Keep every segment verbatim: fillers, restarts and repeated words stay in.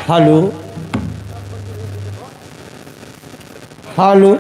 Hello, hello.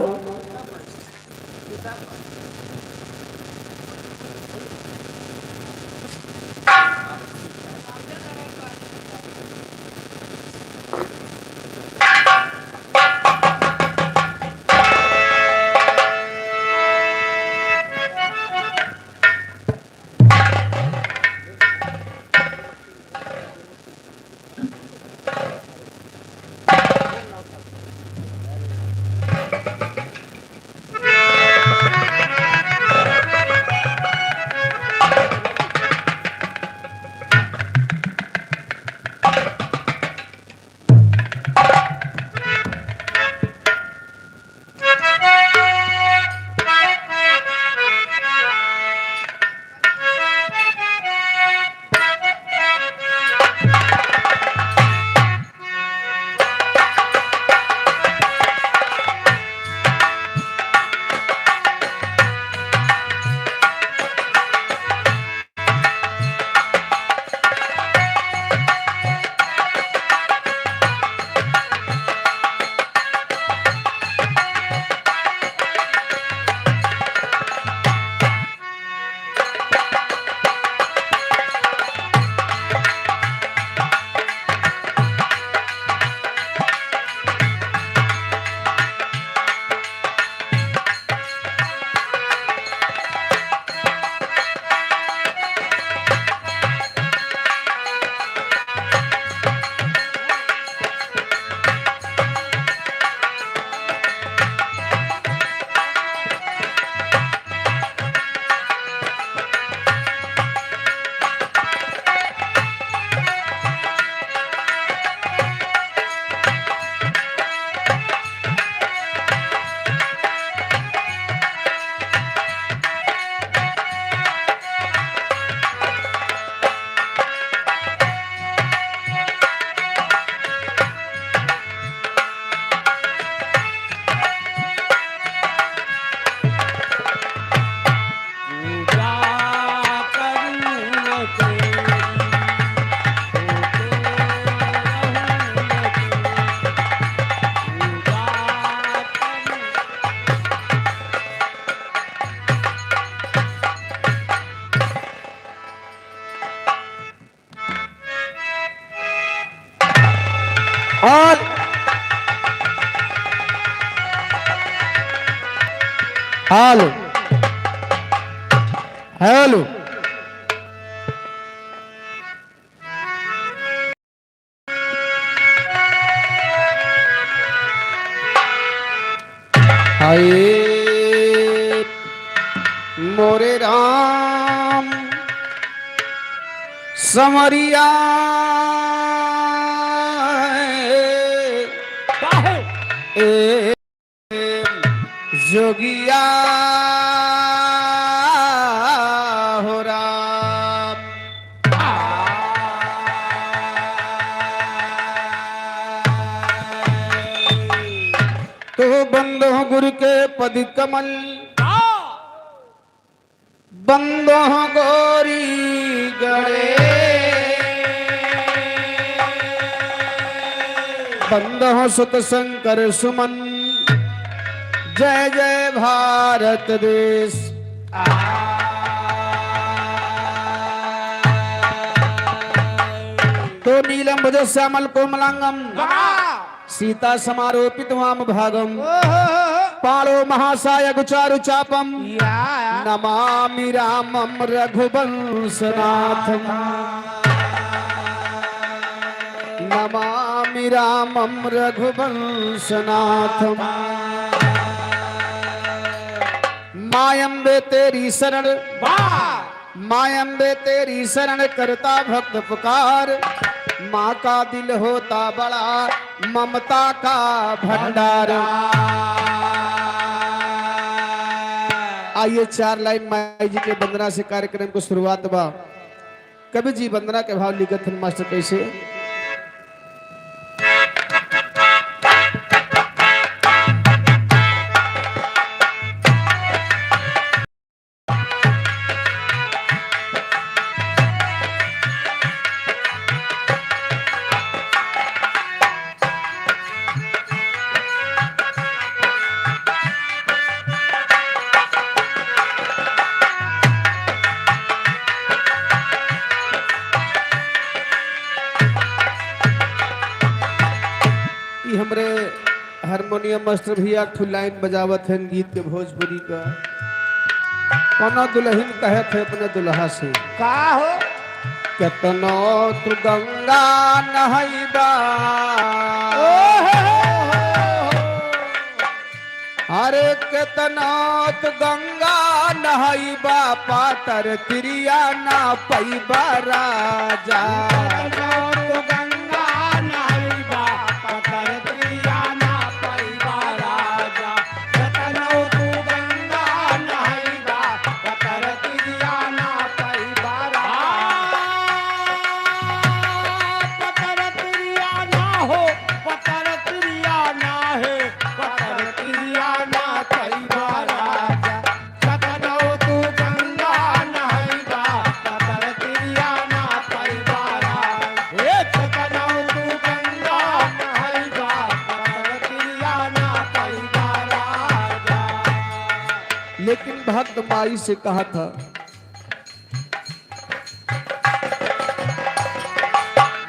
Hello, hello. हाय मोरे राम संवरिया, काहे? ए जोगिया हो राम। तो बंदो गुरु के पद कमल, बंदो गोरी गणेश, बंदो सुत शंकर सुमन, जय जय भारत देश। तो नीलम भुज श्यामल कोमलांगम, वाह। सीता समारोपित वाम भागम। ओहो। पाणौ महासायकं चारु चापम। या। नमामि रामं रघुवंशनाथम। नमामि रामं रघुवंशनाथम। माँ अम्बे तेरी शरण। वाह। माँ अम्बे तेरी शरण करता भक्त पुकार, माँ का दिल होता बड़ा ममता का भंडार। आइए, चार लाइन माई जी के वंदना से कार्यक्रम को शुरुआत बा। कवि जी वंदना के भाव लिखत हन मास्टर कैसे? हारमोनियम मास्टर भैया एक ठो लाइन बजावत हैं गीत के भोजपुरी का। कौनो दुल्हन कहत है अपने दुल्हा से, का हो? केतनो तू गंगा नहइबा, ओ हो हो हो हो। अरे केतनो तू गंगा नहइबा, पातर तिरिया ना पइबा राजा। केतनो तू गंगा नहइबा, पातर तिरिया ना पइबा राजा। केतनो तू गंगा नहइबा, पातर तिरिया ना पइबा राजा। पातर तिरिया ना हो, पातर तिरिया ना हे, पातर तिरिया ना पइबा राजा। केतनो तू गंगा नहइबा, पातर तिरिया ना पइबा राजा। ए, केतनो तू गंगा नहइबा, पातर तिरिया ना पइबा राजा। लेकिन भक्त माई से कहा था,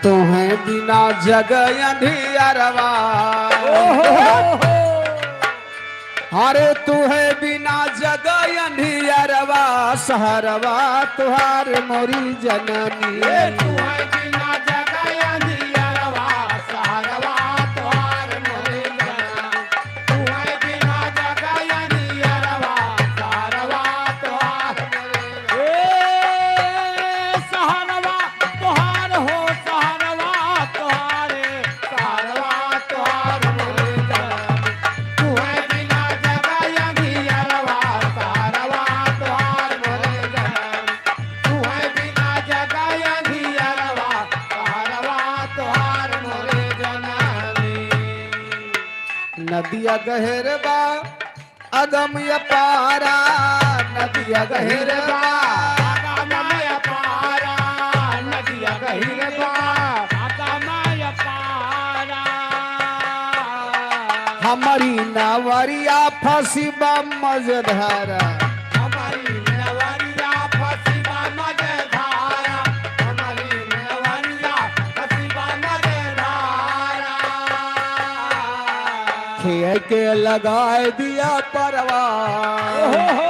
तोहे बिना जग अंधियरवा। ओहो। अरे तोहे बिना जग अंधियरवा, सहरवा तोहार मोरी जननी। ए, तोहे बिना जग अंधियरवा, सहरवा तोहार मोरी जननी। तोहे बिना जग अंधियरवा, सहरवा तोहार मोरी जननी। ए, सहरवा तोहार हो, सहरवा तोहार, सहरवा तोहार मोरे जनम। तोहे बिना जग अंधियरवा, सहरवा तोहार मोरे जनम। तोहे बिना जग अंधियरवा, सहरवा तोहार मोरे जनम। नदिया गहिर बा, अगम अपारा, नदिया गहिर बा। अगम अपारा, नदिया गहिर बा। अगम अपारा। हमरी नवरिया फंसी बा मझधारा। हमरी नवरिया फंसी बा मझधारा। हमरी नवरिया फंसी बा मझधारा। खेइ के लगाइ दिया परवा। ओहो हो।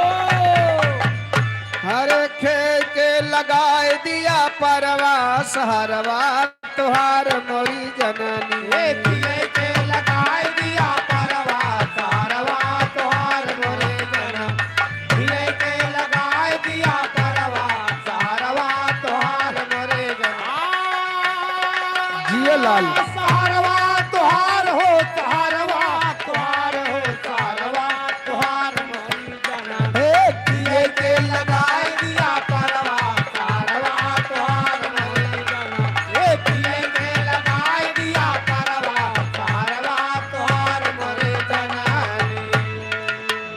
अरे खेइ के लगाइ दिया परवा, सहरवा तोहार मोरी जननी। ए, खेइ के लगाइ दिया परवा, सहरवा तोहार मोरी जननी। खेइ के लगाइ दिया परवा, सहरवा तोहार मोरे जनम। जिया लाल। सहरवा तोहार हो, सहरवा तोहार हो, सहरवा तोहार मोरे जनम। हे। खेइ के लगाइ दिया परवा, सहरवा तोहार मोरे जनम। हे। खेइ के लगाइ दिया परवा, सहरवा तोहार मोरे जनम।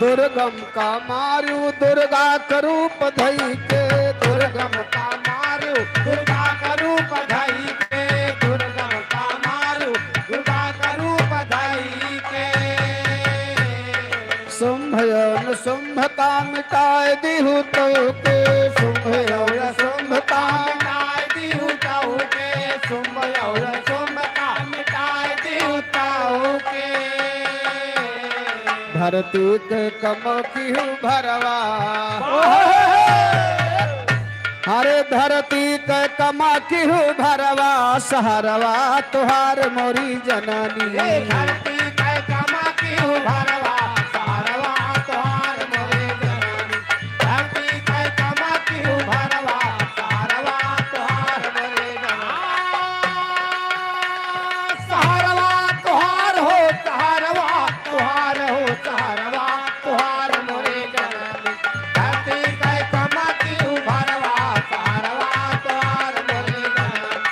दुर्गम का मारू दुर्गा का रूप धइ के, दुर्गम का मारू दुर्गा का रूप धइ के, दुर्गम का मारू दुर्गा का रूप धइ के। शुंभ और शुंभ का मिटाइ दिहु तउ के, शुंभ और शुंभ का मिटाइ दिहु तउ के, शुंभ और शुंभ का मिटाइ दिहु तउ के। धरती के कमा किहु भरवा। अरे धरती के कमा किहु भरवा, सहरवा तोहार मोरी जननी। ए धरती के कमा किहु भरवा, सहरवा तोहार मोरी जननी। धरती के कमा किहु भरवा, सहरवा तोहार मोरी जननी। सहरवा तोहार हो, सहरवा तोहार हो, सहरवा तोहार मोरे जनम। धरती के कमा किहु भरवा, सहरवा तोहार मोरे जनम।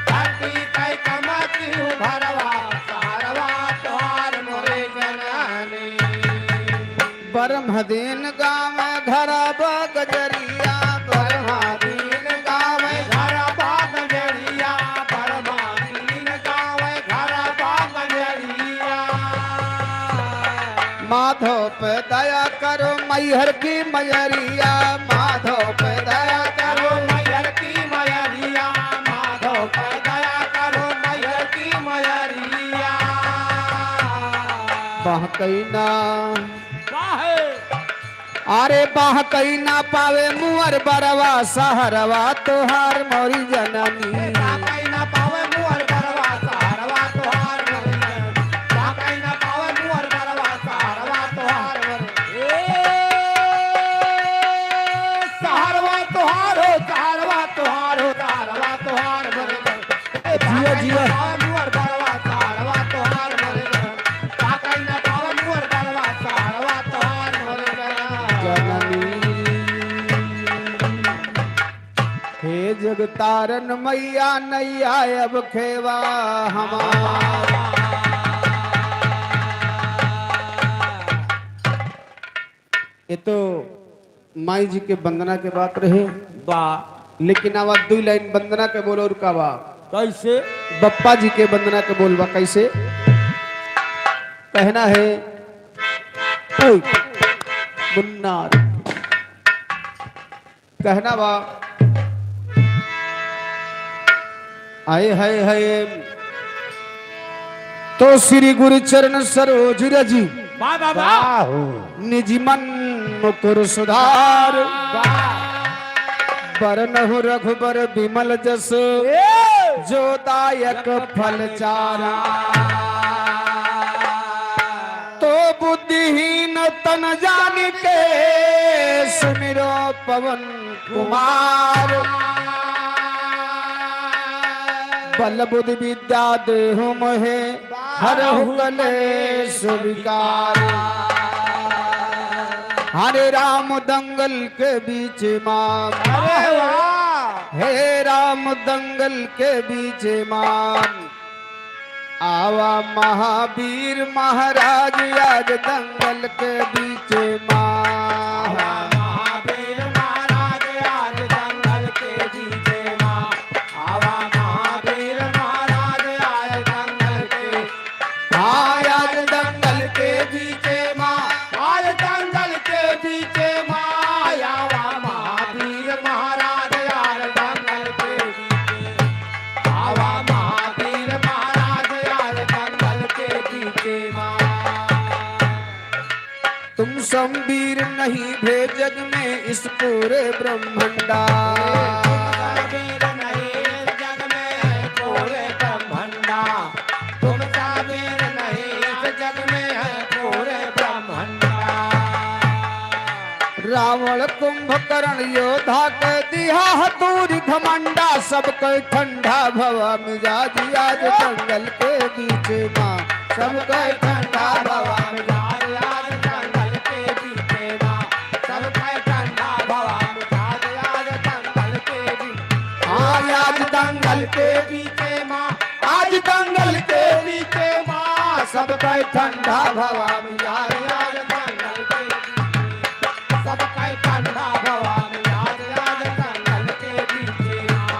धरती के कमा किहु भरवा, सहरवा तोहार मोरे जनम। बरम्हदीन गावै घरा बा गजरिया, बरम्हदीन गावै घरा बा गजरिया, बरम्हदीन गावै घरा बा गजरिया। माधो पे दया करो मैहर की मयरिया, माधो पे दया करो मैहर की मयरिया, माधो पे दया करो मैहर की मयरिया। कहीं ना। वाह। अरे बाह कहीं ना पावे मुअर बरवा, सहरवा तोहार मोरी जननी। बाह कहीं ना पावे मुअर बरवा, सहरवा तोहार मोरी जननी। बाह कहीं ना पावे मुअर बरवा, सहरवा तोहार मोरी। ए, सहरवा तोहार हो, सहरवा तोहार हो, सहरवा तोहार मोरी जननी। जिया, जिया। जननी। हे जगतारन मैया नैया अब खेवा हमार। ये तो माई जी के वंदना के बात रहे। बा। लेकिन आवा दुई लाइन वंदना के बोल और का बा? कैसे? बप्पा जी के वंदना के बोल बा कैसे? कहना है, ओए, मुन्ना रे। कहना बा, आए हाय हाय। तो श्री गुरु चरण सरोज रज, वाह, वाह, वाह। निज मन मुकुर सुधार। वाह। बरनहु रघुबर विमल जस, ए। जो दायक फल चारा। तो बुद्धिहीन तन जानिके, सुमिरो पवन कुमार। बल बुद्धि विद्या देहु मोहे, हरहु कलेस विकार। हरे राम दंगल के बीच मा। अरे वाह। हे राम दंगल के बीच मा। आवा महावीर महाराज आज दंगल के बीच मा। आवा महावीर महाराज आज दंगल के बीच मा। आवा महावीर महाराज आज दंगल के, हाँ, आज दंगल के बीच मा। आज दंगल के बीच मा। आवा महावीर महाराज आज दंगल के बीच। आवा महावीर महाराज आज दंगल के बीचे मा। तुम सम वीर नहीं भे जग में इस पूरे ब्रह्मंडा। तुम सम वीर नहीं इस जग में है पूरे ब्रह्मंडा। तुम सम वीर नहीं इस जग में है पूरे ब्रह्मंडा। रावण कुंभकर्ण योद्धा के दिहा हतूरी घमंडा, सबके ठंडा भवा मिजाज आज दंगल के बीच मा। सबके ठंडा भवा मिजाज आज दंगल के बीच मा। सबके ठंडा भवा मिजाज आज दंगल के बीच। हाँ, आज दंगल के बीच मा। आज दंगल के बीच मा। सबके ठंडा भवा मिजाज आज दंगल के बीच। सबके ठंडा भवा मिजाज आज दंगल के बीच मा।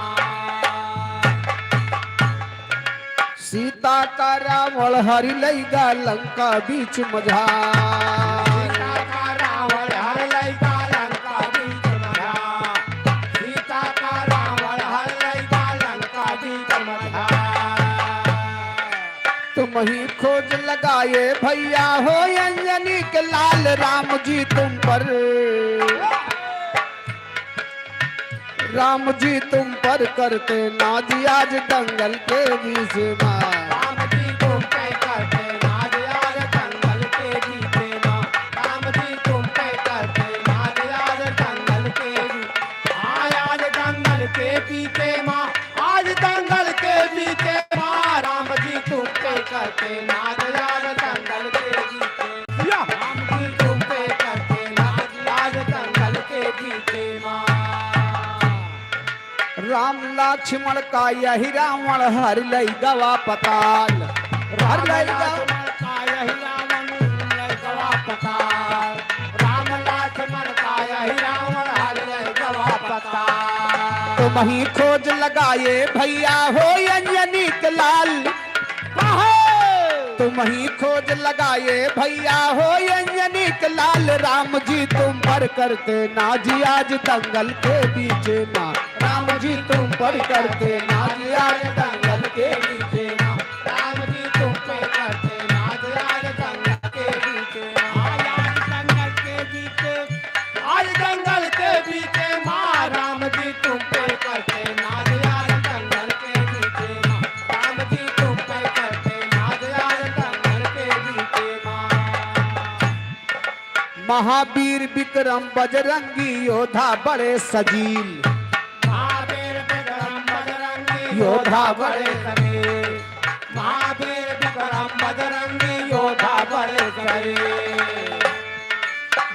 सीता का रावण हरि लइगा लंका बीच मझा। सीता का रावण हरि लइगा लंका बीच मझा। सीता का रावण हरि लइगा लंका बीच मझा। तुम ही खोज लगाए भैया हो अंजनी के लाल, राम जी तुम पर, राम जी तुम पर करते नाज आज दंगल के बीच मा। राम जी तुम पे करते नाज आज दंगल के बीच मा। राम जी तुम पे करते नाज आज दंगल के बीच। हाँ, आज दंगल के बीच मा। आज दंगल के बीच मा। राम जी तुम पे करते नाज आज दंगल के बीच। या। राम जी तुम पे करते नाज आज दंगल के बीच मा। राम लक्ष्मण का यही रावण हरि लइगवा पताल। हरि लइगवा। राम लक्ष्मण का यही रावण लइगवा पताल। राम लक्ष्मण का यही रावण हरि लइगवा पताल। तुम ही खोज लगाए भैया हो अंजनी के लाल। तुम ही खोज लगाए भैया हो अंजनी के लाल, राम जी तुम पर करते नाज आज दंगल के बीच मा। राम जी तुम पर करते नाज आज दंगल के बीच मा। राम जी तुम पे करते नाज आज दंगल के महावीर विक्रम बजरंगी योद्धा बड़े सजील। महावीर विक्रम बजरंगी योद्धा बड़े सजील। महावीर विक्रम बजरंगी योद्धा बड़े सजील।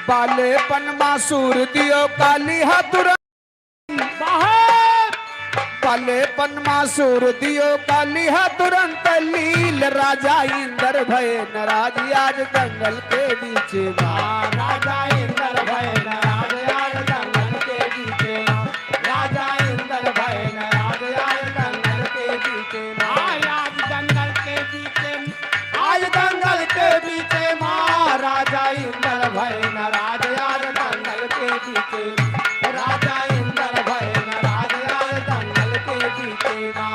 बालेपन मा सूर दियो काली हा तुरंत। बालेपन मा सूर दियो काली हा तुरंत लील। राजा इंद्र भय नाराज आज दंगल के बीच मा। राजा इंद्र भय नाराज आज दंगल के बीच मा। राजा इंद्र भय नाराज आज दंगल के बीच मा। आज दंगल के बीच मा। आज दंगल के बीच मा। राजा इंद्र भय नाराज आज दंगल के बीच मा। राजा इंद्र भय नाराज आज दंगल के बीच मा।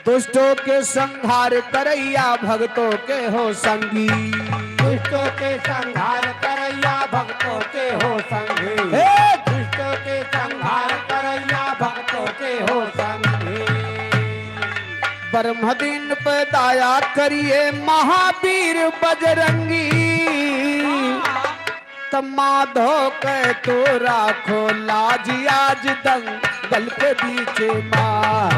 दुष्टों के संहार करैया भक्तों के हो संगी। दुष्टों के संहार करैया भक्तों के हो संगी। हे! दुष्टों के संहार करैया भक्तों के हो संगी। ब्रह्मदीन पे दया करिए महावीर बजरंगी। त माधो के तू राखो लाज आज दंगल के बीच मा।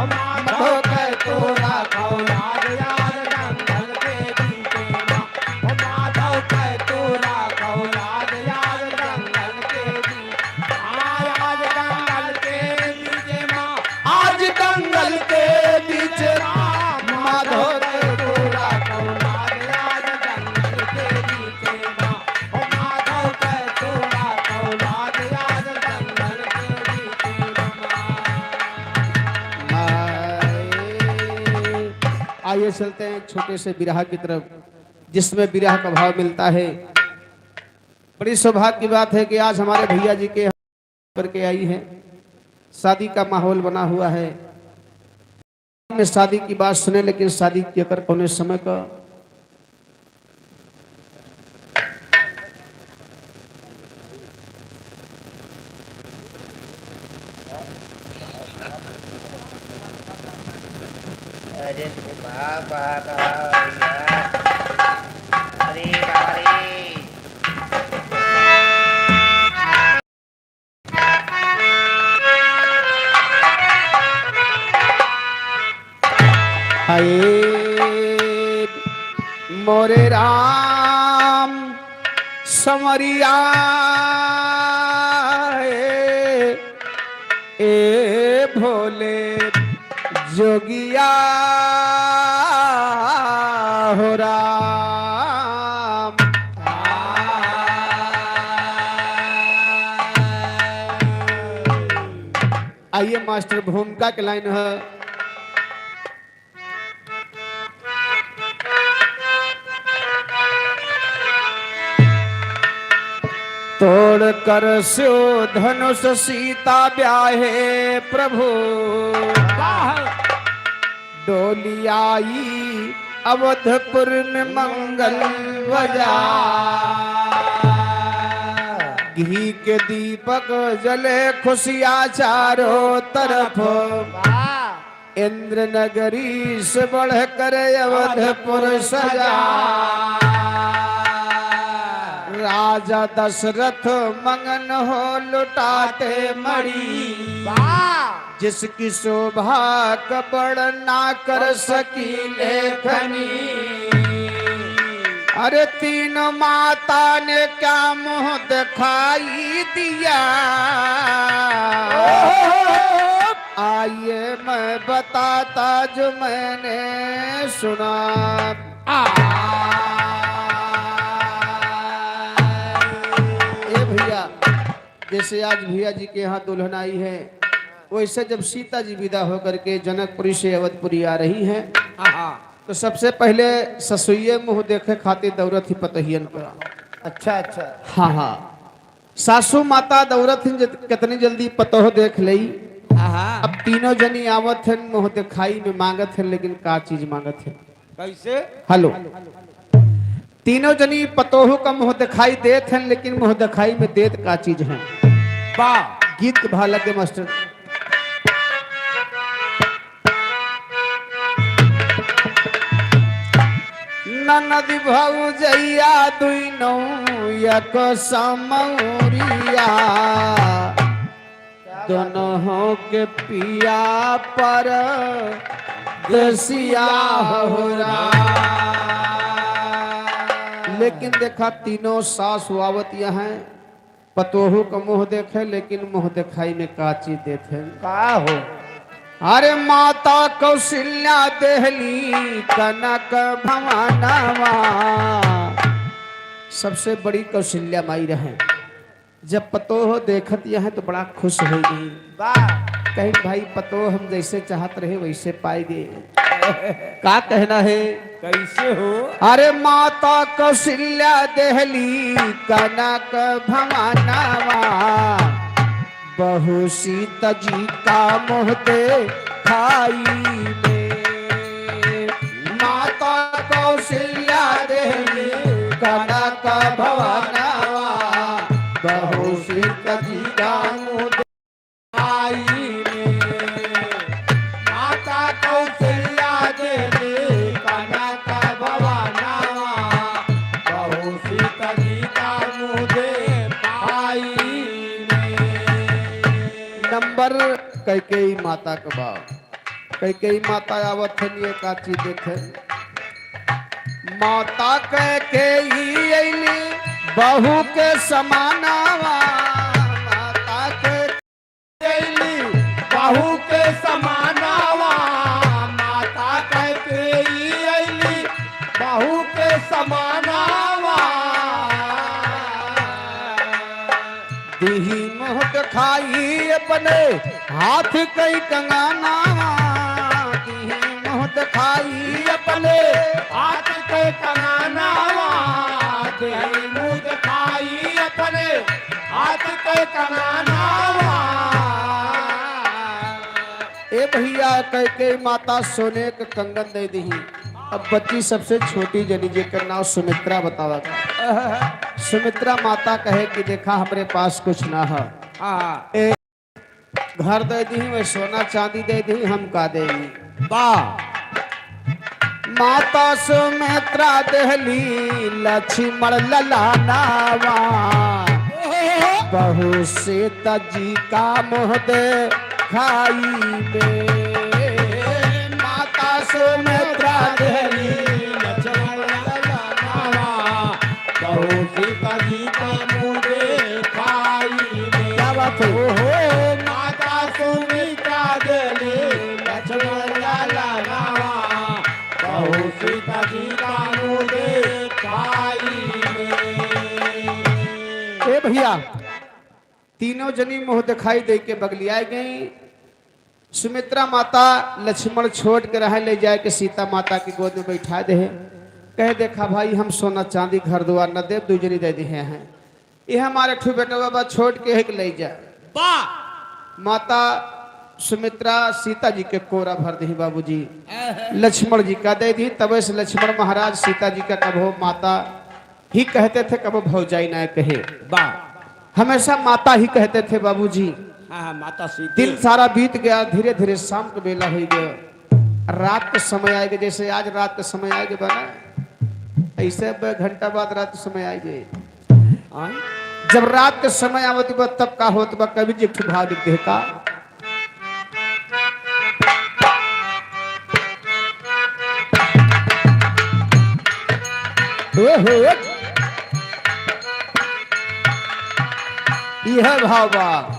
माधो के तू राखो लाज आज दंगल के बीच मा। माधो के तू राखो लाज आज दंगल के बीच। आज दंगल के बीच मा। आज दंगल के बीच मा। माधो के तू राखो लाज आज दंगल के बीच मा। आइए चलते हैं एक छोटे से बिरहा की तरफ, जिसमें बिरहा का भाव मिलता है। बड़ी सौभाग्य की बात है कि आज हमारे भैया जी के यहाँ करके आई है, शादी का माहौल बना हुआ है। में शादी की बात सुने, लेकिन शादी केकर कौने समय का। अरे बाबा, बाबा, भैया। अरे बाबा रे। हाय मोरे राम संवरिया, ए, ए भोले जोगिया हो राम। आइए मास्टर, भूमिका के लाइन है। तोड़ कर स्यो धनुष सीता ब्याहे प्रभु। वाह। डोली आई अवधपुर में मंगल बजा। घी के दीपक जले खुशिया चारों तरफ। वाह। इंद्र नगरी से बढ़कर अवधपुर सजा। राजा दशरथ मगन हो लुटाते मणि। वाह। जिसकी शोभा का वर्णन ना कर सकी लेखनी। अरे तीनों माता ने क्या मुंह दिखाई दिया। आइए मैं बताता जो मैंने सुना। आ। ए भैया, जैसे आज भैया जी के यहाँ दुल्हन आई है, वैसे जब सीता जी विदा होकर के जनकपुरी से अवधपुरी आ रही हैं, आहा। तो सबसे पहले ससुइये मुँह देखे खातिर दौड़त ही पतोहियन का। अच्छा, अच्छा। हाँ, हाँ। सासू माता दौड़त हिन, जत-, कितनी जल्दी पतोह देख लेई। आहा। अब तीनों जनी आवत हन, मुँह दिखाई में मांगत हन, लेकिन का चीज मांगत हन? कैसे? हेलो। तीनों जनी पतोह का मुँह दिखाई देत हन, लेकिन मुँह दिखाई में देत का चीज हन? वाह। गीत के भाव लगे मास्टर। ना नदी भौजैया दुइनौ एक समौरिया, दोनों के पिया परदेसिया हो राम। लेकिन देखा, तीनों सास आवत यहाँ, पतोहू का मुँह देखे, लेकिन मुँह देखाई में का चीज देथे? का हो? अरे माता कौशल्या देहली कनक भवनवा। सबसे बड़ी कौशल्या माई रहे। जब पतोह देखत यहाँ तो बड़ा खुश होइ गई। वाह। कहीं भाई पतोह हम जैसे चाहत रहे वैसे पाइ गए। का कहना है? कैसे हो? अरे माता कौशल्या देहली कनक भवनवा, बहू सीता जी का मुँह देखाई में। माता कौशल्या देहली कनक भवनवा, बहू सीता जी का मुँह आई में। माता कौशल्या देवी कनक भवनवा, बहू सीता जी का मुँह देखाई में। नंबर कैकेयी माता के बा। कैकेयी माता आवत हन, ये का चीज देखे। माता कैकेयी अइली बहू के समानवा, माता के अइली बहू के समानवा, माता कैकेयी अइली बहू के समानवा। दिही मुँह देखाई अपने हाथ कई कंगनवा, दिही मुँह देखाई अपने हाथ कई कंगनवा, दिही मुँह देखाई अपने हाथ के कंगनवा। ए भैया, कैकेयी माता सोने के कंगन दे दिही। अब बच्ची सबसे छोटी जनी, जेकर नाम सुमित्रा बतावा का। सुमित्रा माता कहे कि देखा, हमरे पास कुछ ना है। हाँ। ए, घर दे दिही, वह सोना चांदी दे दिही, हम का देई? वाह। माता सुमित्रा देहली लक्ष्मण ललानावा, बहू सीता जी का मुँह देखाई में। माता सुमित्रा देहली लक्ष्मण ललानावा, बहू सीता जी का मुँह देखाई में। क्या बात है? ओहो, माता सुमित्रा देहली लक्ष्मण ललानावा, बहू सीता जी का मुँह देखाई में। ए भैया, तीनों जनी मुँह देखाई दे के बगलियाए गई। सुमित्रा माता लक्ष्मण छोड़ के रहे, ले जाए के सीता माता की गोद में बैठा दे। कहे, "देखा भाई, हम सोना चांदी घर दुआर न देब, दू जनी दे दिहे हैं। ये हमारे ठू बेटवा बा, छोड़ के है कि ले जा।" वाह। माता सुमित्रा सीता जी के कोरा भर दिही बाबूजी। आहा। लक्ष्मण जी का दे दिही, तबे से लक्ष्मण महाराज सीता जी का कबो माता ही कहते थे, कबो भौजाई ना कहे। वाह। हमेशा माता ही कहते थे बाबूजी। हाँ, हाँ, माता सीता। दिन सारा बीत गया, धीरे धीरे शाम के बेला होइ गया, रात के समय आएगा, जैसे आज रात के समय आएगा बना, ऐसे अब घंटा बाद रात के समय आएगा। हाँ? जब रात के समय आवत बा, तब का होत बा, कवि जी एक ठो भाव लिख दे का। ओहो। यह भाव बा।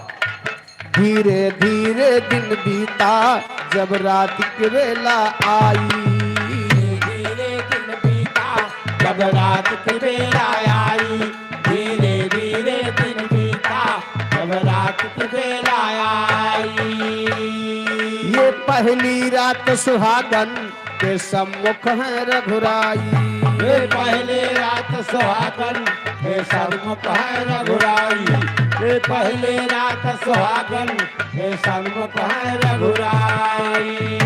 धीरे धीरे दिन बीता, जब रात के बेला आई। धीरे दिन बीता, जब रात के बेला आई। धीरे धीरे दिन बीता, जब रात के बेला आई। ये पहली रात सुहागन के सम्मुख है रघुराई। ये पहले रात सुहागन के सम्मुख है रघुराई। ये पहले रात सुहागन के सम्मुख है रघुराई।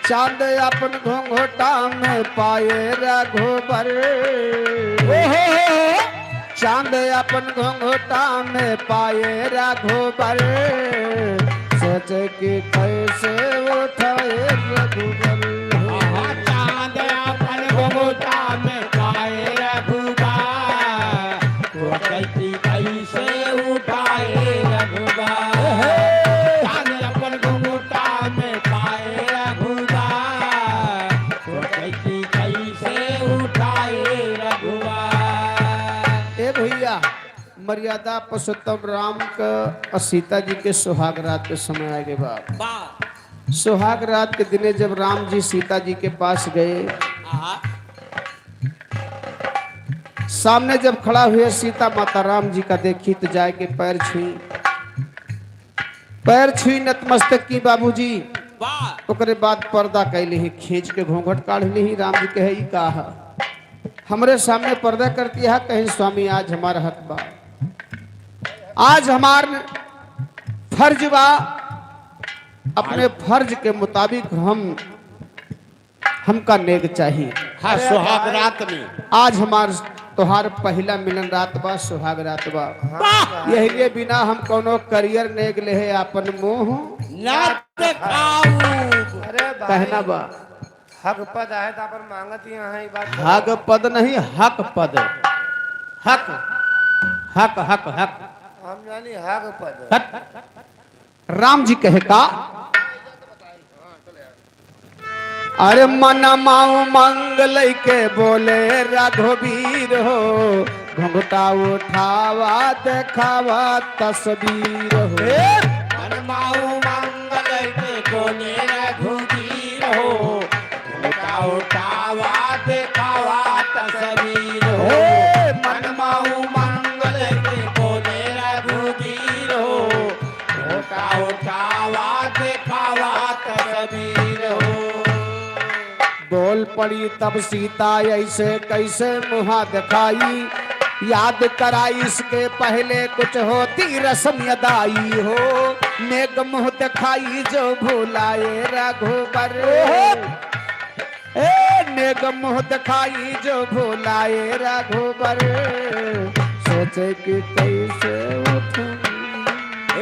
चांद अपन घुंघटा में पाए रघुबर। ओहो। चांद अपन घुंघटा में पाए रघुबर, सोचे कि कैसे उठाए रघुबर। आहा, चांद अपन भैया, मर्यादा पुरुषोत्तम राम क अउर सीता जी के सुहाग रात के समय आगे बा। बा। सुहाग रात के दिने जब राम जी सीता जी के पास गए, आहा। सामने जब खड़ा हुए, सीता माता राम जी का देखी तो जाए के पैर छुई, पैर छुई, नतमस्तक की बाबूजी। वाह। ओकरे बाद पर्दा कैले ही, खींच के घूंघट काढ़ ली ही। राम जी कहे, "ई का है? हमरे सामने पर्दा करती है।" कहे, "स्वामी, आज हमारा हक बा, आज हमार फर्ज बा, अपने फर्ज के मुताबिक हम हमका नेग चाही।" हाँ, सुहाग रात में। आज हमार तोहार पहिला मिलन रात बा, सुहाग रात बा। वाह! यही के बिना हम कौनो करियर नेग लेहे आपन मुंह ना देखाऊ। अरे भाई, कहना बा। हक पद है तो अपन मांगत ही हैं, ई बात हक पद नहीं, हक पद। हक, हक, हक, हक। हम जानी हक पद। हक। राम जी कहे का, "अरे मनमा उमंग लइके बोले रघुबीर हो, घुंघटा उठावा देखावा तस्वीर हो।" ए! मनमा उमंग लइके बोले रघुबीर हो, घुंघटा उठावा देखावा तस्वीर हो। ए! मनमा उमंग लइके बोले रघुबीर हो, घुंघटा उठावा देखावा तस्वीर हो। बोल पड़ी तब सीता ऐसे कैसे मुहा दिखाई, याद कराई इसके पहले कुछ होती रस्म अदाई हो। नेग मुंह दिखाई जो भुलाए रघुबर। ओहो। ए, नेग मुंह दिखाई जो भुलाए रघुबर, सोचे कि कैसे उठूं।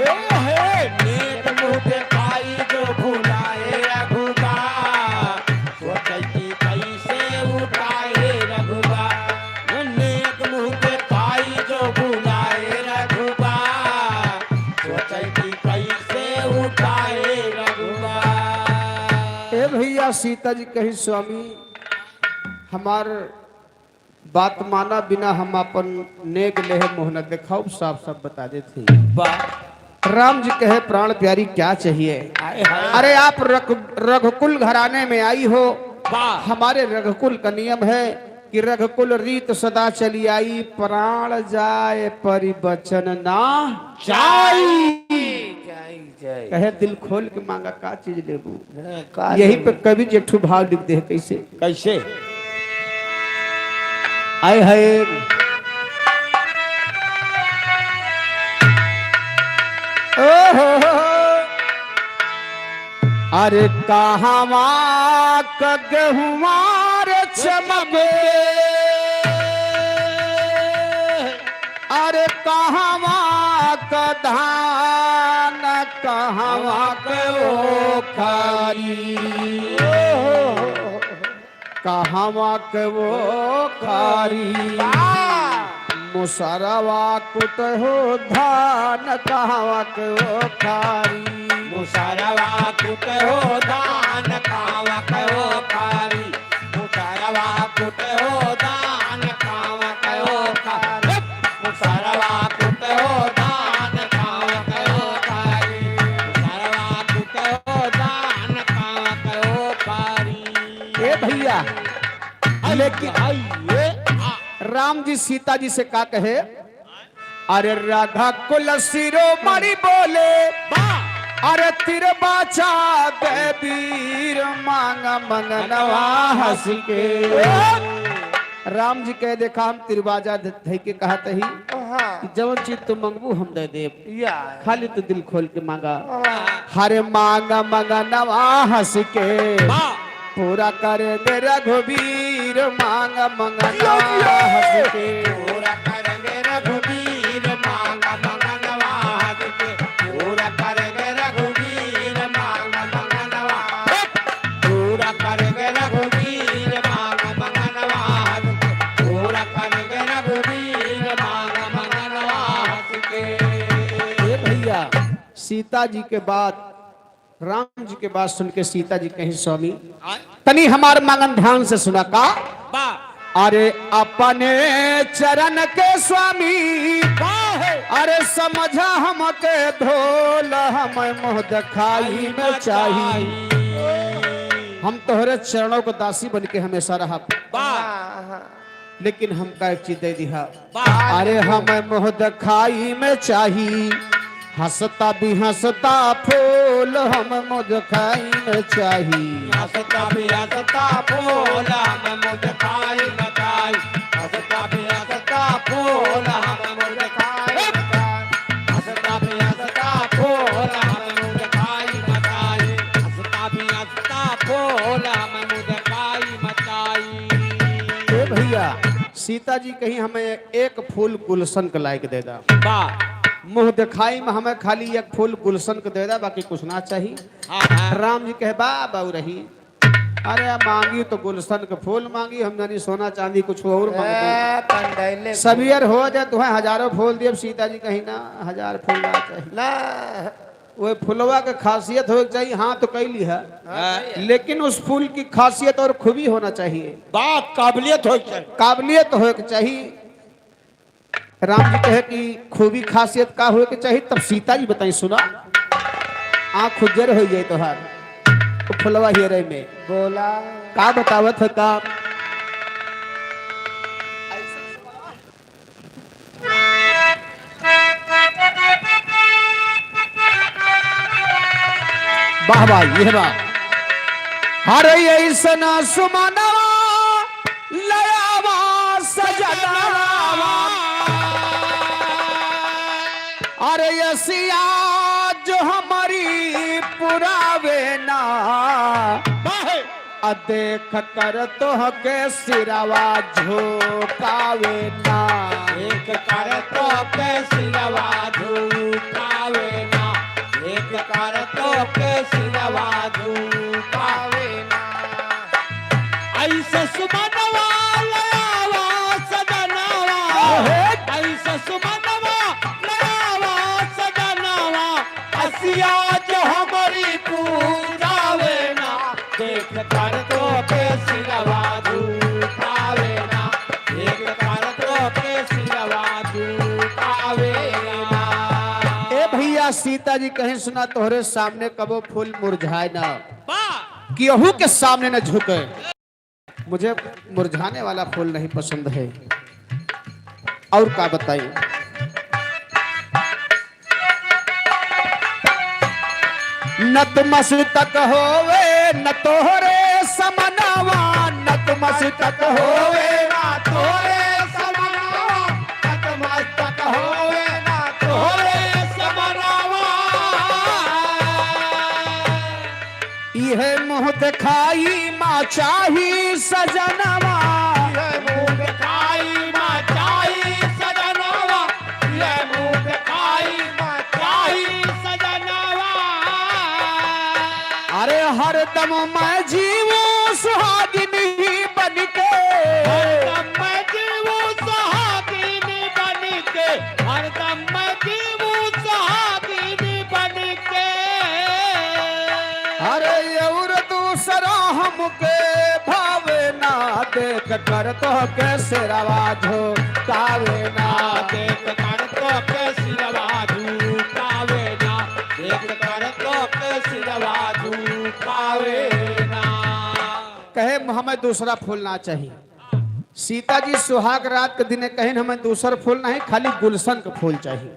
ए, हे, नेग मुंह दिखाई जो भुलाए रघुबर, सोचे कि कैसे उठाए रघुबर। नेग मुंह दिखाई जो भुलाए रघुबर, सोचे कि कैसे उठाए रघुबर। ए भैया, सीता जी कही, "स्वामी, हमार बात माना बिना हम अपन नेग लेहे मुंह न देखाउब, साफ साफ बता देत ही।" वाह। राम जी कहे, "प्राण प्यारी क्या चाहिए?" हाय, हाय। अरे आप रघु-, रघुकुल घराने में आई हो, वाह। हमारे रघुकुल का नियम है कि रघुकुल रीत सदा चली आई, प्राण जाए परि बचन ना जाई। जाई। जय। कहे, "दिल खोल के मांगा, का चीज लेबू?" हाँ, का यही लेबू? पे कवि जी एक ठो भाव लिख दे, कैसे? कैसे? आए हाय। ओहो। अरे कहवा क गेहुआ रे चमके, अरे कहवा क धान, कहवा क ओखरी, कहवा क ओखरी। मुसरवा कुटहो धान, कहवा क ओखरी। मुसरवा कुटहो धान, कहवा क ओखरी। मुसरवा कुटहो धान, कहवा क ओखरी। मुसरवा कुटहो धान, कहवा क ओखरी। मुसरवा कुटहो धान, कहवा क ओखरी। ए भैया, लेकिन आई, ए, आ। राम जी सीता जी से का कहे? अरे रघुकुल शिरोमणि बोले, बा। अरे तिरबाचा दे वीर मांग मंगनवा हंस के। राम जी कहे, "देखा, हम तिरबाजा ध-, धइ के कहत ही हाँ। कि जवन चीज तू मंगबू, हम दे देब। या। खाली तू दिल खोल के मांगा।" हाँ। हरे मांग मंगनवा हंस के। बा। पूरा करेंगे रघुबीर मांग मंगनवा जियो, जियो। हंस के। पूरा करेंगे रघुबीर मांग मंगनवा हंस के। पूरा करेंगे रघुबीर मांग मंगनवा। पूरा करेंगे रघुबीर मांग मंगनवा हंस के। पूरा करेंगे रघुबीर मांग मंगनवा हंस के। ए भैया, सीता जी के बात राम जी के बात सुन के सीता जी कहीं, "स्वामी, आय? तनी हमार मांगन ध्यान से सुना का।" बा। अरे अपने चरण के स्वामी, वाह! अरे समझा हमके धोल, हम मुँह देखाई में चाही। हम तोहरे चरणों को दासी बन के हमेशा रहब। वाह! लेकिन हमका एक चीज दे दिहा। वाह! अरे हम मुँह देखाई में चाही, हँसता भी हँसता फूल हम मुँह देखाई में चाही। हँसता भी हँसता फूल हम मुँह देखाई में चाही। हँसता भी हँसता फूल हम मुँह देखाई में चाही। हँसता भी हँसता फूल हम मुँह देखाई में चाही। हँसता भी हँसता फूल हम मुँह देखाई में चाही। ए भइया, सीता जी कहीं हमें एक फूल गुलशन के लायक दे दा। वाह। मुँह देखाई में हमें खाली एक फूल गुलशन के दे दा, बाकी कुछ ना चाही। हाँ, हाँ। राम जी कहे, "बा, बाऊ रही। अरे, माँगी तो गुलशन के फूल माँगी, हम जानी सोना चाँदी कुछ और माँगते।" ए, पंडैले सबियर हो जाए, तुहें हजारों फूल दिए। सीता जी कहीं, "ना, हजार फूल ना चाही।" ना। वो फुलवा के खासियत होए के चाही, हाँ तो कई लिहा, हाँ। लेकिन उस फूल की खासियत और खूबी होना चाहिए। बा, काबिलियत होए के चाही। काबिलियत होए के चाही। राम जी कहे कि खूबी खासियत का होए के चाही, तब सीता जी बताई, सुना, आँख उज्जर हो जाए तोहार, तो फुलवा हेरे में। बोला। का बतावत है का? वाह, वाह, ये वाह। अरे ऐसना सुमनवा लयावा सजनवा। अरे असिया जो हमरी पुरावे ना। वाह। आ देख कर तोहके सिरवा झुकावे ना। देख कर तोहके सिरवा झुकावे ना। देख कर तोहके सिरवा झुकावे ना। ऐसे सुमनवा लयावा सजनवा। ओहे। ऐसे सुमनवा लयावा सजनवा। असिया जो हमरी पूरावे ना। देख कर तोहके सिरवा झुकावे ना, देख कर तोहके सिरवा झुकावे ना। ए भइया, सीता जी कहीं सुना, तोहरे सामने कबो फूल मुरझाए ना, वाह! केहू के सामने न झुके। मुझे मुरझाने वाला फूल नहीं पसंद है। और का बताई? नतमस्तक होवे न तोहरे समनवा, नतमस्तक होवे ना तोहरे समनवा, नतमस्तक होवे ना तोहरे समनवा। इहे मुँह देखाई मा चाही सजनवा। इहे मुँह देखाई मा चाही सजनवा। इहे मुँह देखाई मा चाही सजनवा। अरे हरदम मैं जीवूं सुहागिन ही बनिके। हरदम मैं जीवूं सुहागिन बनिके। हरदम मैं जीवूं सुहागिन बनिके। अरे और दूसरा हमके भावे ना, देख कर तोहके सिरवा झुकावे ना। देख कर तोहके सिरवा झुकावे ना, देख कर तोहके सिरवा झुकावे ना। कहे, "हमें दूसरा फूल ना चाही।" सीता जी सुहाग रात के दिने कहिन, "हमें दूसर फूल नहीं, खाली गुलशन के फूल चाहिए।"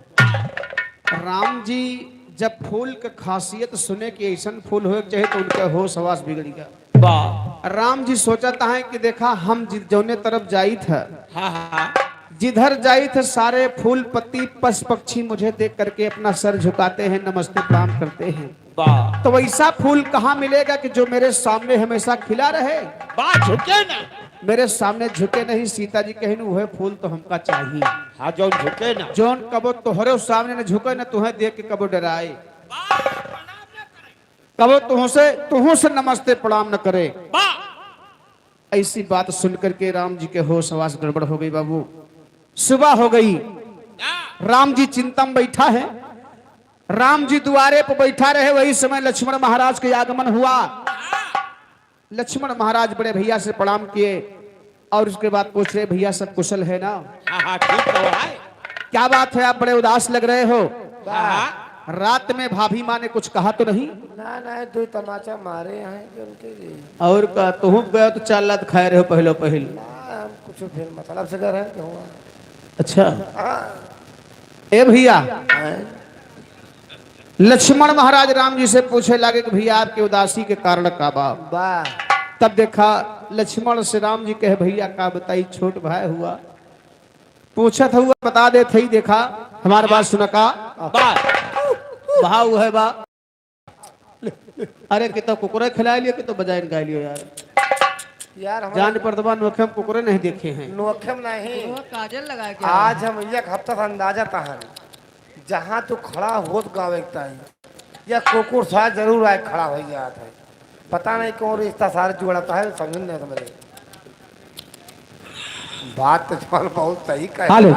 राम जी जब फूल के खासियत सुने कि ऐसन फूल होए के चाहिए, तो उनके होश हवास बिगड़ गया। वाह। राम जी सोचत हैं कि देखा, हम जि-, जौने तरफ जाइत है, हाँ, हाँ। जिधर जाइत है, सारे फूल पत्ती पशु पक्षी मुझे देख करके अपना सर झुकाते हैं, नमस्ते प्रणाम करते हैं। वाह। तो वैसा फूल कहाँ मिलेगा कि जो मेरे सामने हमेशा खिला रहे? वाह, झुके ना। मेरे सामने झुके नहीं, सीता जी कहिन, "वह फूल तो हमका चाहिए।" हाँ, जौन झुके ना। जौन कबो तोहरे सामने न झुके, न तुहें देख के कबो डराए। कबो तुहों से, तुहों से नमस्ते प्रणाम न करे। वाह। ऐसी बात सुन करके राम जी के होश हवास गड़बड़ हो गई बाबू। सुबह हो गई, राम जी चिंता में बैठा है। राम जी दुआरे पर बैठा रहे, वही समय लक्ष्मण महाराज के आगमन हुआ। लक्ष्मण महाराज बड़े भैया से प्रणाम किए, और उसके बाद पूछ रहे, "भैया, सब कुशल है ना?" हाँ, हाँ, ठीक तो है। क्या बात है, आप बड़े उदास लग रहे हो? हाँ। रात में भाभी माँ ने कुछ कहा तो नहीं? ना, ना, दो तमाचा मारे हैं कि उनके लिए। और का, तुहूँ गए तो चार लात खाए रहे हो पहलो पहिल। ना, हम कुछ फिर मतलब से कर रहे हैं कि हुआ। अच्छा। हाँ। ए भैया, हैं? लक्ष्मण महाराज राम जी से पूछे लागे कि भैया, आपके उदासी के कारण का बा? बा। तब देखा, लक्ष्मण से राम जी कहे, "भैया, का बताई, छोट भाई हुआ, पूछत हुआ बता देत हई, देखा, हमार बात सुना का?" बा। भाव है बा। अरे, कि तो कुकुरे खिलाए लियो, कि तो बजाइन गाए लियो यार। यार, हम जान पर दबा नोखे में कुकुरे नहीं देखे हैं। नोखे में नहीं। वो काजल लगा के आज आया। हम एक हफ्ता से अंदाजा तहन, जहाँ तू खड़ा होत गावे के ताई, या कुकुर साथ जरूर आए खड़ा हो जात है। पता नहीं कौन रिश्ता सारे जुड़ता है, समझ नहीं समझे। बात तो तुम्हारा बहुत सही कहे। हेलो।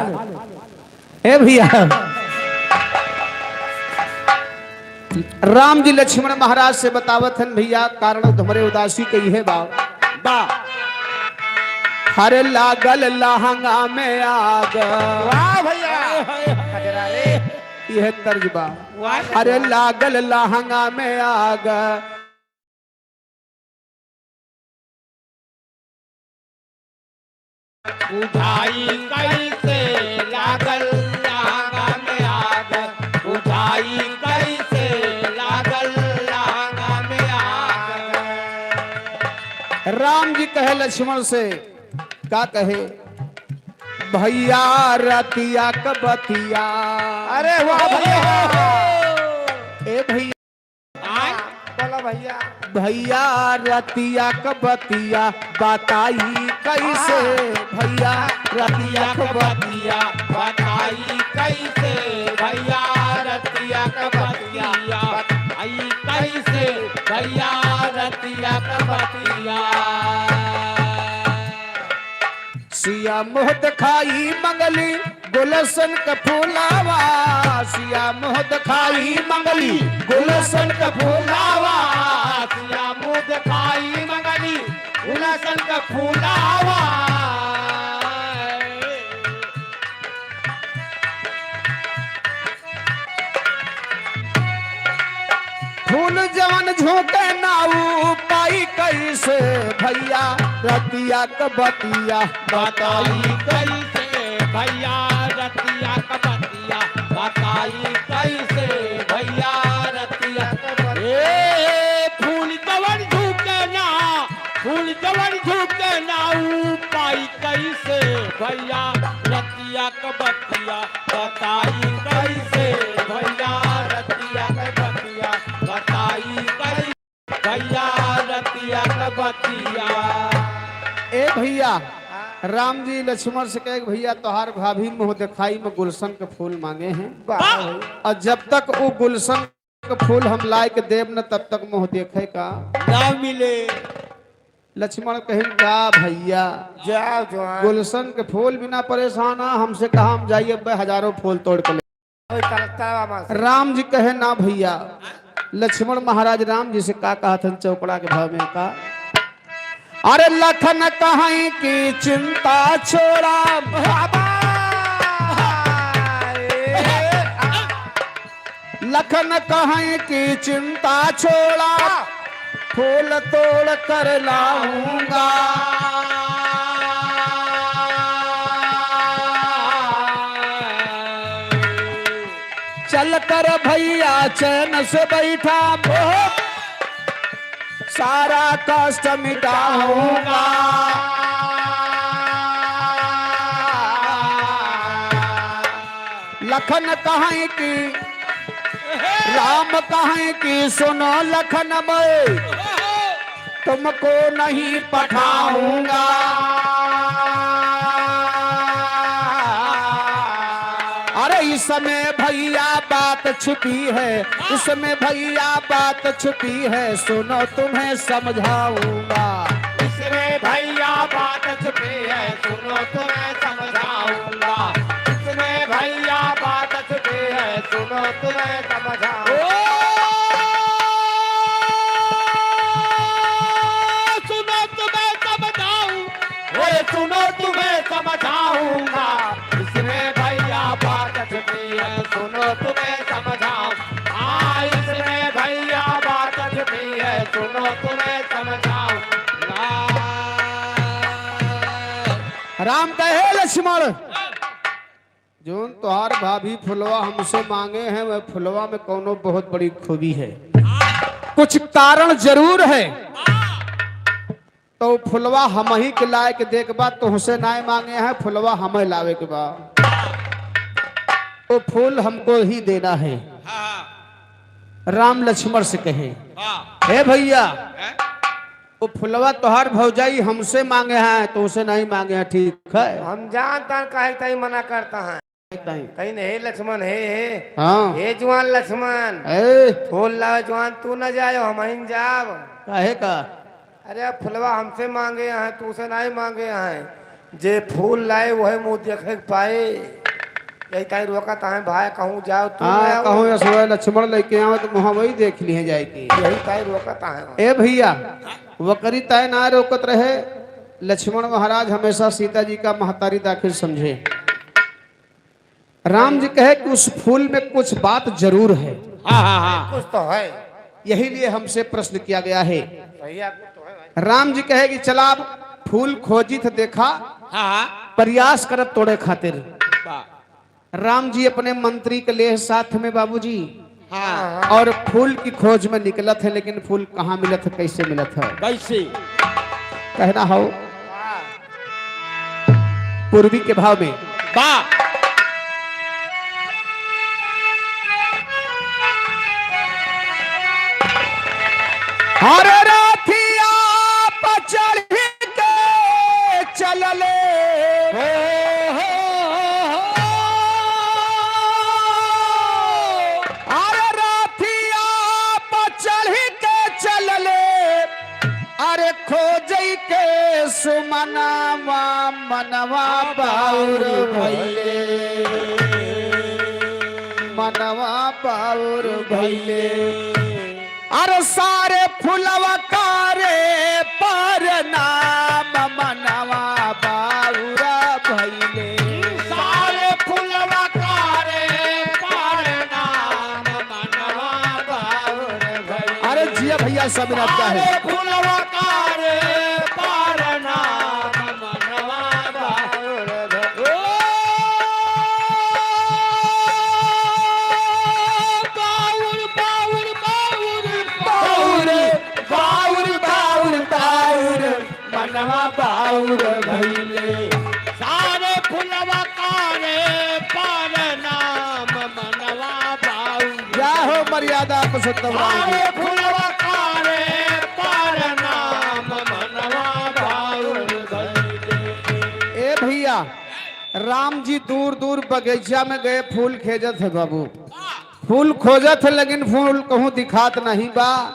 ए भैया, राम जी लक्ष्मण महाराज से बतावत हन, "भैया, कारण तुम्हरे उदासी के इहे बा।" बा। "हरे लागल लहंगा में आग।" वाह भैया। खजरा रे। इहे तर्ज बा। वाह। "हरे लागल लहंगा में आग।" बुझाई कैसे लागल आग में आग, बुझाई कैसे लागल आग में आग। राम जी कहे लक्ष्मण से, का कहे? भैया रतिया क बतिया। अरे वाह भैया। ए भैया। आय? बोला भैया। भैया रतिया क बतिया बताई कैसे? हाँ। भैया रतिया क बतिया बताई कैसे? भैया रतिया क बतिया बताई कैसे? भैया रतिया क बतिया। सिया मोह दिखाई मंगली गुलशन क फूलावा, सिया मोह दिखाई मंगली गुलशन क फूलावा, सिया मोह दिखाई मंगली गुलशन क फूलावा। फूल जवन झुके ना ऊ पाई कैसे भैया रतिया क बतिया बताई कैसे भैया रतिया क बतिया बताई कैसे भैया रतिया क बतिया। ए, फूल जवन झुके ना, फूल जवन झुके ना ऊ पाई कैसे भैया रतिया क बतिया बताई कैसे भैया रतिया क बतिया बताई कैसे भैया रतिया क बतिया। ए भैया, राम जी लक्ष्मण से कहे, "भैया, तोहार भाभी मुँह दिखाई में गुलशन के फूल मांगे हैं। वाह। और जब तक वो गुलशन के फूल हम लाए के देब न, तब तक मुँह देखे का ना मिले।" लक्ष्मण कहिन, "जा भैया, जाओ जवान। गुलशन के फूल बिना परेशान आ, हमसे कहा हम जाइए, अब हजारों फूल तोड़ के ले।" ओए तरसता बा माँ से। राम जी कहे, "ना भैया।" लक्ष्मण महाराज राम जी से का कहत हन चौकड़ा के भाव में का? अरे लखन कहाई की चिंता छोड़ा। बाबा। लखन कहाई की चिंता छोड़ा, फूल तोड़ कर लाऊंगा। चल कर भैया चैन से बैठा, सारा कष्ट मिटाऊंगा। लखन कहें कि, राम कहें कि सुनो लखन, मैं तुमको नहीं पठाऊंगा। अरे इसमें भैया बात छुपी है, इसमें भैया बात छुपी है, सुनो तुम्हें समझाऊंगा। इसमें भैया बात छुपी है, सुनो तुम्हें समझाऊंगा। इसमें भैया बात छुपी है, सुनो तुम्हें समझाऊं। ओ, सुनो तुम्हें समझाऊं। ओए सुनो हे लक्ष्मण, जौन तोहार भाभी फुलवा हमसे मांगे हैं, वह फुलवा में कौनो बहुत बड़ी खूबी है, कुछ कारण जरूर है। तो फुलवा हमही के लाए के देख बा, तोहसे नाय मांगे हैं, फुलवा हमें लावे के बा। वो फूल हमको ही देना है। हाँ, हाँ। राम लक्ष्मण से कहे, हाँ। "हे भैया, हैं? वो फुलवा तोहार भौजाई हमसे मांगे हैं, तोहसे नहीं मांगे हैं, ठीक है?" हम जानता है काहे ताई मना करता है। ताई। कहीं नहीं, "हे लक्ष्मण, हे, हे, हाँ। हे जवान लक्ष्मण, ए। फूल लाओ जवान, तू न जायो, हम ही जाब।" काहे का? अरे, फुलवा हमसे मांगे हैं, तू से नहीं मांगे हैं। जे फूल लाए, वही मुँह देखे के पाए। यही ताई रोकत हैं, भाई, कहूँ जाओ, तू हाँ, ले आओ। कहूँ असुआ लक्ष्मण लेके आवे, तो मुँह वही देख लिए जाए के। यही ताई रोकत हैं। ए भैया, वकरी ताई ना रोकत रहे। लक्ष्मण महाराज हमेशा सीता जी का महतारी दाखिल समझे। राम जी कहे कि उस फूल में कुछ बात जरूर है। हाँ, हाँ, हाँ। कुछ तो है। यही लिए हमसे प्रश्न किया गया है। भैया, कुछ तो है भाई। राम जी कहे कि चला अब फूल खोजी थ देखा, हाँ, हाँ। प्रयास करत तोड़े खातिर। वाह। राम जी अपने मंत्री के लिए साथ में बाबूजी हाँ। और फूल की खोज में निकलत है, लेकिन फूल कहाँ मिलत है, कैसे मिलत है? कैसे? कहना हो। पूर्वी के भाव में। वाह। हर रथिया पर चढ़ के चलले। हो, हो, हो, हो। अरे रथिया पर चढ़ के चलले, अरे खोजई के सुमनवा मनवा बाउर भइले, मनवा बाउर भइले। अरे सारे फुलवा कारे पर नाम मनवा बाउर भइले। सारे फुलवा कारे पर नाम मनवा बाउर भइले। अरे जिया भैया, सब मिनट का है। सारे फुलवा कारे पर नाम मनवा बाउर भइले। ओ बाउर, बाउर, बाउर, बाउर, बाउर, बाउर, बाउर, मनवा बाउर भइले। सारे फुलवा कारे पर नाम मनवा बाउर। जय हो मर्यादा पुरुषोत्तम राम जी। सारे फुलवा कारे पर नाम मनवा बाउर भइले। ए भैया, राम जी दूर दूर बगीचा में गए, फूल खेजत है बाबू। फूल खोजत है, लेकिन फूल कहूँ दिखात नहीं बा।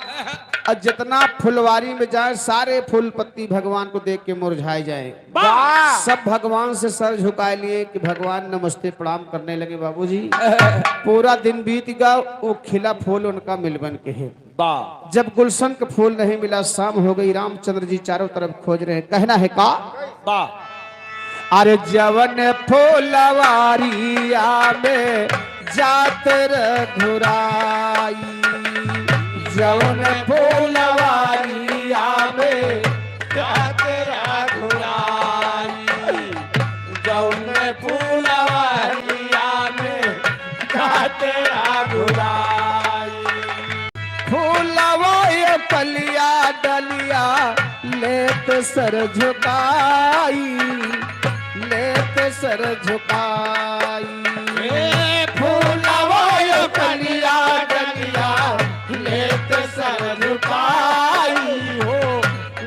और जितना फुलवारी में जाए, सारे फूल पत्ती भगवान को देख के मुरझाए जाए। वाह! सब भगवान से सर झुकाए लिए कि भगवान नमस्ते प्रणाम करने लगे बाबूजी। पूरा दिन बीत गया, वो खिला फूल उनका मिलबन के है। वाह! जब गुलशन का फूल नहीं मिला, शाम हो गई, रामचंद्र जी चारों तरफ खोज रहे, कहना है का? वाह! अरे जवन फुलवारिया में जात रघुराई, जवन फुलवारिया में जात रघुराई, जवन फुलवारिया में जात रघुराई। फूलवा ये कलिया डलिया लेत सर झुकाई, लेत सर झुकाई। ए फूलवा ये कलिया डलिया लेत सर झुकाई हो,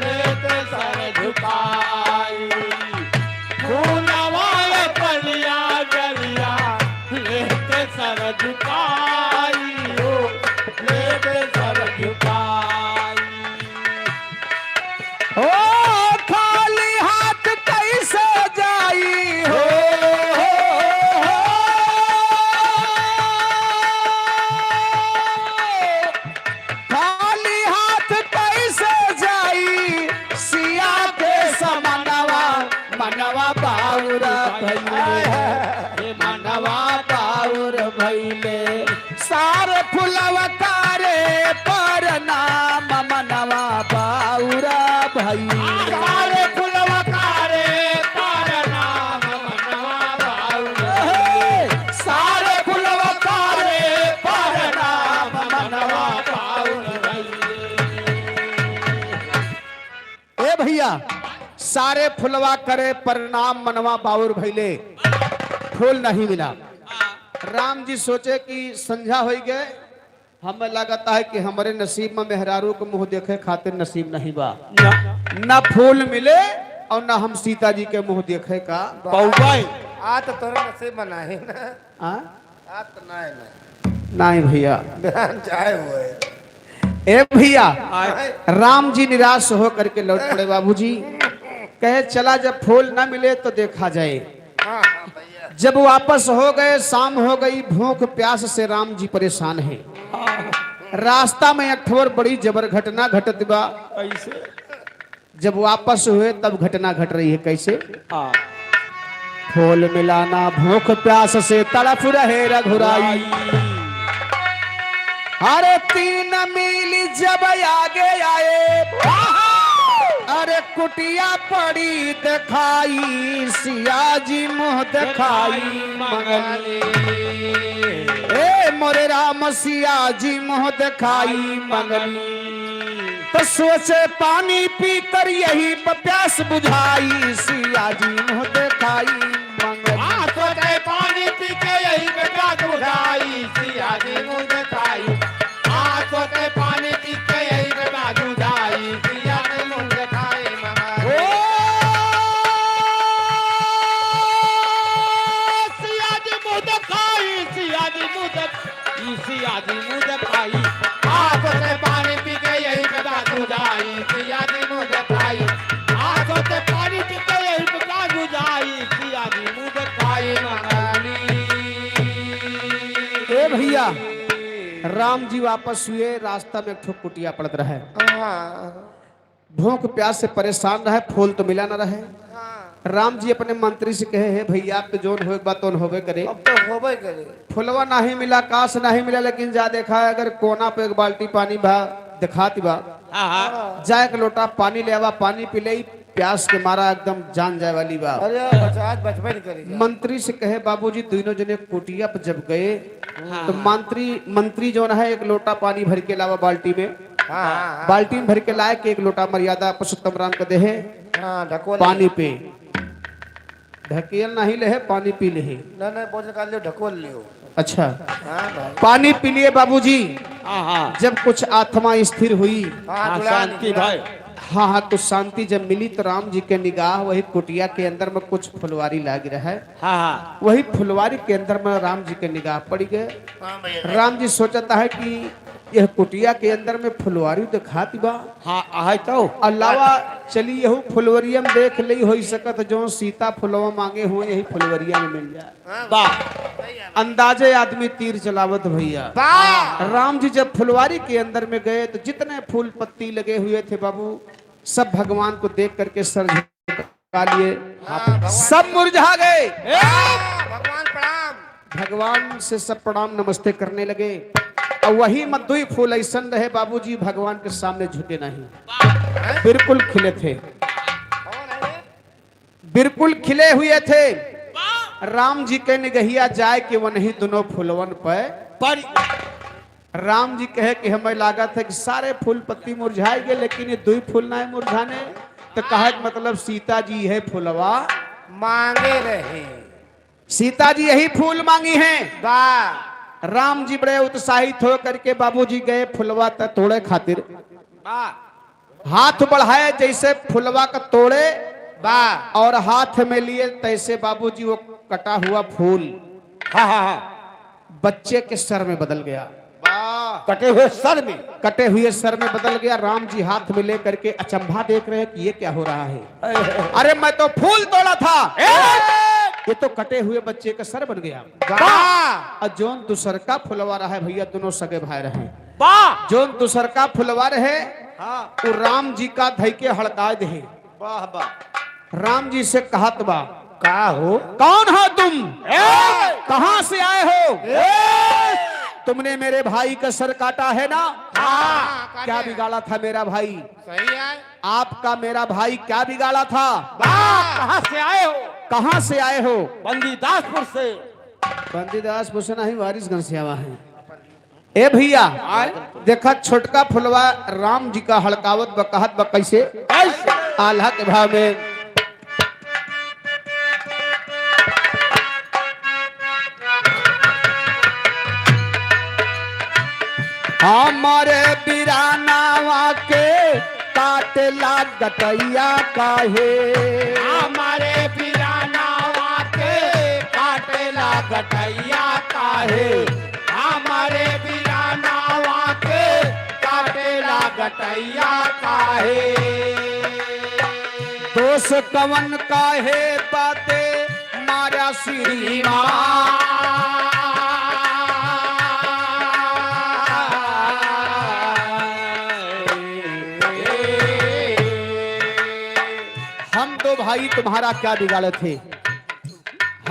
लेत सर झुकाई। फूलवा ये कलिया डलिया लेत सर झुकाई हो, लेत सर झुकाई। ओ खाली हाथ कैसे जाई हो, खाली हाथ कैसे जाई, सिया के समनवा मनवा बाउर भइले, हे मनवा बाउर भइले। सारे फुलवा कारे पर नाम मनवा बाउर भइले। सारे फुलवा कारे पर नाम सारे फुलवा करे प्रणाम, मनवा बाउर भइले, फूल नहीं मिला। राम जी सोचे कि संझा होइ गए, हमें लगता है कि हमरे नसीब में मेहरारू के मुँह देखे खातिर नसीब नहीं बा। ना। ना फूल मिले और ना हम सीता जी के मुँह देखे का। बाबू भाई। आ तो तोरे नसीब में नहीं ना। हाँ? आ तो नहीं, नहीं। नहीं भैया। बिहान चाहे हुए। ए भैया, आए। राम जी निराश हो करके लौट पड़े बाबूजी। कहे, "चला, जब फूल ना मिले तो देखा जाए।" हाँ, हाँ, भैया। जब वापस हो गए, शाम हो गई, भूख प्यास से राम जी परेशान हैं। रास्ता में एक ठो और बड़ी जबर घटना घटत बा। कैसे? जब वापस हुए तब घटना घट रही है। कैसे? हाँ। फूल मिला ना भूख प्यास से तड़फ रहे रघुराई। अरे तीन मील जब आगे आए, अरे कुटिया पड़ी दिखाई, सिया जी मुँह दिखाई मंगली। ए मोरे राम, सिया जी मुँह दिखाई मंगली। तो सोचे पानी पीकर यही प प्यास बुझाई, सिया जी मुँह दिखाई मंगली। हाँ, सोचे पानी पी के यही पे प्यास बुझाई, सिया जी मुँह दिखाई। हाँ, सोचे पानी पी के यही पे प्यास बुझाई, सिया जी मुँह दिखाई मंगली। ओ, सिया जी मुँह दिखाई, सिया जी मुँह दिखाई। ई सिया जी मुँह दिखाई। आँखों से पानी पी के यही पे प्यास बुझाई, सिया जी मुँह दिखाई। आँखों से पानी पी के यही पे प्यास बुझाई, सिया जी मुँह दिखाई मंगली। ए भैया, राम जी वापस हुए, रास्ता में एक ठो कुटिया पड़त रहे। हाँ। भूख प्यास से परेशान रहे, फूल तो मिला न रहे। हाँ। राम जी अपने मंत्री से कहे, "हे भैया, अब तो जौन होए के बा, तौन होबे करे। अब तो होबे करे। फुलवा नहीं मिला, कास नहीं मिला, लेकिन जा देखा, अगर कोना पे एक बाल्टी पानी बा, देखात बा। हाँ, हाँ। जा एक लोटा पानी ले आवा, पानी पी ले, प्यास के मारा एकदम जान जाए वाली बा।" अरे, बचा, आज बचबे नहीं करेगा। मंत्री से कहे, "बाबूजी, दोनों जने कुटिया पर जब गए, हाँ, तो हाँ। मंत्री, मंत्री जौन है, एक लोटा पानी भर के लावा बाल्टी में।" हाँ, हाँ, हाँ। बाल्टी में भर के लाए के एक लोटा मर्यादा पुरुषोत्तम राम के देहे। हाँ, ढकोल पानी लियो। पे। ढकेल नहीं ले है, पानी पी ले है। नहीं, नहीं, बोझ निकाल लियो, ढकोल लियो। अच्छा। हाँ भाई। पानी पी लिए बाबूजी। हाँ, हाँ। जब कुछ आत्मा स्थिर हुई। हाँ, हाँ, जुड़ा शांति लियो। भाई। हाँ, हाँ, कुछ शांति जब मिली तो राम जी के निगाह वही कुटिया के अंदर में कुछ फुलवारी लाग रहा है। हाँ, हाँ। वही फुलवारी के अंदर में राम जी के निगाह पड़ गए। हाँ भैया। राम जी सोचता है कि यह कुटिया के अंदर में फुलवारी देखात बा। हाँ, आहे तो। अलावा चली यहू फुलवरिया में देख लई, होई सकत जौन सीता फुलवा मांगे हुए यही फुलवरिया में मिल जाए। हाँ। बा। अंदाजे आदमी तीर चलावत भैया। बा। राम जी जब फुलवारी के अंदर में गए तो जितने फूल पत्ती लगे हुए थे बाबू, सब भगवान को देख करके सर झुका लिए। हाँ, भगवान सब मुरझा गए। ए! भगवान प्रणाम। भगवान से सब प्रणाम नमस्ते करने लगे। और वही में दुई फूल ऐसन रहे बाबूजी, भगवान के सामने झुके नहीं, बिल्कुल खिले थे, बिल्कुल खिले हुए थे। राम जी के निगहिया जाए कि वनही दोनों फूलवन पे पर राम जी कहे कि हमें लागत है कि सारे फूल पत्ती मुरझाए गए, लेकिन ये दुई फूल ना मुरझाने। तो कहे के मतलब सीता जी है फुलवा मांगे रहे। सीता जी यही फूल मांगी हैं। वाह। राम जी बड़े उत्साहित हो करके बाबूजी गए फुलवा त तोड़े खातिर। वाह। हाथ बढ़ाए जैसे फुलवा का तोड़े। वाह। और हाथ में लिए तैसे बाबूजी वो कटा हुआ फूल हाँ, हाँ, हाँ। बच्चे के सर में बदल गया। वाह। कटे हुए सर में। कटे हुए सर में बदल गया। राम जी हाथ में लेकर के अचंभा देख रहे हैं कि ये क्या हो रहा है। अरे, मैं तो फूल तोड़ा था, ए! ये तो कटे हुए बच्चे का सर बन गया। वाह। और जौन दूसर का फुलवा रहा है भैया, दोनों सगे भाई रहे। वाह। जौन दूसर का फुलवा रहे, हाँ। वो राम जी का धई के हड़का दे। वाह, वाह। राम जी से कहत बा, का हो? कौन हो तुम? ए! कहाँ से आए हो? ए! तुमने मेरे भाई का सर काटा है ना? हाँ, क्या काटे। बिगाड़ा था मेरा भाई? सही है। आपका मेरा भाई क्या बिगाड़ा था? वाह, कहाँ से आए हो? कहाँ से आए हो? बंदीदासपुर से। बंदीदासपुर से नहीं, वारिसगंज से आवा है। ए भैया, आय। देखा छोटका फुलवा राम जी का हड़कावत बा, कहत बा कैसे? कैसे? आल्हा के भाव में। हमरे बिरानावा के काटेला गटइया काहे? हमरे बिरानावा के काटेला गटइया काहे? हमरे बिरानावा के काटेला गटइया काहे? दोष कवन काहे बाटे मारा श्रीमान। हम दो भाई तुम्हारा क्या बिगाड़े थे?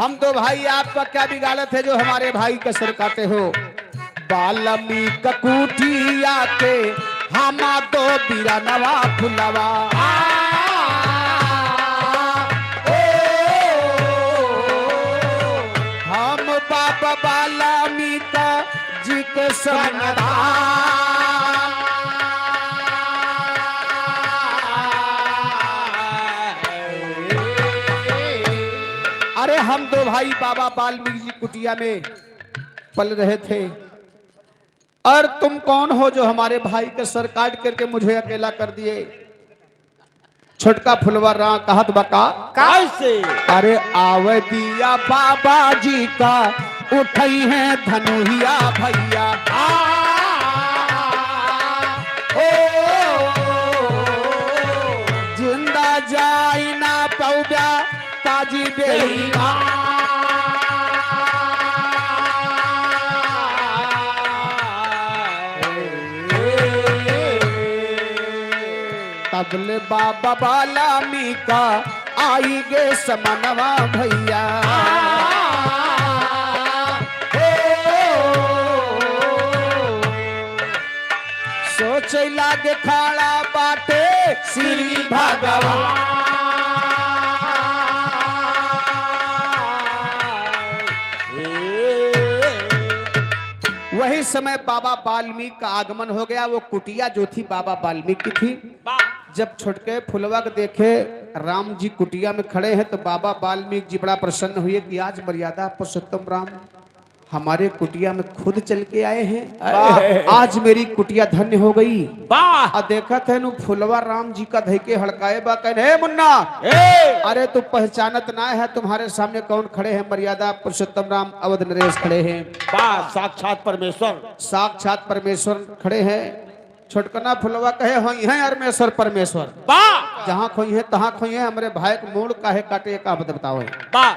हम दो भाई आपका क्या बिगाड़े थे जो हमारे भाई का सर काटे हो? बाल्मीक कुटिया के हम दो बिरनवा फुलवा। आ, ओ, हम बाबा बाल्मीक जी के समनदान। अरे हम दो भाई बाबा बाल्मीक जी कुटिया में पल रहे थे। और तुम कौन हो जो हमारे भाई का सर काट करके मुझे अकेला कर दिए? छोटका फुलवा रा कहत बा का? कैसे? अरे आवे दिया बाबा जी का, उठई है धनुहिया भैया। आ, ओ, जिंदा जाई ना पौब्या काजी बेईमान। तबले बाबा बाल्मीक आई गे समनवा भैया। सोचे लागे खड़ा बाटे श्री भगवान। वही समय बाबा वाल्मीकि का आगमन हो गया। वो कुटिया जो थी बाबा वाल्मीकि की थी। वाह। जब छोटके फुलवा के देखे राम जी कुटिया में खड़े हैं तो बाबा वाल्मीकि जी बड़ा प्रसन्न हुए कि आज मर्यादा पुरुषोत्तम राम हमारे कुटिया में खुद चल के आए हैं। वाह। आज मेरी कुटिया धन्य हो गई। वाह। आ देखत है नु फुलवा राम जी का धइके हड़काए बा, कहने, "हे मुन्ना, ए! अरे तू पहचानत ना है, तुम्हारे सामने कौन खड़े हैं?" मर्यादा पुरुषोत्तम राम अवध नरेश खड़े हैं। वाह, साक्षात परमेश्वर। साक्षात परमेश्वर खड़े हैं। छोटकना फुलवा कहे, "होई हैं अरमेश्वर परमेश्वर।" वाह। जहाँ खोई हैं, तहाँ खोई हैं, हमरे भाई के मूड़ काहे काटे, एक आप बताओ। वाह।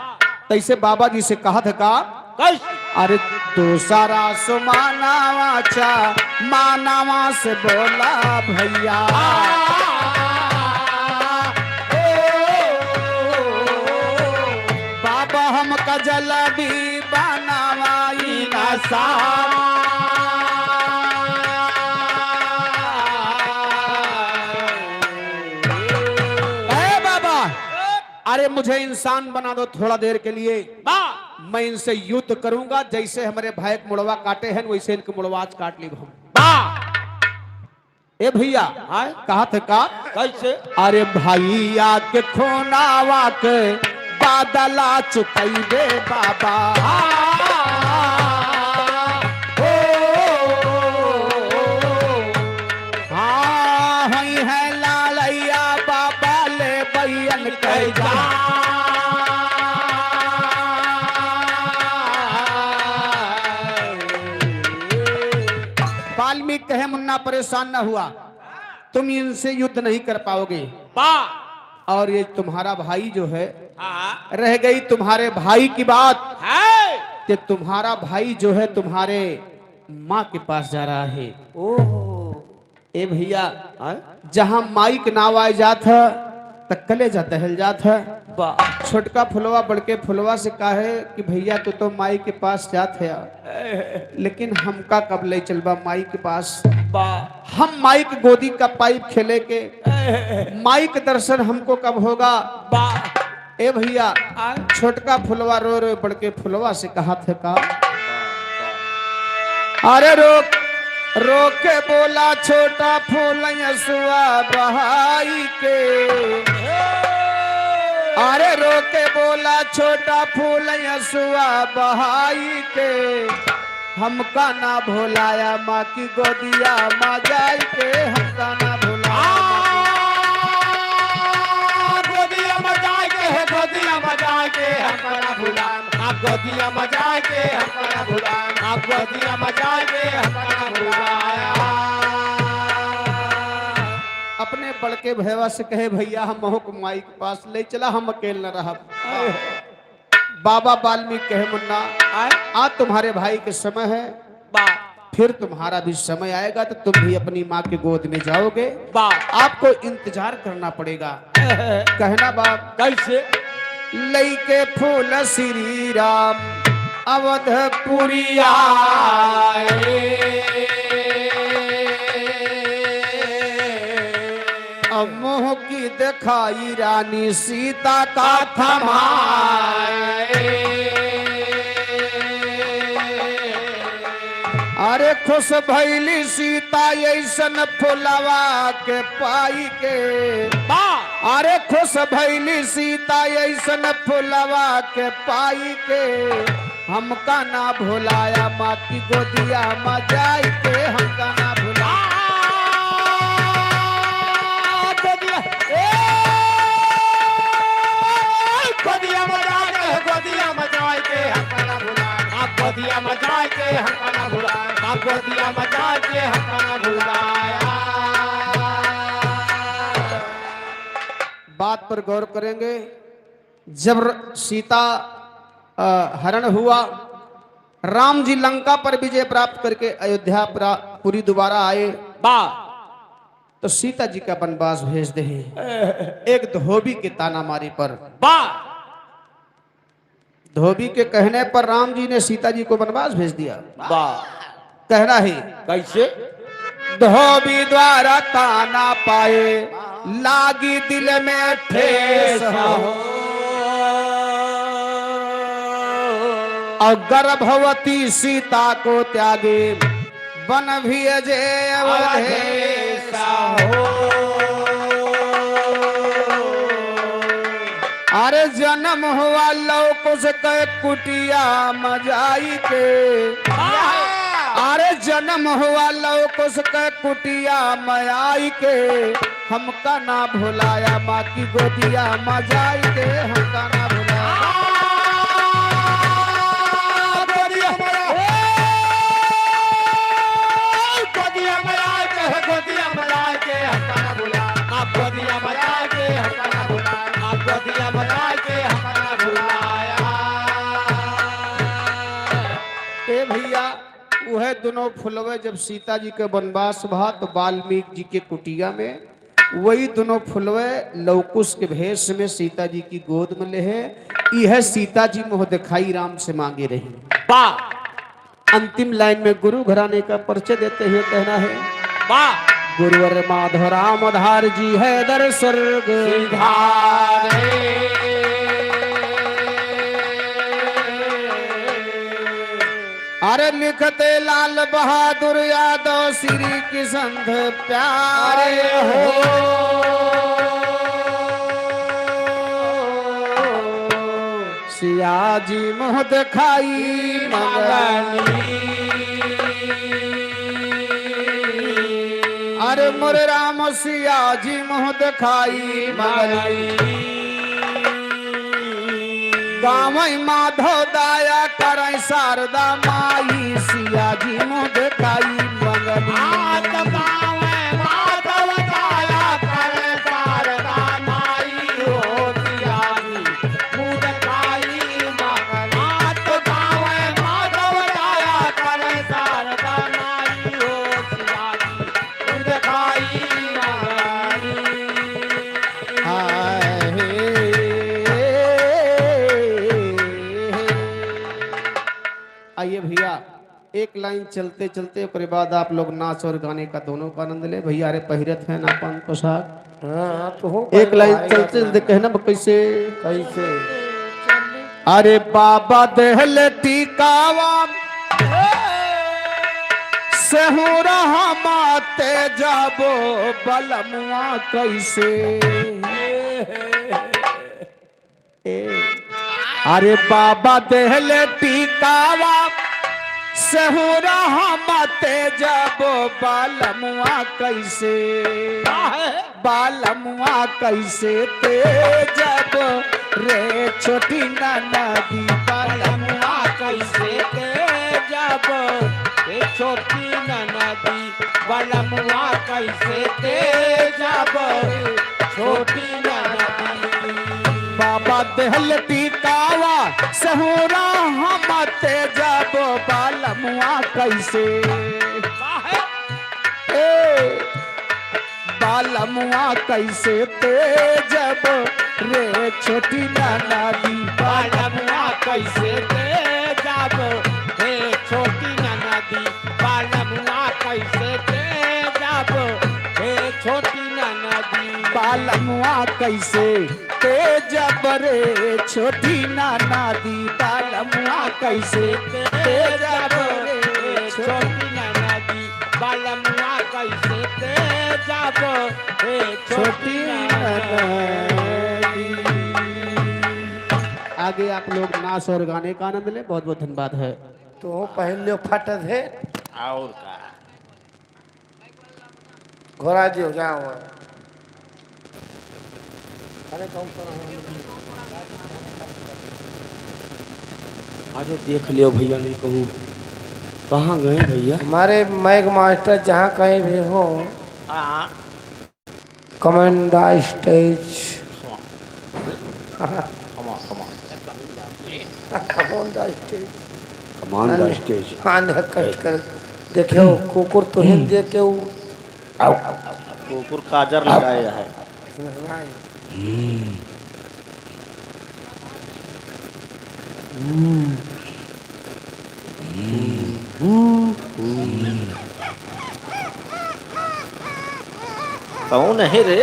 तैसे बाबा जी से कहा था का? कैसे? अरे दूसरा सुमानावा चा, मानावा से बोला भैया। बाबा हमका जल्दी बनावाई ना सा। ए बाबा, अरे मुझे इंसान बना दो थोड़ा देर के लिए। बा। मैं इनसे युद्ध करूंगा, जैसे हमरे भाई के मुड़वा काटे हैं वैसे इनके मुड़वा आज काट ली हम। बा। ए भैया, हाँ? कहा थे का? कैसे? अरे भैया के खोनावा के बादला चुकैबे बाबा। हाँ, होई है लालैया बाबा ले बैयन के जा। वाल्मीकि कहे, मुन्ना परेशान न हुआ, तुम इनसे युद्ध नहीं कर पाओगे। बा। और ये तुम्हारा भाई जो है, हाँ। रह गई तुम्हारे भाई की बात है। कि तुम्हारा भाई जो है तुम्हारे माँ के पास जा रहा है। ओहो। ए भैया, हाँ? जहाँ माई के नाव आए जात है, त कलेजा दहल जात है। बा। छोटका फुलवा बड़के फुलवा से कहे कि भैया तू तो माई के पास जात है, लेकिन हमका कब ले चलबा माई के पास? बा। हम माई के गोदी का पाइप खेले के, माई के दर्शन हमको कब होगा? बा। ए भैया, आ? छोटका फुलवा रो रो बड़के फुलवा से कहा थे का? अरे रोक, रोक के बोला छोटा फूल यसुआ बहाई के। अरे रोक के बोला छोटा फूल यसुआ बहाई के। हमका ना भुलाया माँ की गोदिया मा जाई के, हमका ना भुलाया। आ, गोदिया मा जाई के है, गोदिया मा जाई के, हमका ना भुलाया। आप गोदिया मा जाई के, हमका ना भुलाया। आप गोदिया मा जाई के, हमका ना भुलाया। अपने बड़के भैया से कहे, "भैया, हम महू के माई के पास ले चला, हम अकेल न रहब।" बाबा वाल्मीकि कहे, "मुन्ना, आए? आज तुम्हारे भाई के समय है, बा। फिर तुम्हारा भी समय आएगा तो तुम भी अपनी माँ की गोद में जाओगे। बा। आपको इंतजार करना पड़ेगा।" कहना बाप। कैसे? लइके फूल श्री राम अवधपुरी आए। अब मुँह की देखाई रानी सीता का थमाए। अरे खुश भइली सीता अइसन फुलवा के पाई के। बा। अरे खुश भइली सीता अइसन फुलवा के पाई के। हमका ना भुलाया माँ की गोदिया मा जाई के, हमका ना भुलाया। आ, गोदिया, ए, गोदिया मा जाई के, गोदिया मा जाई के, हमका ना भुलाया। आ, गोदिया मा जाई के, हमका ना भुलाया। आ, गोदिया मा जाई के, हमका ना भुलाया। बात पर गौर करेंगे। जब र-, सीता, अ, हरण हुआ, राम जी लंका पर विजय प्राप्त करके अयोध्या प्रा-, पुरी दोबारा आए, बा। तो सीता जी का वनवास भेज दे। एक धोबी के ताना मारे पर, बा। धोबी के कहने पर राम जी ने सीता जी को वनवास भेज दिया। बा। कहना है। कैसे? धोबी द्वारा ताना पाए, लागी दिल में ठेस हो। और गर्भवती सीता को त्यागे, वन भेजे अवधेश हो। अरे जन्म हुआ लव कुश के कुटिया मा जाई के। अरे जन्म हुआ लव कुश के कुटिया मा आई के। हमका ना भुलाया माँ की गोदिया मा जाई के। हमका ना भुलाया। गोदिया मा जाई के, गोदिया मा जाई के, हमका ना भुलाया। आप गोदिया मा जाई के, हमका ना भुलाया। आप गोदिया मा जाई के, हमका ना भुलाया। ए भैया, उहे दुनो फुलवे जब सीता जी के वनवास भा तो वाल्मीकि जी के कुटिया में वही दुनो फुलवे लवकुश के भेष में सीता जी की गोद में लेहे। इहे सीता जी मोह देखाई राम से मांगे रही। बा। अंतिम लाइन में गुरु घराने का परिचय देते हुए कहना है, बा। गुरुवर माधव राम आधार जी है दर स्वर्ग सिधारे। अरे लिखते लाल बहादुर यादव श्री किसंध प्यारे हो। सिया जी मुँह देखाई मंगनी। अरे मोरे राम सिया जी मुँह देखाई मंगनी। गावै माधव दाया करै शारदा माई, सिया जी मुँह देखाई मंगनी। हाथ गावै माधव दाया करै शारदा माई हो, सिया जी मुँह देखाई मंगनी। हाथ गावै माधव दाया करै शारदा माई हो, सिया जी मुँह देखाई मंगनी। हाय हे। आइए भैया, एक लाइन चलते चलते ओकरे बाद आप लोग नाच और गाने का दोनों का आनंद ले। भैया, अरे पहिरत है ना पान पोशाक। हाँ, तो हो एक लाइन चलते चलते कहना बा कैसे? कैसे? अरे बाबा देहले टीकावा सेहूरा हम तेजाबो बलमुआ कैसे? ए, अरे बाबा देहले टीकावा सहुरा हम तेजब बालमुआ कैसे, काहे? बालमुआ कैसे तेजब रे छोटी ननदी। बालमुआ कैसे तेजब रे छोटी ननदी, बालमुआ कैसे तेजब छोटी ननदी। बाबा देहल टीकावा सहुरा हम तेजब बालमुआ कैसे, काहे? ए, बालमुआ कैसे तेजब रे छोटी ननदी। बालमुआ कैसे तेजब रे छोटी ननदी। बालमुआ कैसे तेजब रे छोटी ननदी। बालमुआ कैसे तेजब रे छोटी ननदी। बालमुआ कैसे तेजब रे छोटी ननदी। बालमुआ कैसे तेजब रे छोटी ननदी। आगे आप लोग नाच और गाने का आनंद लें। बहुत बहुत धन्यवाद है। तो पहले फटत है। और का? घोड़ा जी हो जाओ। अरे कौन सा रहा? अरे देख लियो भैया, नहीं कहूँ कहाँ गए भैया। हमारे माइक मास्टर जहाँ कहीं भी हो, हाँ। Command the stage। Come on, come on। Command the stage। Command the stage। कान हकट कर देखियो, कुकुर तुहिन देखे उ। कुकुर काजर लगाए है। कौन है रे?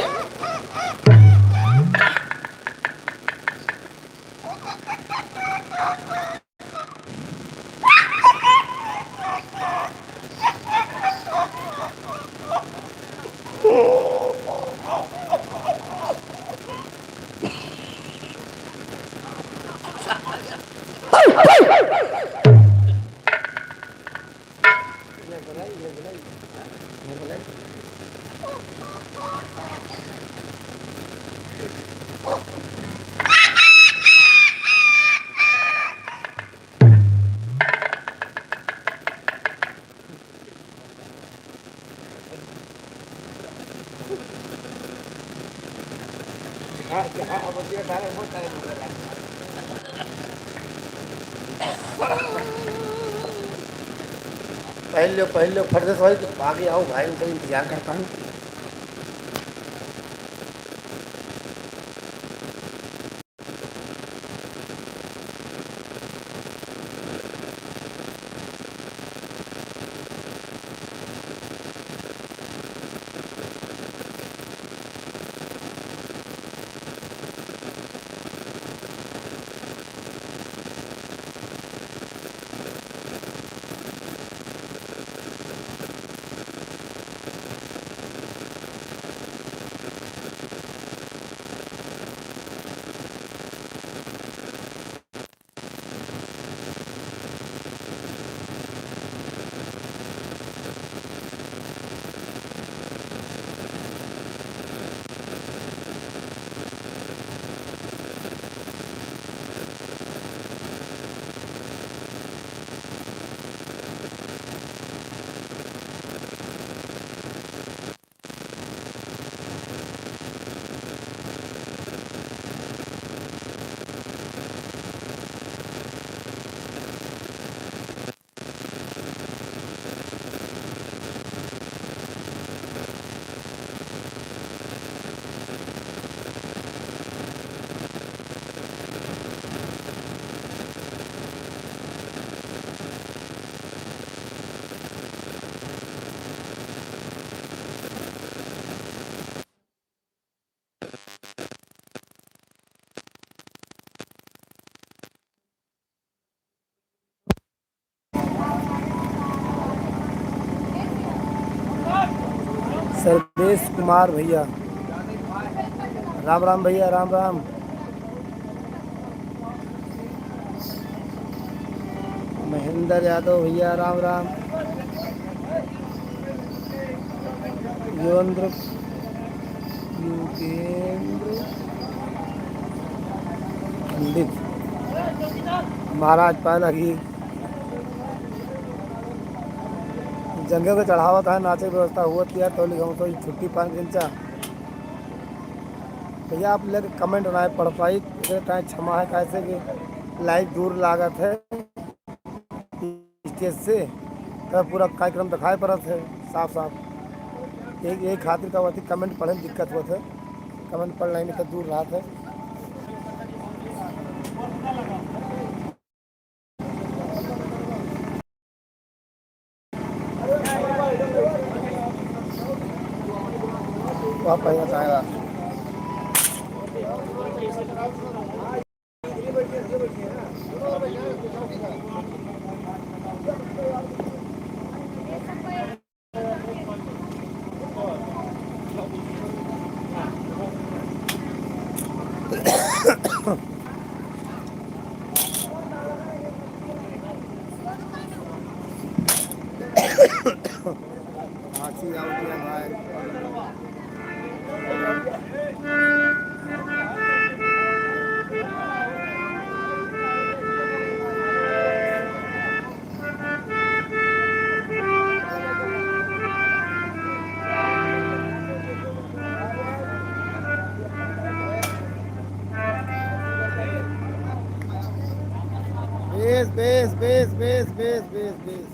पहले, पहले फट से सवारी तो आगे आओ भाई, उनका इंतजार करता हूँ। सर्वेश कुमार भैया, राम राम भैया, राम राम। महेंद्र यादव भैया, राम राम। युगेंद्र, युगेंद्र पंडित महाराज पाए लगी। जंगे के चढ़ावत है, नाचे के व्यवस्था हुआ तिया, तो लिख हम तो छुट्टी पान गिनचा। भैया, आप लोग comment ना पढ़ पाई, एकरे ताई क्षमा है, कैसे कि live दूर लागत है stage से, तो पूरा कार्यक्रम दिखाई पड़त है साफ साफ। एक, एक खातिर का होती comment पढ़े में दिक्कत होत है, comment पढ़ नहीं तो दूर रहत है। वाह, पहला चाहेगा। खांसी आ गया भाई। Base, base, base.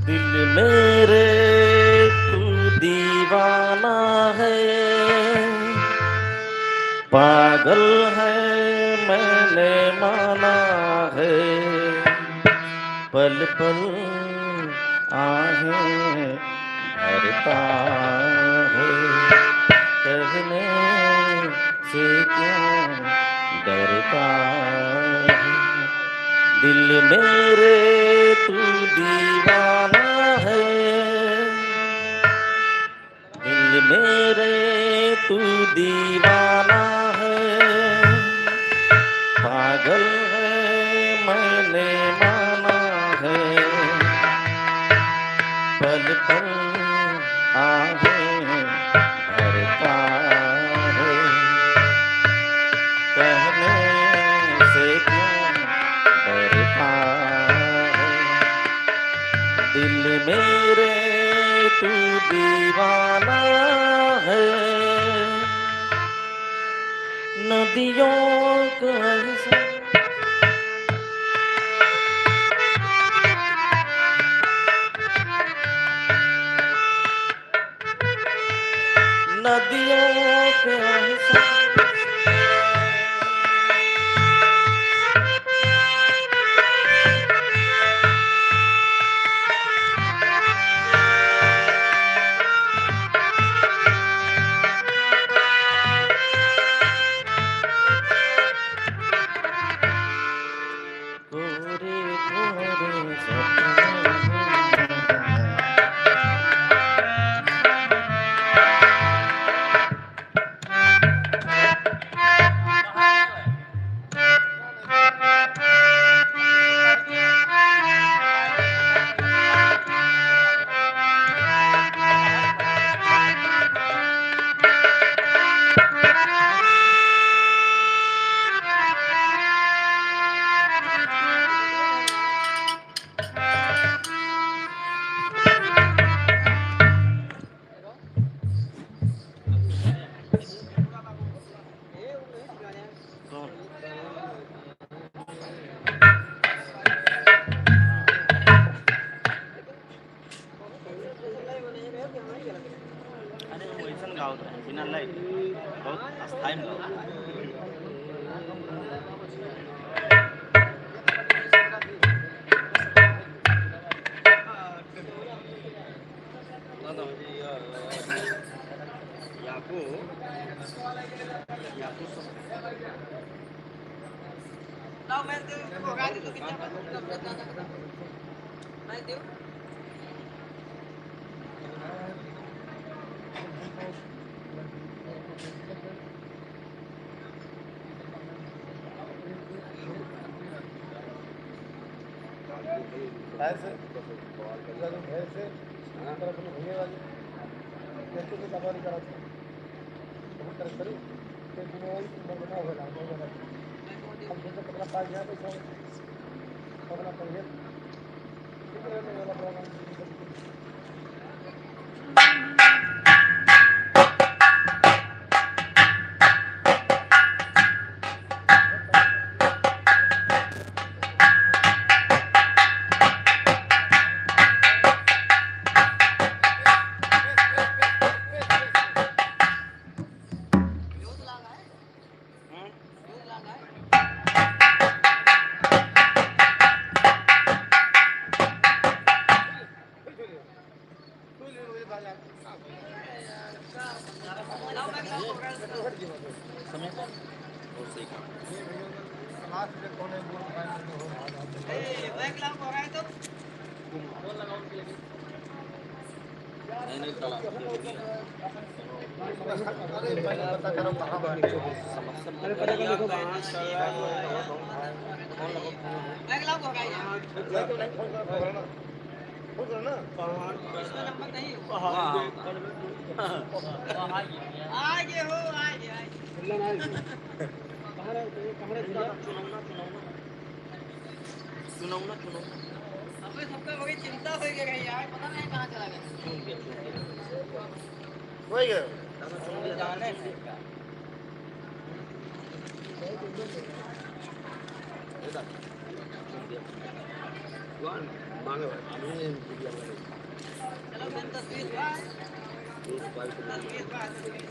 दिल मेरे तू दीवाना है, पागल है मैंने माना है। पल पल आहें भरता है, कहने से क्यों डरता है? दिल मेरे तू दीवाना है, दिल मेरे तू दीवाना है, पागल है मैंने माना है, पल पल आहें भरता है, कहने से क्यों डरता है? दिल मेरे तू दीवाना है, नदियों का एहसास, नदियों का एहसास। कोरे कोरे सपने। अरे, हम वैसन गावत रहे, बिना लाइट, बहुत अस्थाई में गावत रहे। ऐसे, ऐसे, तरफ में भैया वाली, जैसे भी दबा नहीं करा था। बहुत तरह से, तो जिम्मेवारी तुम बताओ, हो जाओ, हो जाओ। हम सोचे पकड़ा पा गया, तो सब पकड़ा पड़ गया। आगे हो, आगे, आगे। चुनाव ना, चुनाव ना। अबे सबका बड़ी चिंता हो गई यार, पता नहीं कहाँ चला गया। चुन गया, चुन गया। हो गया। जाने से। चलो, मैम, तस्वीर बा। तस्वीर बा, तस्वीर।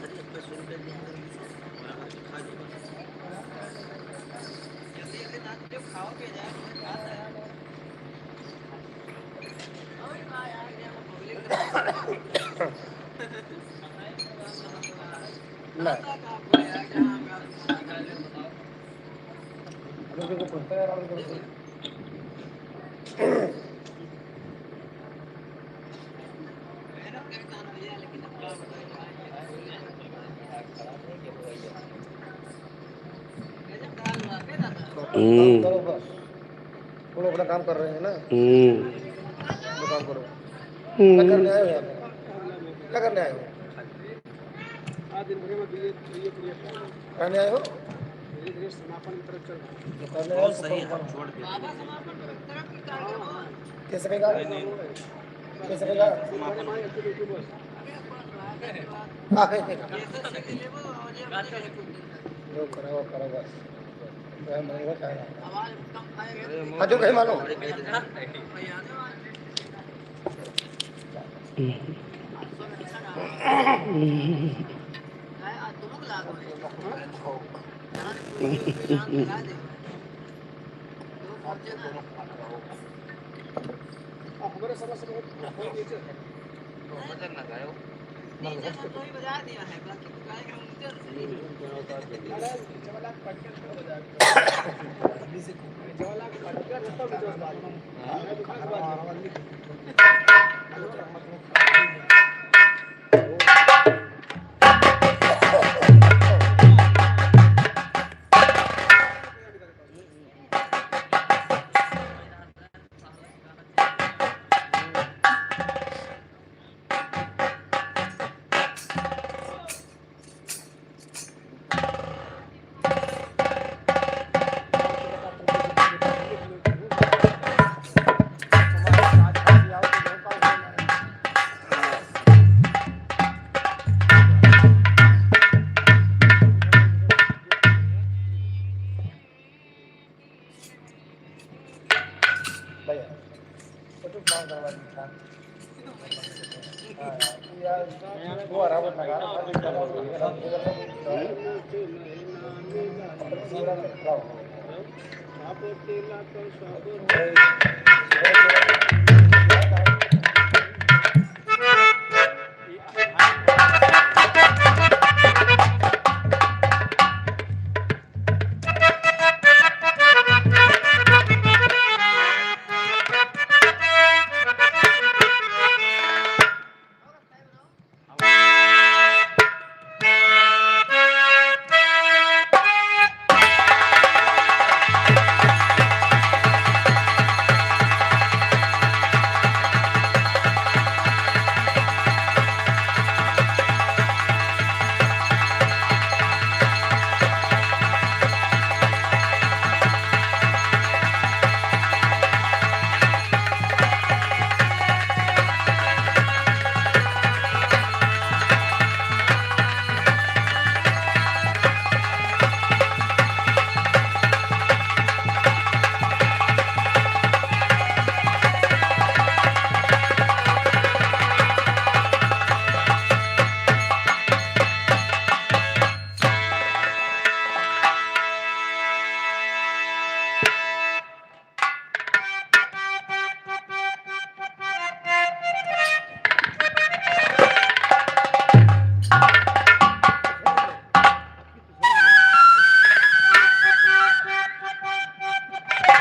जल्दी, जल्दी ना, जो खाओ के जाए, खाओ यार। ना। हम्म। काम करो बस। वो लोग अपना काम कर रहे हैं ना। हम्म। वो काम करो। हम्म। क्या करने आए हो यहाँ पे? क्या करने आए हो? आज दिन भर में धीरे, धीरे, धीरे करने आए हो? धीरे, धीरे समापन की तरफ चल रहा है। जो करने आए हो, बहुत सही है, छोड़ के। कैसे कहेगा? नहीं, नहीं। कैसे कहेगा? समापन। हाँ, है, है। जो करो, वो करो बस। हजूर कहीं मानो। भैया, फोटो कहाँ करवा दी था? हाँ, यार, वो हरा बटन लगा।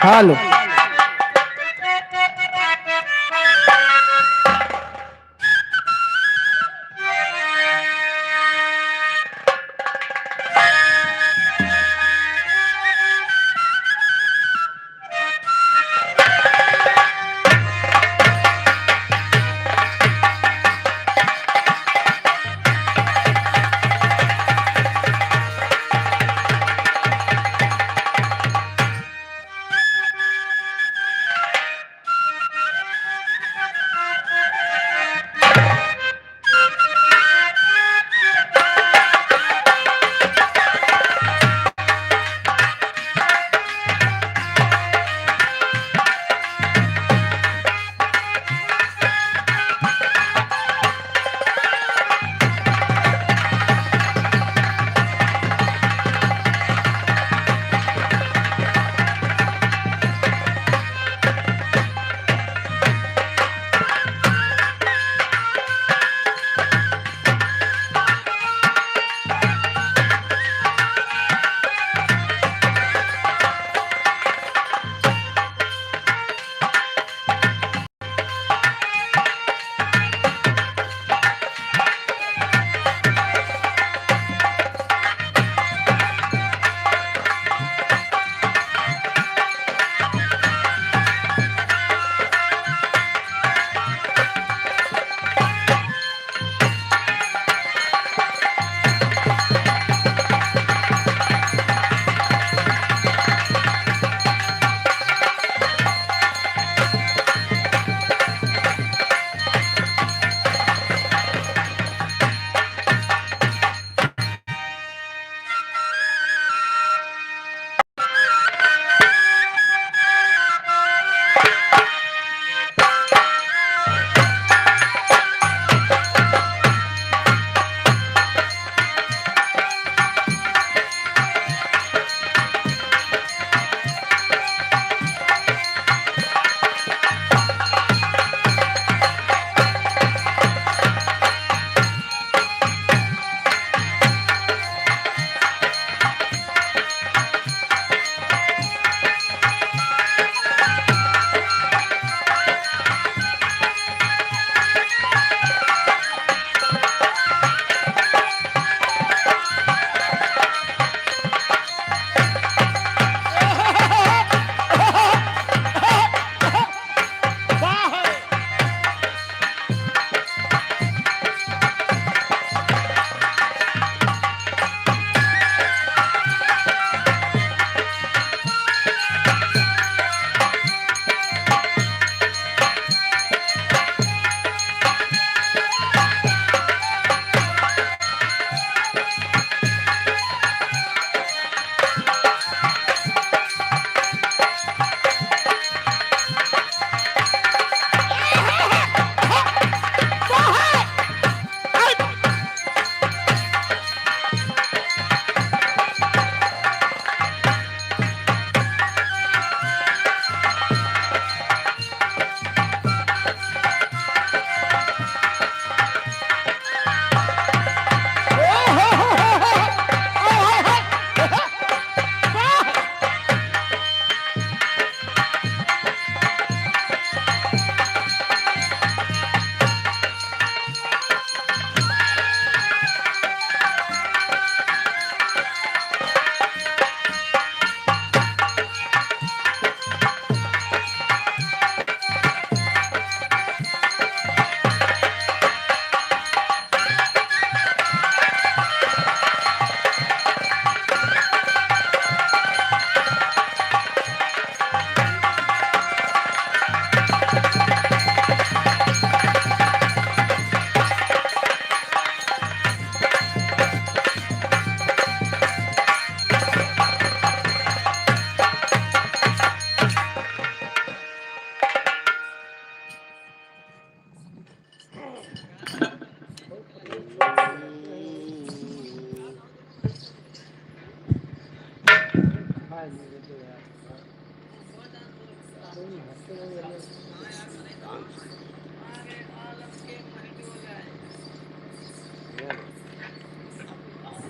हेलो।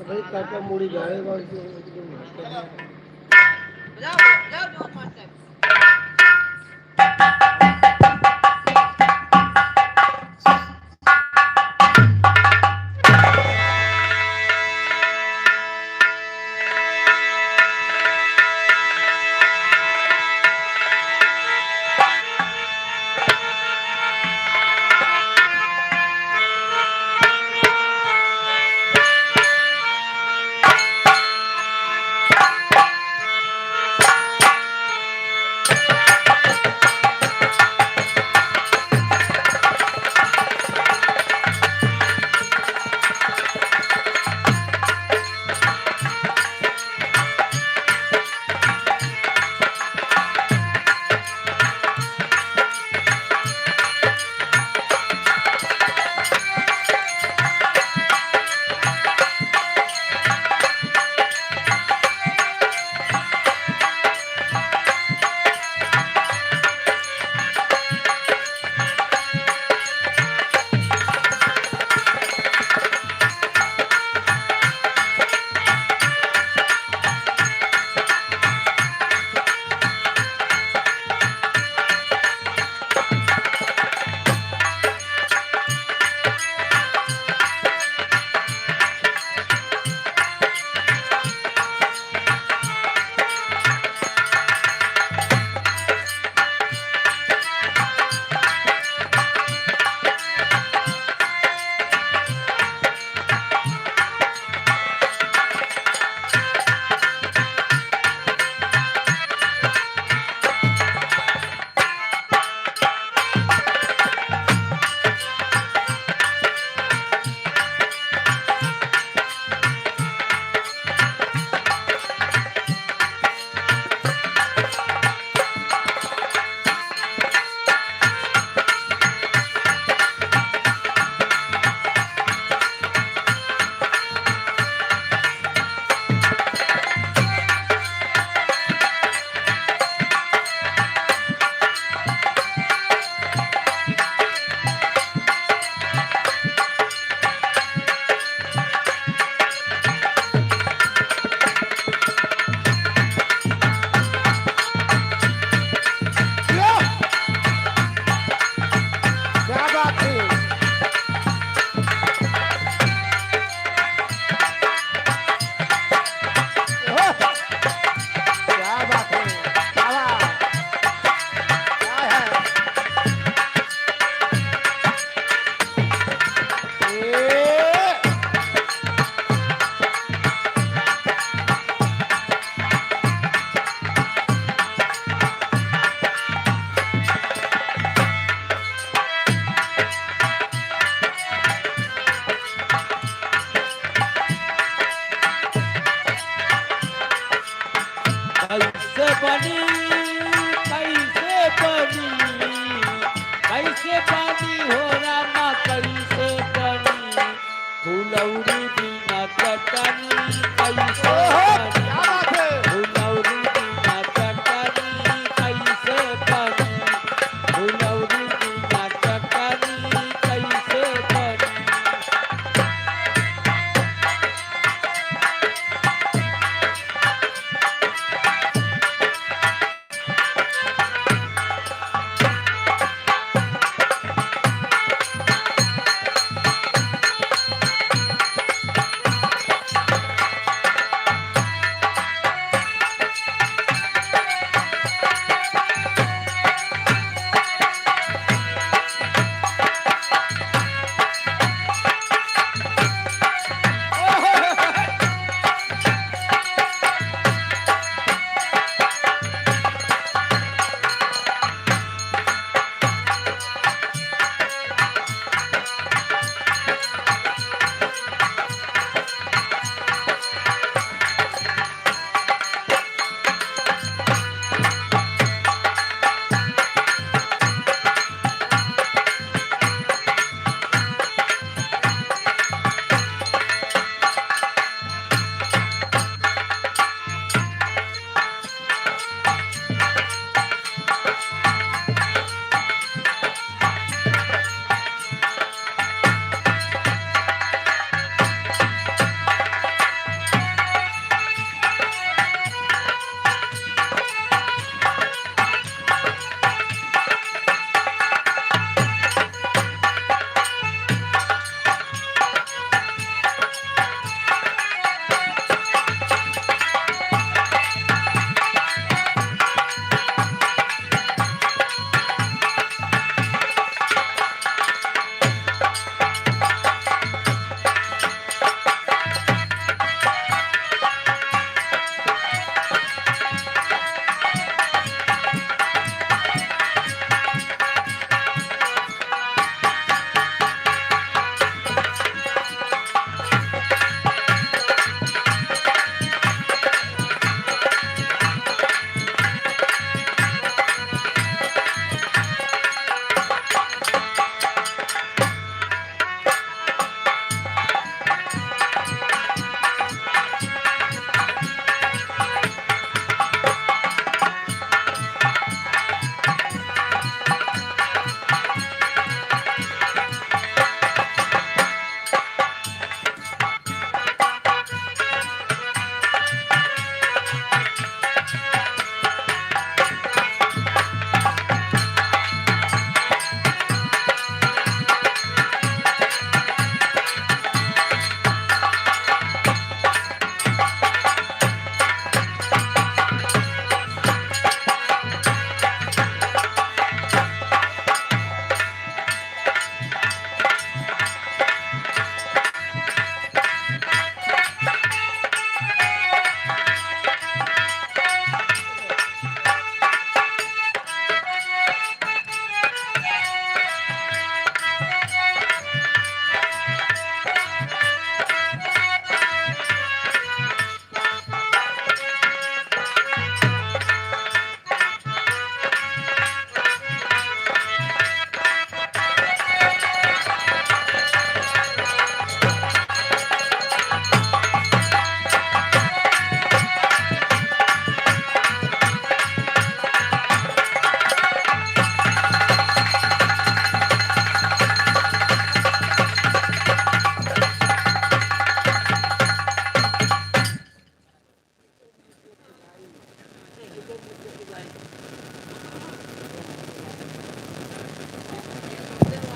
भाई, काका मुड़ी गाड़े बार से एकदम हंसते हैं।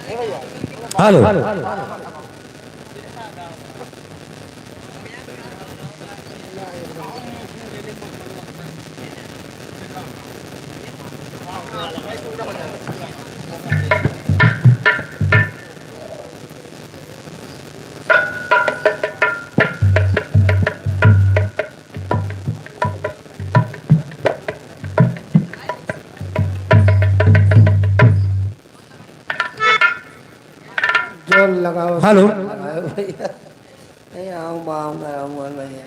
हेलो। जोर लगाओ, हेलो। जोर लगाओ भैया। नहीं, आऊँ, आऊँ, आऊँ, आऊँ भैया।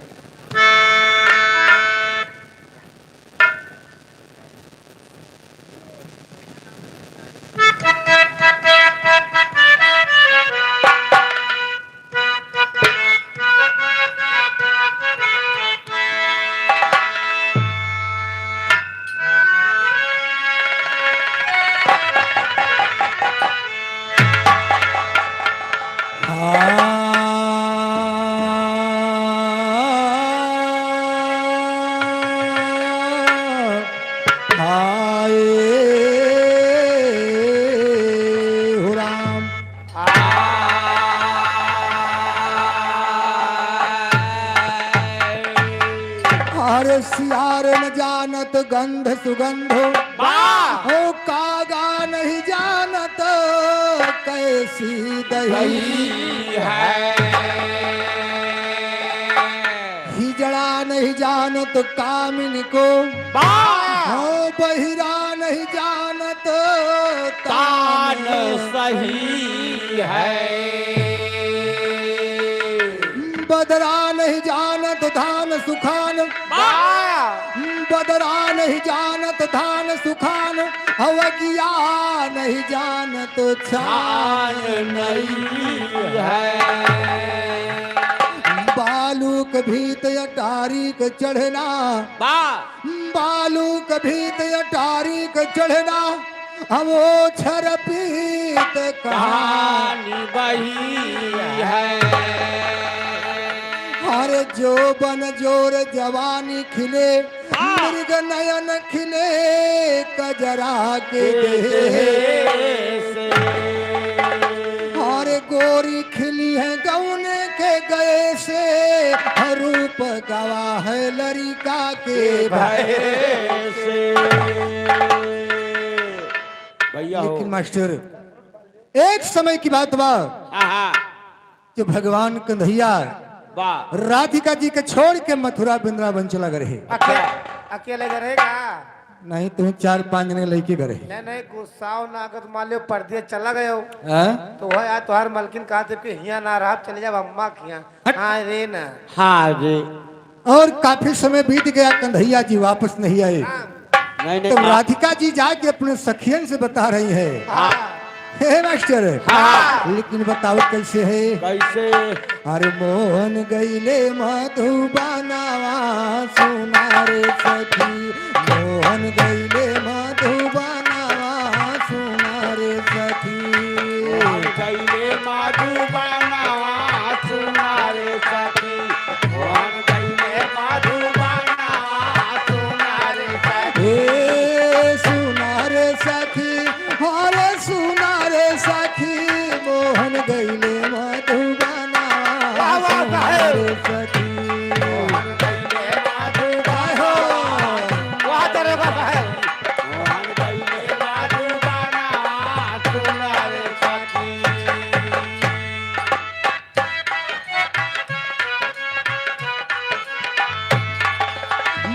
हाय हो राम। अरे सियार न जानत गंध सुगंध, वाह! हो कागा नहीं जानत कैसी दही। दही है। हिजड़ा नहीं जानत कामिन को, वाह! हो बहिरा नहीं जानत तान तान सही है। बदरा नहीं जानत धान सुखान, वाह! बदरा नहीं जानत धान सुखान, अवगिया नहीं जानत छान छान नहीं है। बालू के भीत अटारी के चढ़ना, वाह! बालू के भीत अटारी के चढ़ना, अब वो छरपीत कहानी कहानी वही है। हर जोबन जोर जवानी खिले, हाँ। मृग नयन खिले कजरा के के देह। देह से। हर गोरी खिली है गौने के गए से, रूप गवाह है लड़िका के के भय भय से। से। भैया हो। लेकिन मास्टर, एक समय की बात बा, आहा। कि भगवान कन्हैया वाह। राधिका जी के छोड़ के मथुरा वृंदावन चला गए रहे। अके-, अकेले गए रहे का? नहीं, तुम चार पांच जने लइके गए रहे। नहीं, नहीं, गुस्साओ ना, अगर मान लो परदेस चला गए हो, हाँ? तो वह यार तुम्हार मलकिन कहा थे कि हियाँ ना रहा, चले जाओ अम्मा के हियाँ। हट। हाँ रे ना। हाँ रे। और काफी समय बीत गया, कन्हैया जी वापस नहीं आए। हाँ। नहीं, नहीं, तब आप राधिका जी जाके अपने सखियन से बता रही है। हाँ। हे मास्टर, हाँ। लेकिन बताओ कैसे है? कैसे? अरे मोहन गइले मधुबनवा सुना रे सखी, मोहन गइले मधुबनवा सुना रे सखी। मोहन गइले मधुबनवा सुना रे सखी, मोहन गइले मधुबनवा सुना रे सखी। हे सुना रे सखी, अरे सुना रे सखी, मोहन गइले मधुबनवा वाह, वाह, सुना साहेब। रे सखी। मोहन गइले मधुबनवा। वाह, दरोगा साहेब। मोहन गइले मधुबनवा सुना रे सखी।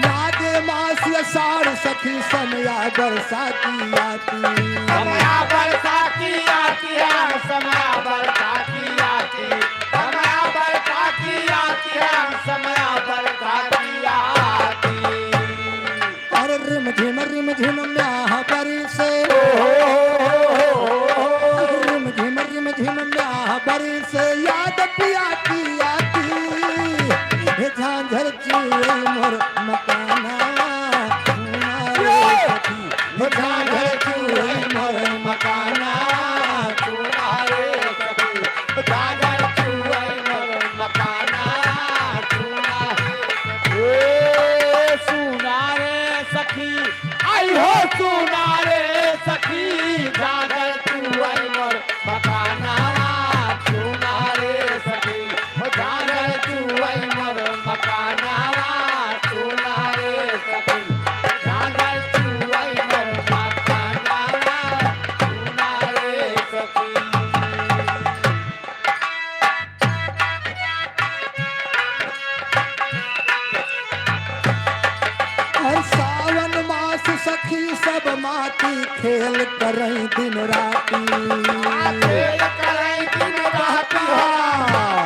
माघ मास अषाढ़ सखी समया बरसाती आती। समया बरसाती आती है, समया बरसाती आती। समया बरसाती आती है, समया बरसाती आती। अरे रिम झिम रिम झिम म्याह बरसे। रिम झिम रिम झिम म्याह बरसे, याद पिया की आती। हे झांझर चुए मोर मकाना, सुना रे सखी। हे झांझर चुए मोर मकाना, सुना रे सखी। झांझर चुए मोर मकाना, सुना रे सखी। ए सुना रे सखी, आई हो सुना रे सखी, जागर तू आई मोर रही दिन राती। खेल करई दिन राती हो।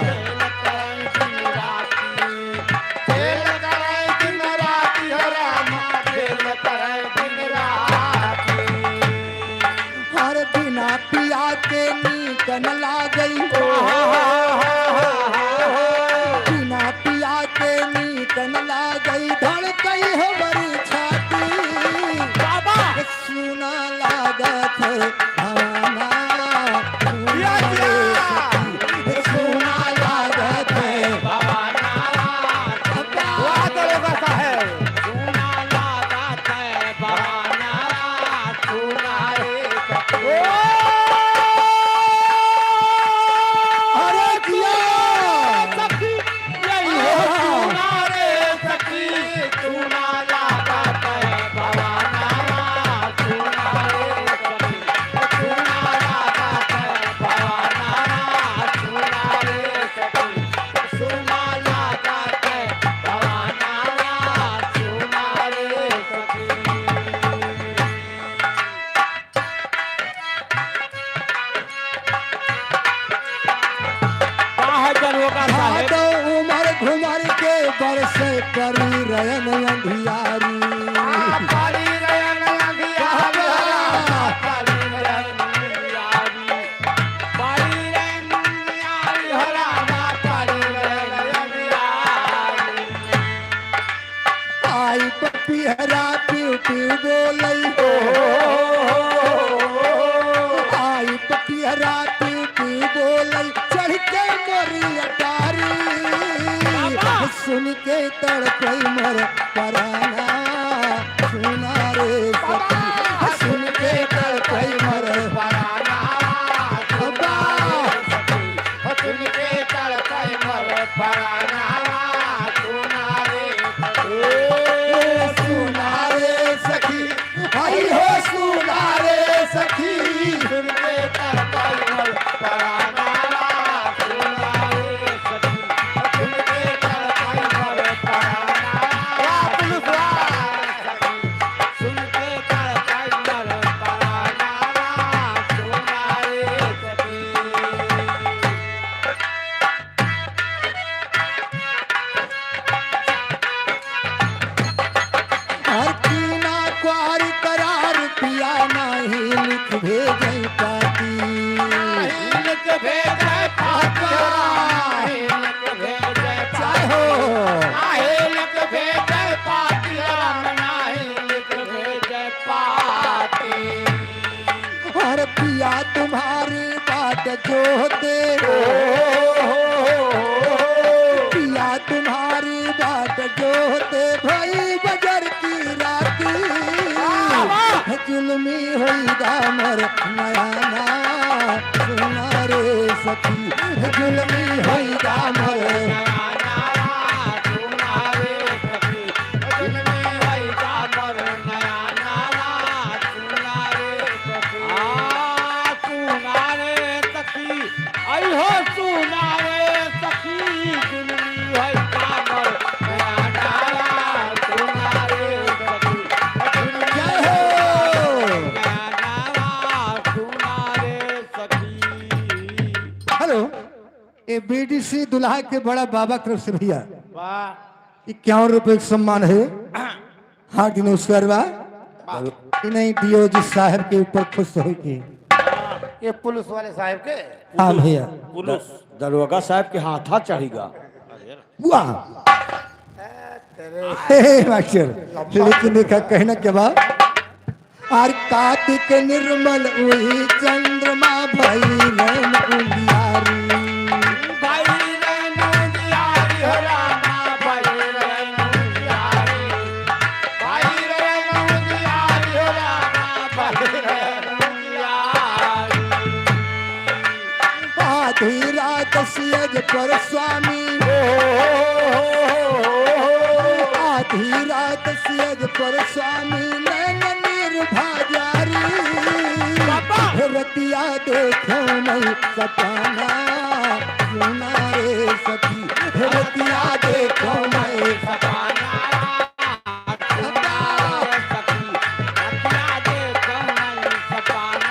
खेल करई दिन राती। खेल करई दिन राती हो रामा, खेल करई दिन राती। हर बिना पिया के नीक न लागई। बिना पिया के नीक न लागई, धड़कई हमरी छाती। बाबा। सुना लागत है भवाना, या, या। सुना लागत है भवाना। वाह, दरोगा साहब। सुना लागत है भवाना, सुना रे सखी। ओ! अरे जिया! सखी, यही हो। सुना रे सखी, सुना लागत है भवाना, सुना रे सखी, सुना लागत है भवाना, सुना रे सखी, सुना लागत है भवाना, सुना रे सखी। का है दरोगा साहब? भादो उमर घुमर के बरसे परी रयन अंधियारी। आ, परी रयन अंधियारी, आ, परी रयन अंधियारी। परी रयन अंधियारी, हो रामा, परी रयन अंधियारी। आई पपिहरा पिउ पिउ बोलई। आई पपिहरा पिउ पिउ बोलई, चढ़ के मोरी अटारी। सुन के तड़पई मोर पराना, सुना रे सखी। सुन के तड़पई मोर पराना, सुना रे सखी। हो सुन के तड़पई मोर परानवा, सुना रे सखी। ए, सुना रे सखी, आई हो सुना रे सखी। सुन के तड़पई मोर परानवा, सुना रे सखी। हो सुन के तड़पई मोर परानवा, वाह, पुलिस वाह। सुन के तड़पई मोर परानवा, सुना रे सखी। हर कीना क्वार करार पिया नाही लिख भेजै पाती। नाही लिख भेजै पाती, नाही लिख भेजै पाती। जय हो। नाही लिख भेजै पाती, राम नाही लिख भेजै पाती। अरे पिया तुम्हारी बाट जोहते, पिया तुम्हारी बाट जोहते, भई बजर की राती। जुल्मी होई गा मोर नयाना, सुना रे सखी, जुल्मी होई गा मोर नयाना, सुना रे सखी, जुल्मी होई गा मोर नयाना। सुना रे सखी। आ, सुना रे सखी, आई हो सुना रे सखी, जुल्मी है कामर नया डाला, सुना रे सखी, जय हो। नया डाला, सुना रे सखी। हेलो, ये बीडीसी दुल्हा के बड़ा बाबा तरफ से भैया। वाह। इक्यावन रुपए का सम्मान है। हार्दिक नमस्कार बा। वाह। इन्हीं डीओजी साहब के ऊपर खुश होई के। ये पुलिस वाले साहब के? हाँ भैया। पुलिस। द-, दरोगा साहब के हाथा चढ़ी गा। वाह। ए, तेरे। हे, हे, मास्टर, लेकिन देखा कहना क्या बा? आर कार्तिक निर्मल उही चंद्रमा भई रैन उजियारी। भई रैन उजियारी हो रामा, भई रैन उजियारी। भई रैन उजियारी हो रामा, भई रैन उजियारी। आधी रात सियज पर स्वामी, आधी रात सियज पर स्वामी नैन निर्भा जारी। बाबा। रतिया देखो मैं सपना, सुना रे सखी, रतिया देखो मैं सपना। सखी, रतिया देखो मैं सपना।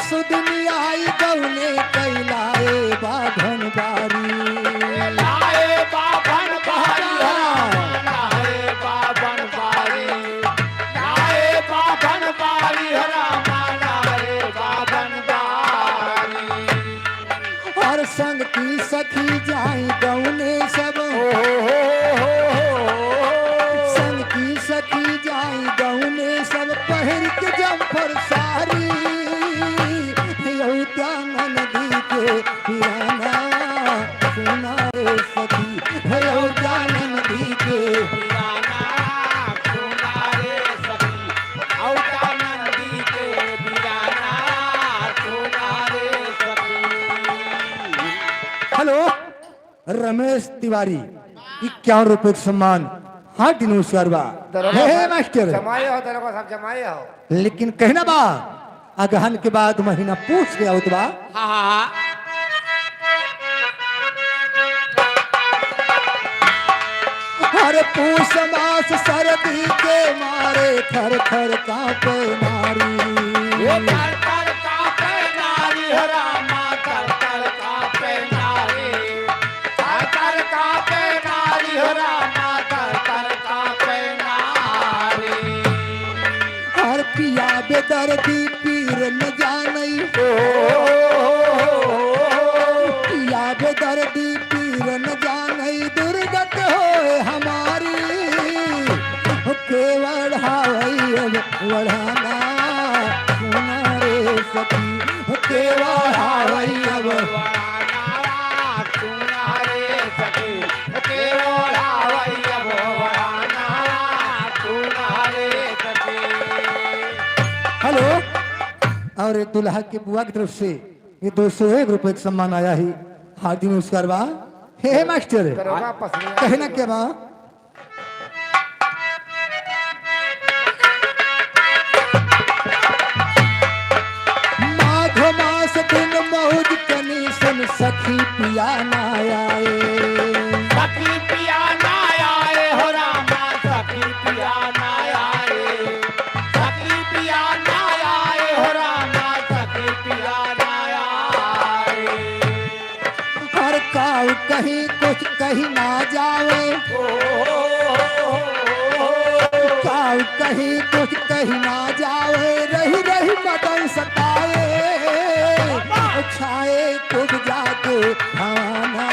सुदिन आई गउने कैलाए बाभन बारी। लाए बाभन बारी, लाए बाभन बारी, लाए बाभन बारी, रामा लाए बाभन बारी। और संग की सखी जाई गउने सब। ओ हो हो हो हो। संग की सखी जाई गउने सब पहिर के जम्पर सारी। यौ जानन दी के पियाना सुना रे सखी। यौ जानन दी के पियाना सुना रे सखी। औ जानन दी के पियाना सुना रे सखी। हेलो, रमेश तिवारी, इक्यावन रुपये का सम्मान। हाँ, दिनों से अरबा। दरोगा हे, हे, साहब, मास्टर। जमाए हो, दरोगा साहब, जमाए हो। लेकिन कहना बा, अगहन के बाद महीना पूस के आवत बा। हाँ, हाँ, हाँ। हर पूस मास सर्दी के मारे थर थर कांपे नारी। ओ थर थर कांपे नारी, हो रामा, थर थर कांपे नारी। थर थर कांपे नारी, हो रामा, थर थर कांपे नारी। हर पिया बेदर्दी पीर न जानई। ओ, पिया बेदर्दी पीर न जानई, दुर्गत होए हमारी। के वढ़ावई अब वढ़ाना सुना रे सखी। के वढ़ावई अब वढ़ाना सुना रे सखी। के वढ़ावई अब वढ़ाना सुना रे सखी। हेलो, और दुल्हा के बुआ की तरफ से ये दो सौ एक रुपये का सम्मान आया है। हार्दिक नमस्कार बा। हे, हे मास्टर, दरोगा पसंद कहना क्या बा? माघ मास दिन मौज कनी सुन सखी पिया ना आए। सखी पिया ना आए हो रामा, सखी पिया ना आए। सखी पिया ना आए हो रामा, सखी पिया ना आए। हर काऊ कहीं कुछ कही ना जावे। काऊ कहीं कुछ कही ना जावे, रही रही मदन सतावे। छाए कुछ जाके भवाना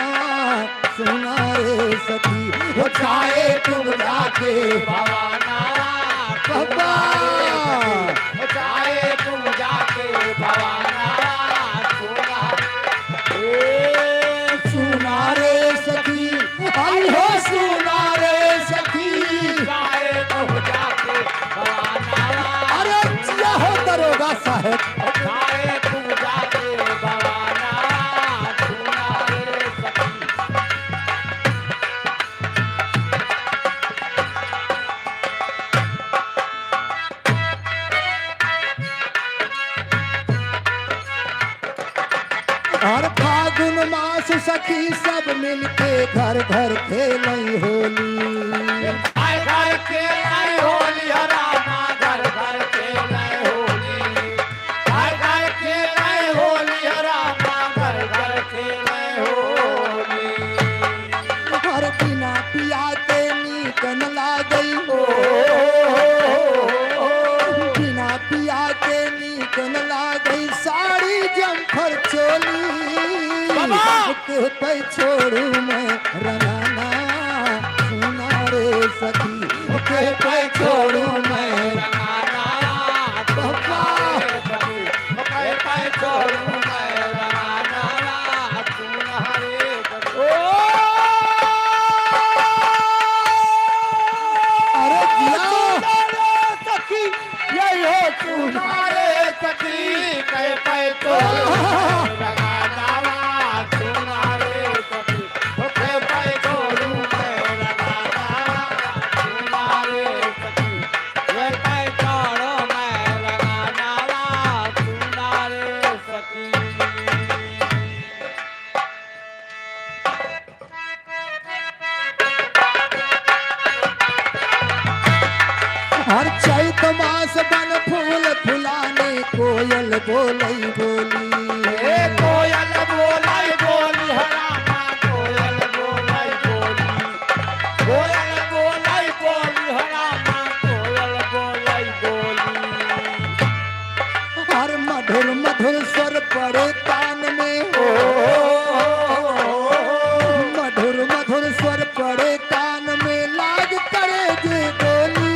सुना रे सखी। ओ छाए कुछ जाके भवाना बाबा। ओ छाए कुछ जाके भवाना सुना। ए सुना रे सखी, आई हो सुना रे सखी। गाए तो जाके भवाना। अरे जिया हो दरोगा साहेब। गाए तो जाके भवाना, सुना रे सखी। हर फागुन मास सखी सब मिलके घर घर खेलई होली। घर घर खेलई होली, हो रामा, घर घर खेलई होली। घर घर खेलई होली, हो रामा, घर घर खेलई होली। हर बिना पिया के नीक न लागई। ओ, बिना पिया के नीक न लागई साड़ी जम्फर चोली। बाबा! के पे छोड़ू मैं रंगाना सुना रे सखी। के पे छोड़ू मैं रंगाना बाबा। के पे छोड़ू मैं रंगाना सुना रे सखी। ओ! अरे जिया। सखी, यही हो सुना रे सखी, कह पाए तो रंगाना सुना रे सखी, ओ कह पाए तो मैं रंगाना सुना रे सखी, कह पाए तो मैं रंगाना सुना रे सखी। हर चैत मास बन फूल फुलाने, कोई कोयल बोलई बोली। ए कोयल बोलई बोली, हरामा कोयल बोलई बोली। कोयल बोलई बोली, हरामा कोयल बोलई बोली। और मधुर मधुर स्वर पड़े कान में, ओ, मधुर मधुर स्वर पड़े कान में, लाग करे जे बोली।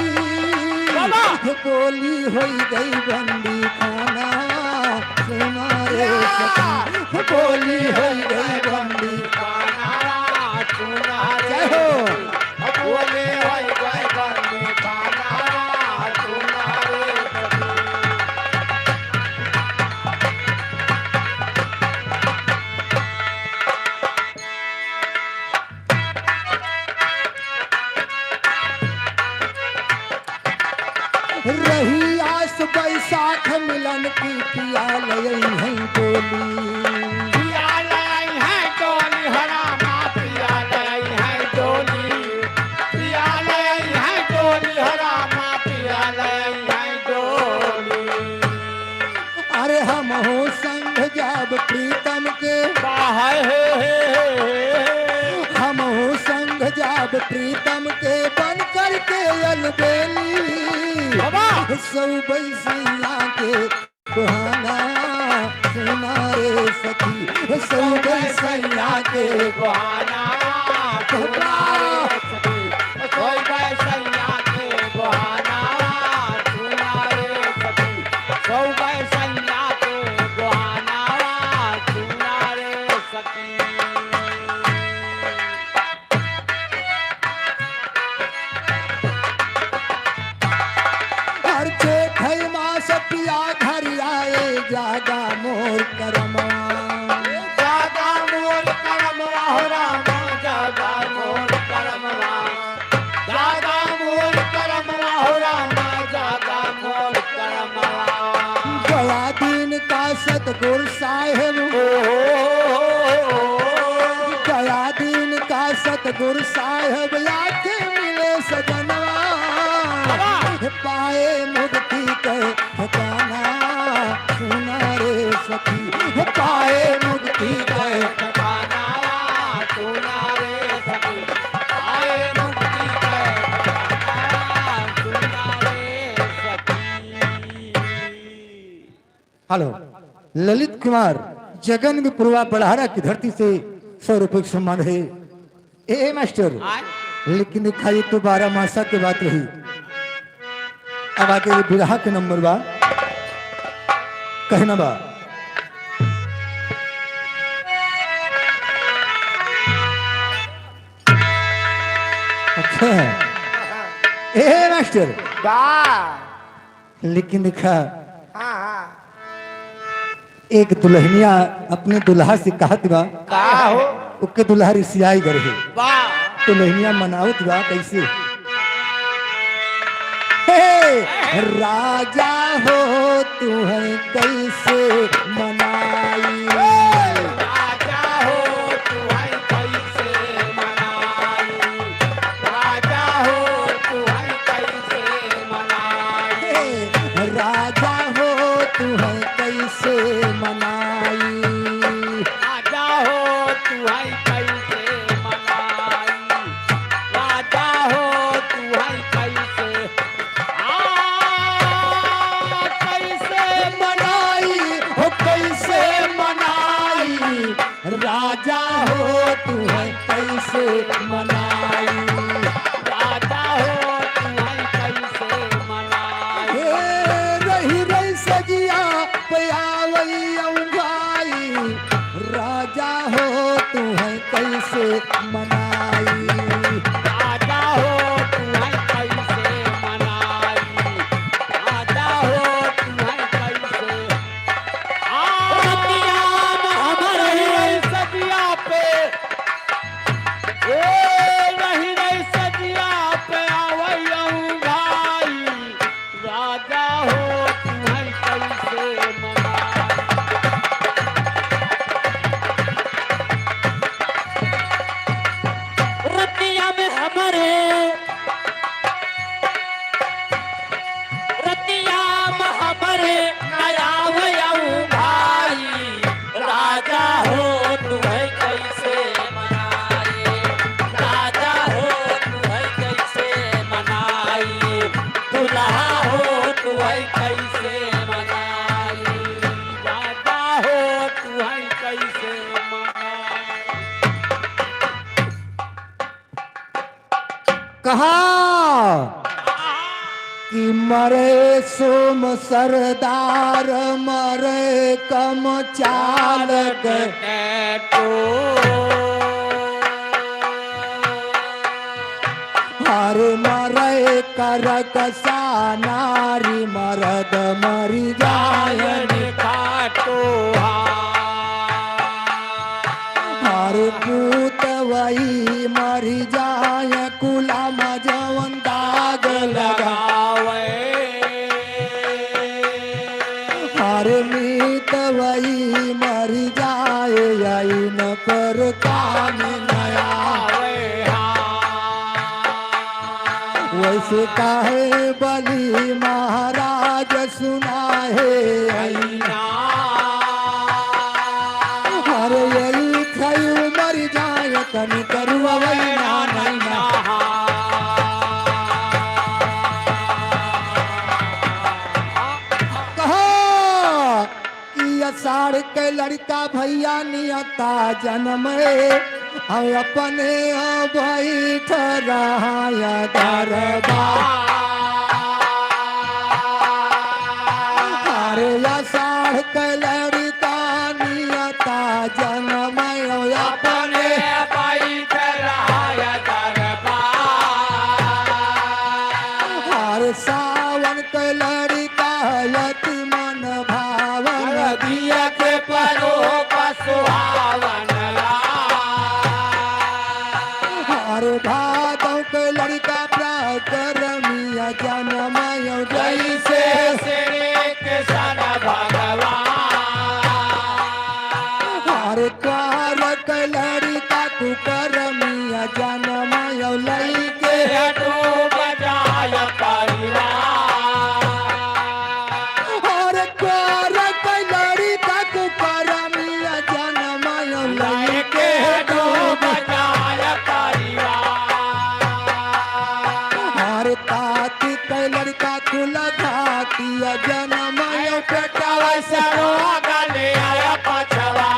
बाबा! बोली होई गई बंदी खाना, सुना रे या! सखी। बोली होई गई बंदी खाना, सुना रे जय हो। सखी। बोली होई गई बंदी खाना, सुना रे सखी। रही आस बैसाख मिलन की, पिया लई हैं डोली। पिया लई हैं डोली, हरामा पिया लई हैं डोली। पिया लई हैं डोली, हरामा पिया लई हैं डोली। अरे हमहू संग जाब प्रीतम के। बाहर हे, हे, हे, हे। हमहू संग जाब प्रीतम के बन करके अलबेली। बाबा। सौ बैसैया के बहाना सुना रे सखी, सौ बैसैया के बहाना सुना रे सखी, सौ बैसैया के बहाना सुना रे सखी। सौ बैसैया के गोहाना सुना रे सखी। हर चेत है मास पिया घर आए, जागा मोर करमवा। जागा मोर करमवा हो रामा, जागा मोर करमवा। जागा मोर करमवा हो रामा, जागा मोर करमवा। गया दीन का सतगुर साहेब। ओ हो हो हो हो। गया दीन का सतगुर साहेब, आके मिले सजनवा। बाबा। पाए मुक्ति के ठिकाना, सुना रे सखी, पाए मुक्ति के ठिकाना, सुना रे सखी, पाए मुक्ति के ठिकाना, सुना रे सखी। हेलो, ललित कुमार, जगन में पुरवा बड़हरा की धरती से सौ रुपये का सम्मान है। ए, ए मास्टर, आय? लेकिन देखा, ये तो बारह मासा के बात रही। अब आगे ये बिरहा के नंबर बा, कहना बा। अच्छा, ए मास्टर, बा। लेकिन देखा, हाँ, हाँ। एक दुल्हनिया अपने दुल्हा से कहत बा, का हो? ओके दुल्हा रिसियाई गर है। वाह। दुल्हनिया मनावत बा कैसे? हे, राजा हो तू है कैसे मनाई? राजा हो तू है कैसे मनाई? राजा हो तू है कैसे मनाई? हे, राजा हो तू है कैसे मनाई? राजा हो तू है कैसे मनाई? राजा हो तू है कैसे, आ, कैसे मनाई, हो कैसे मनाई? राजा हो तू है कैसे मनाई? राजा हो तू है कैसे मनाई? हे रही रही सजिया पे आवई औंघाई, राजा हो तू है कैसे मनाई? राजा हो तू है कैसे मनाई? राजा हो तू है कैसे? आ, रतिया में हमर रही रही सजिया पे, ए, हाँ, कि मरे सोम सरदार, मरे कम चालक। टैटू। हर मरे करकसा नारी, मरद मरि जायन। काटो हा। हर पूत वही मरि जाय, कुला मा जवन दाग लगावे। हर मीत वही मरि जाय, आइन पर काम न आवे। वैसे काहे बलि महाराज सुना है अइना। अरे यही थई मरि जाय, तनी करुआ वैना नैना। कहा कि आषाढ़ के लड़िका भइया नियता जनमे, हम अपने बैठ रहा या दरबार। अरे आषाढ़ के लड़िका नियता जनमे, हम अपने बैठ रहा या दरबार। अरे सावन के लड़िका अति मन भावन। दिया के परो सुहावन लाल। अरे भादव के लड़िका प्रकरमिया जनमय जैसे श्री कृष्ण भगवान। अरे कुआर के लड़िका कुकरमिया जनमय लइके डूब जाय परिवार। अरे कुआर के लड़िका कुकरमिया जनमय लइके डूब जाय परिवार। अरे ताती के लड़िका कुल घातिया जनमय पेटवा से रोग ले आय पछवा।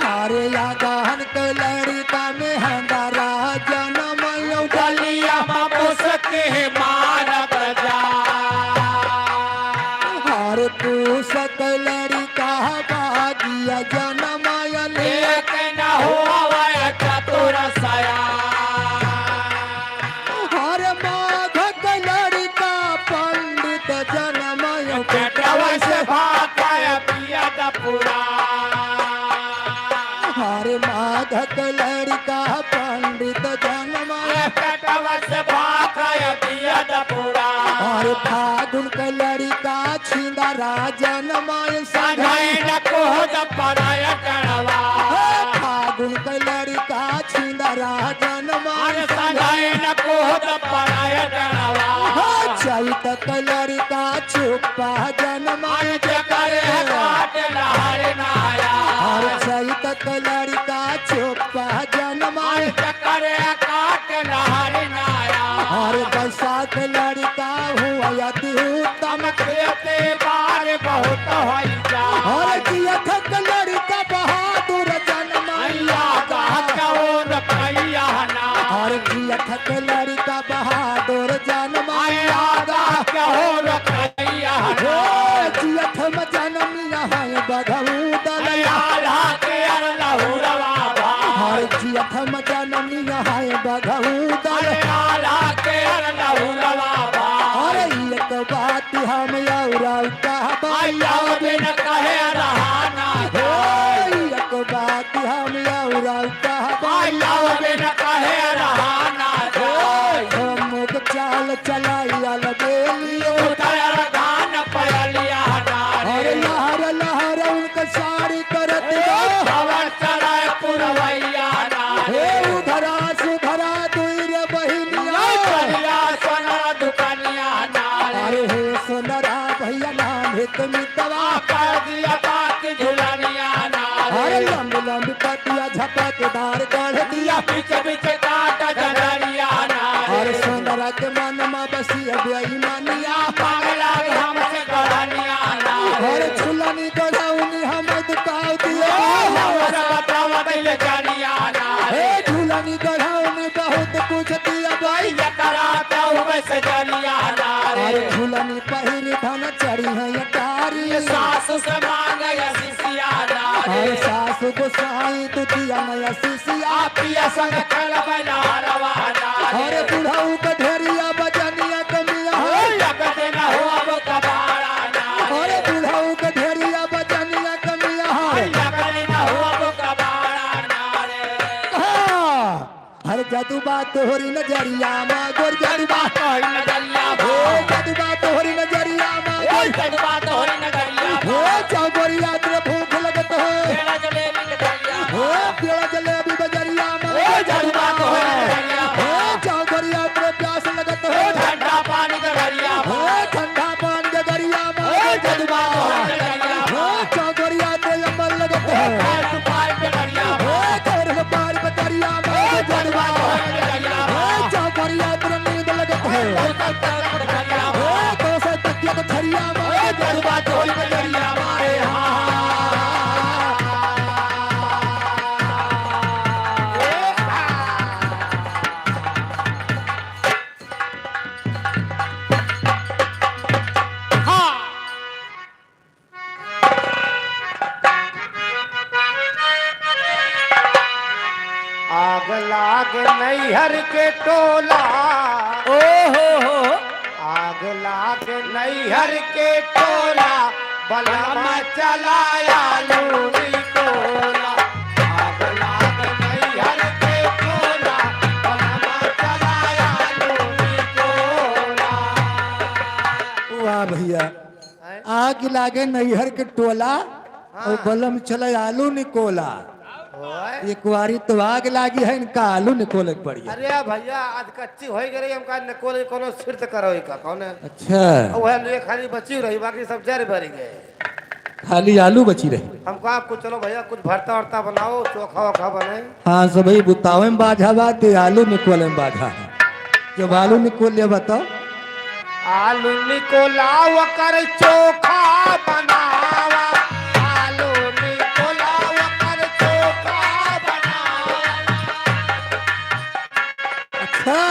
अरे या गहन के लड़िका में हंगारा जनमय गलिया में मुसके मारत जा। अरे पूस के लड़िका बागिया जनमय लेके न होवे चतुर सया। अरे माघ के लड़िका पंडित जनमय पेटवा से भात पियत पुरान। अरे माघ के लड़िका पंडित जनमय पेटवा से भात पियत पुरान। अरे फागुन के लड़िका छिंदरा जनमय संझाई न कोहद पराय टणवा। हे फागुन के लड़िका छिंदरा जनमय अरे संझाई न कोहद पराय टणवा। हे चैत के लड़िका चुप्पा जनमय अरे जकरे काट लहर नाया। अरे चैत के लड़िका चुप्पा जनमय अरे जकरे काट लहर नाया। अरे बैसाख लड़िका हुआ अति उत्तम। खेते बार बहुत होई जा। अरे जियथक लड़िका बहादुर जनमय। मैया गा कहो रखैया ना। अरे जियथक लड़िका बहादुर जनमय। मैया गा कहो रखैया ना। हे जियथ में जनमिया है बघऊ दल। आला के अर लहुरवा बा। अरे जियथ में जनमिया है बघऊ दल। अरे आला के अर लहुरवा बा। अरे एक बात हम और कहबा। आया बिन कहे रहा ना हे, जाए। एक बात हम और कहबा। आया बिन कहे रहा ना जाए। हे, हम लोग चाल चलाई अल बेली। उतर धान पयलिया ना रे। अरे लहर लहर उनके साड़ी करत ए, बा। भवन सराय पुरवैया ना हे रे। उधरा सुधरा दुई रे बहिनिया। नहीं करिया सोना दुकानिया ना रे। अरे हे सोनरा भैया नाम हित मितवा। कर दिया बात झुलनिया ना रे। अरे लंबी लंबी पतिया झपकदार गढ़ दिया। बीच बीच काट जंगलिया ना रे। अरे सोनरा के मन मा बसी बेईमानिया। पगला हमसे गढ़निया ना रे। अरे झुलनी गढ़ौनी हम दुकावती। हमर बतावा दिल जानिया ना रे। हे झुलनी गढ़ौनी बहुत कोई एकरा तो बस जरिया ना रे। अरे झुलनी पहिरी धन चढ़ी है अटारी। ये सासु से मांगे आशीषिया ना रे। अरे सासु गोसाई तू दिया नया आशीषिया। आ पिया संग खेलबे ना हरवा ना रे। अरे बुढ़ऊ के ढेरिया बजनिया कमिया है। ओए, एक दिन हो अब कबाड़ा ना रे। अरे बुढ़ऊ के ढेरिया बजनिया कमिया है। ओए, एक दिन हो अब कबाड़ा ना रे। हाँ। अरे जादू बा तोहरी नजरिया मा गोर जादू बा। तोहरी नजरिया मा। ओ जादू बा तोहरी नजरिया मा ए गोर। जादू बा तोहरी नजरिया मा। ओ चौगोरिया तेरे भूख लगत है। पेड़ा जलेबी के दरिया मा। ओ पेड़ा जलेबी बजरिया मा। ए जादू बा तोहरी नजरिया मा। ओ चौगोरिया तेरे प्यास लगत है। ए ठंडा पानी के दरिया मा। ओ ठंडा पानी के दरिया मा। ए जादू बा तोहरी नजरिया मा। ओ चौगोरिया तेरे अमल लगत है। ए सुपारी के दरिया मा। ओ तेरे सुपारी के दरिया मा। ए जादू बा तोहरी नजरिया मा। ए चौगोरिया तेरे नींद लगत है। ए कौशल तकिया के झरिया मा। ए जादू बा तोहरी नजरिया मा। ए हाँ। आग लाग नैहर के टोला। ओ हो हो। आग लाग नैहर के टोला, बलमा चला आलू निकोला। आग लाग नैहर के टोला, बलमा चला आलू निकोला। वाह भैया। हैं? आग लागे नैहर के टोला, हाँ। और बलम चले आलू निकोला। ओए। ये कुआरी तो आग लागी है, इनका आलू निकोले के पड़ी है। अरे भैया, आज कच्ची होई गई, हमका निकोले कोनो सिर्त करो का, कौन है? अच्छा। वह लिए खाली बची रही, बाकी सब जर भरी गए। खाली आलू बची रही। हमको आप कुछ, चलो भैया, कुछ भरता वर्ता बनाओ, चोखा वोखा बने। हाँ, सबही बुतावे में बाझा बा, ते आलू निकोले में बाझा है। जब आलू निकोल लिया, बताओ। आलू निकोला ओकर चोखा बनावा, आलू निकोला ओकर चोखा बनावा। अच्छा,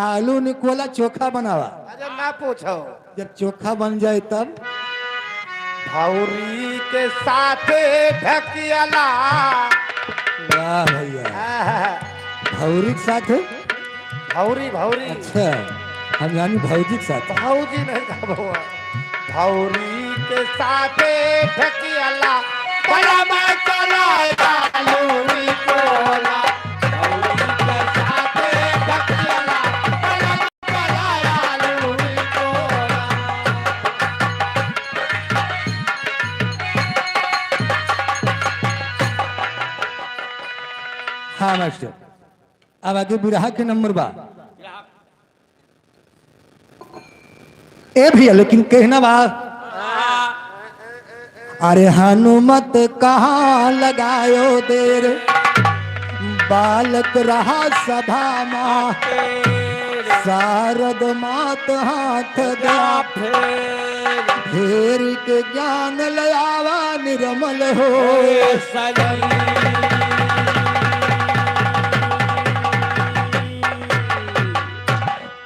आलू निकोला चोखा बनावा। अरे ना पूछो। जब चोखा बन जाए तब? भौरी के साथे ढकियाला। वाह भैया। आहा। भौरी के साथे? भौरी, भौरी। अच्छा, हम यानी भौजी के साथ। भौजी नहीं था बउआ। भौरी के साथे ढकियाला, बलमा चला आलू निकोला। भौरी के साथे ढकियाला, बलमा चला आलू निकोला। हाँ मास्टर, अब आगे बिरहा के नंबर बा। ए भैया, लेकिन कहना बा, अरे हनुमत कहाँ लगायो देर, बालक रहा सभा मा, सारद मात हाथ द्या फेर, के ज्ञान लयावा निर्मल होय।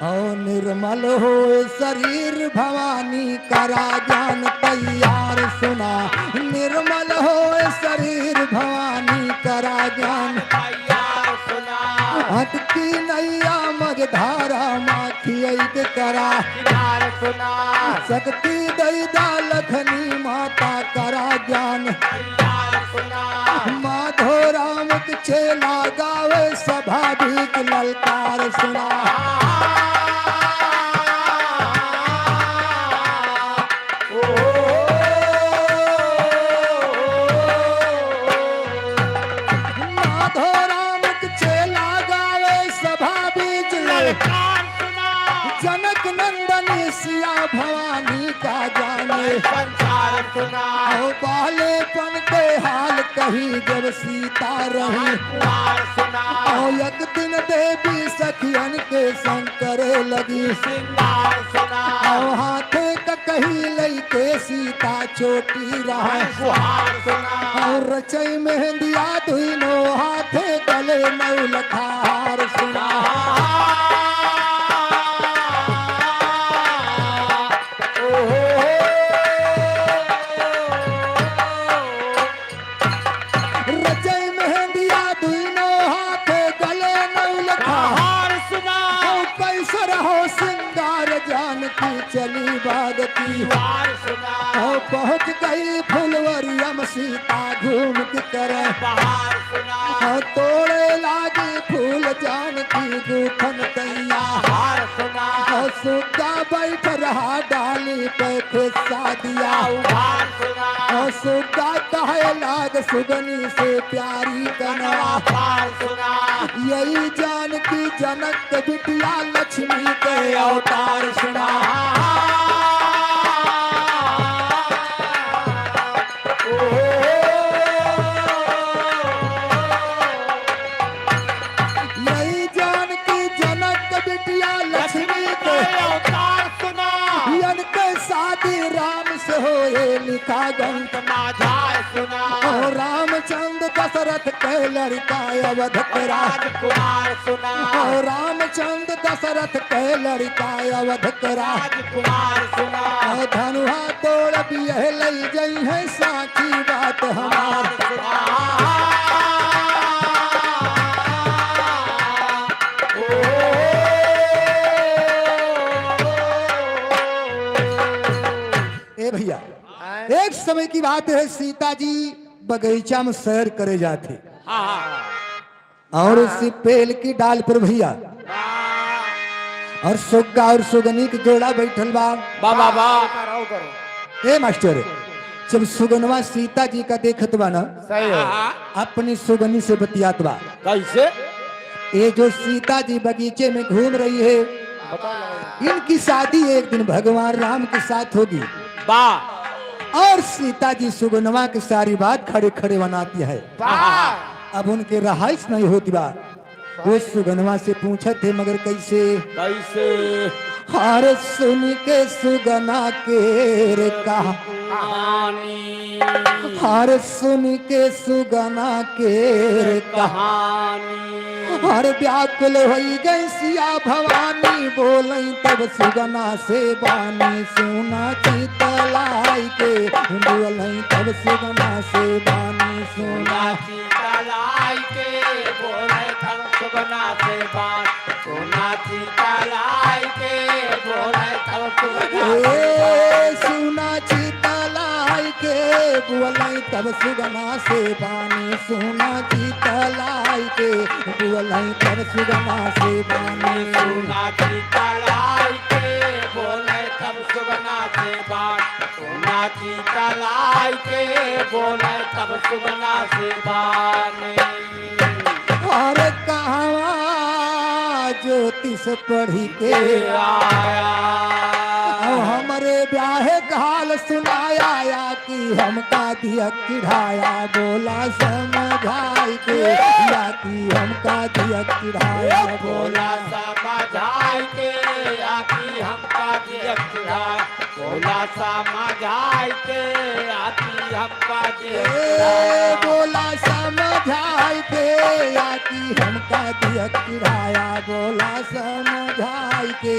और निर्मल होय शरीर भवानी करा ज्ञान तैयार सुना। निर्मल होय शरीर भवानी करा ज्ञान तैयार सुना। अटकी नैया मझधारा मा खियैत करा। किनार सुना। शक्ति दैदा लखनी माता करा ज्ञान। किनार सुना। माधो राम के चेला गावे सभा बीच ललकार सुना। माधो राम के चेला गावे सभा बीच ललकार सुना। जनक नंदनी सिया भवानी का जाने संसार सुना। ओ बालेपन के हाल कही जब सीता रही कुंवार सुना। ओ एक दिन देवी सखियन के संग करे लगी सिंगार सुना। ओ हाथे का कही लइके सीता चोटी रहा। सुहार सुना। और रचई मेहंदिया दुइनो हाथे गले नौलखा हार सुना। ओहो। रचई मेहंदिया दुइनो हाथे गले नौलखा हार सुना। और कैसर हो सिंगार जानकी चली बाग की। बार सुना। और पहुँच गई फुलवरिया में सीता घूम के करे। बाहर सुना। और तोड़े लागी फूल जानकी गूथन तैया। बाहर सुना। और सुग्गा बैठ रहा डाली पे खिस्सा दिया। उधार सुना। और सुग्गा कहे लाग सुगनी से प्यारी कनवा। पार सुना। यही जानकी जनक के बिटिया लक्ष्मी के अवतार सुना। यही जानकी जनक के बिटिया लक्ष्मी के अवतार सुना। इनके शादी राम से होए लिखा गंत। माझाय सुना। ओ रामचंद्र दशरथ के लड़िका अवध के राज। राजकुमार सुना। ओ रामचंद्र दशरथ के लड़िका अवध के राज। राजकुमार सुना। ओ धनुहा तोड़ बियह लई जइहैं साँची बात हमार। सुना। ओ। ए भइया, आय। एक समय की बात है, सीता जी बगीचा में सैर करे जात ही। हाँ, हाँ, हाँ। और उसी पेल की डाल पर भइया, हाँ। और सुग्गा और सुगनी के जोड़ा बैठल बा। बा, बा, बा। ए मास्टर, जब सुगनवा सीता जी का देखत बा ना, सही हो। हाँ, हाँ। अपनी सुगनी से बतियात बा। कैसे? ये जो सीता जी बगीचे में घूम रही है, इनकी शादी एक दिन भगवान राम के साथ होगी। बा। और सीता जी सुगनवा के सारी बात खड़े खड़े बनाती है। बा। अब उनके रहाइश नहीं होती बा। वो सुगनवा से पूछत है, मगर कैसे? कैसे? हर सुन के सुगना के रे कहा। कहानी। हर सुन के सुगना के रे कहा। कहानी। हर व्याकुल होई गई सिया भवानी, बोलई तब सुगना से बानी, सुना चितलाई के। बोलई तब सुगना से बानी, सुना। सुना चितलाई के, बोलई तब सुगना से बानी। सुना चितलाई के, बोलई तब सुगना से ए, बानी। सुना चितलाई के, बोलई तब सुगना से बानी। सुना चितलाई के, बोलई तब सुगना से बानी। सुना चितलाई के, बोलई तब सुगना से बानी। सुना चितलाई के, बोलई तब सुगना से बानी। अरे कहवा ज्योतिष पढ़ी के आया। अब हमरे ब्याहे काल सुनाया या कि हमका दिया चिढ़ाया, बोला समझाई के या कि हमका दिया चिढ़ाया, बोला समझाई के या कि हमका दिया चिढ़ाया। बोला समझाई के या कि हमका दिया ए, चिढ़ाया। बोला समझाई के या कि हमका दिया चिढ़ाया, बोला समझाई के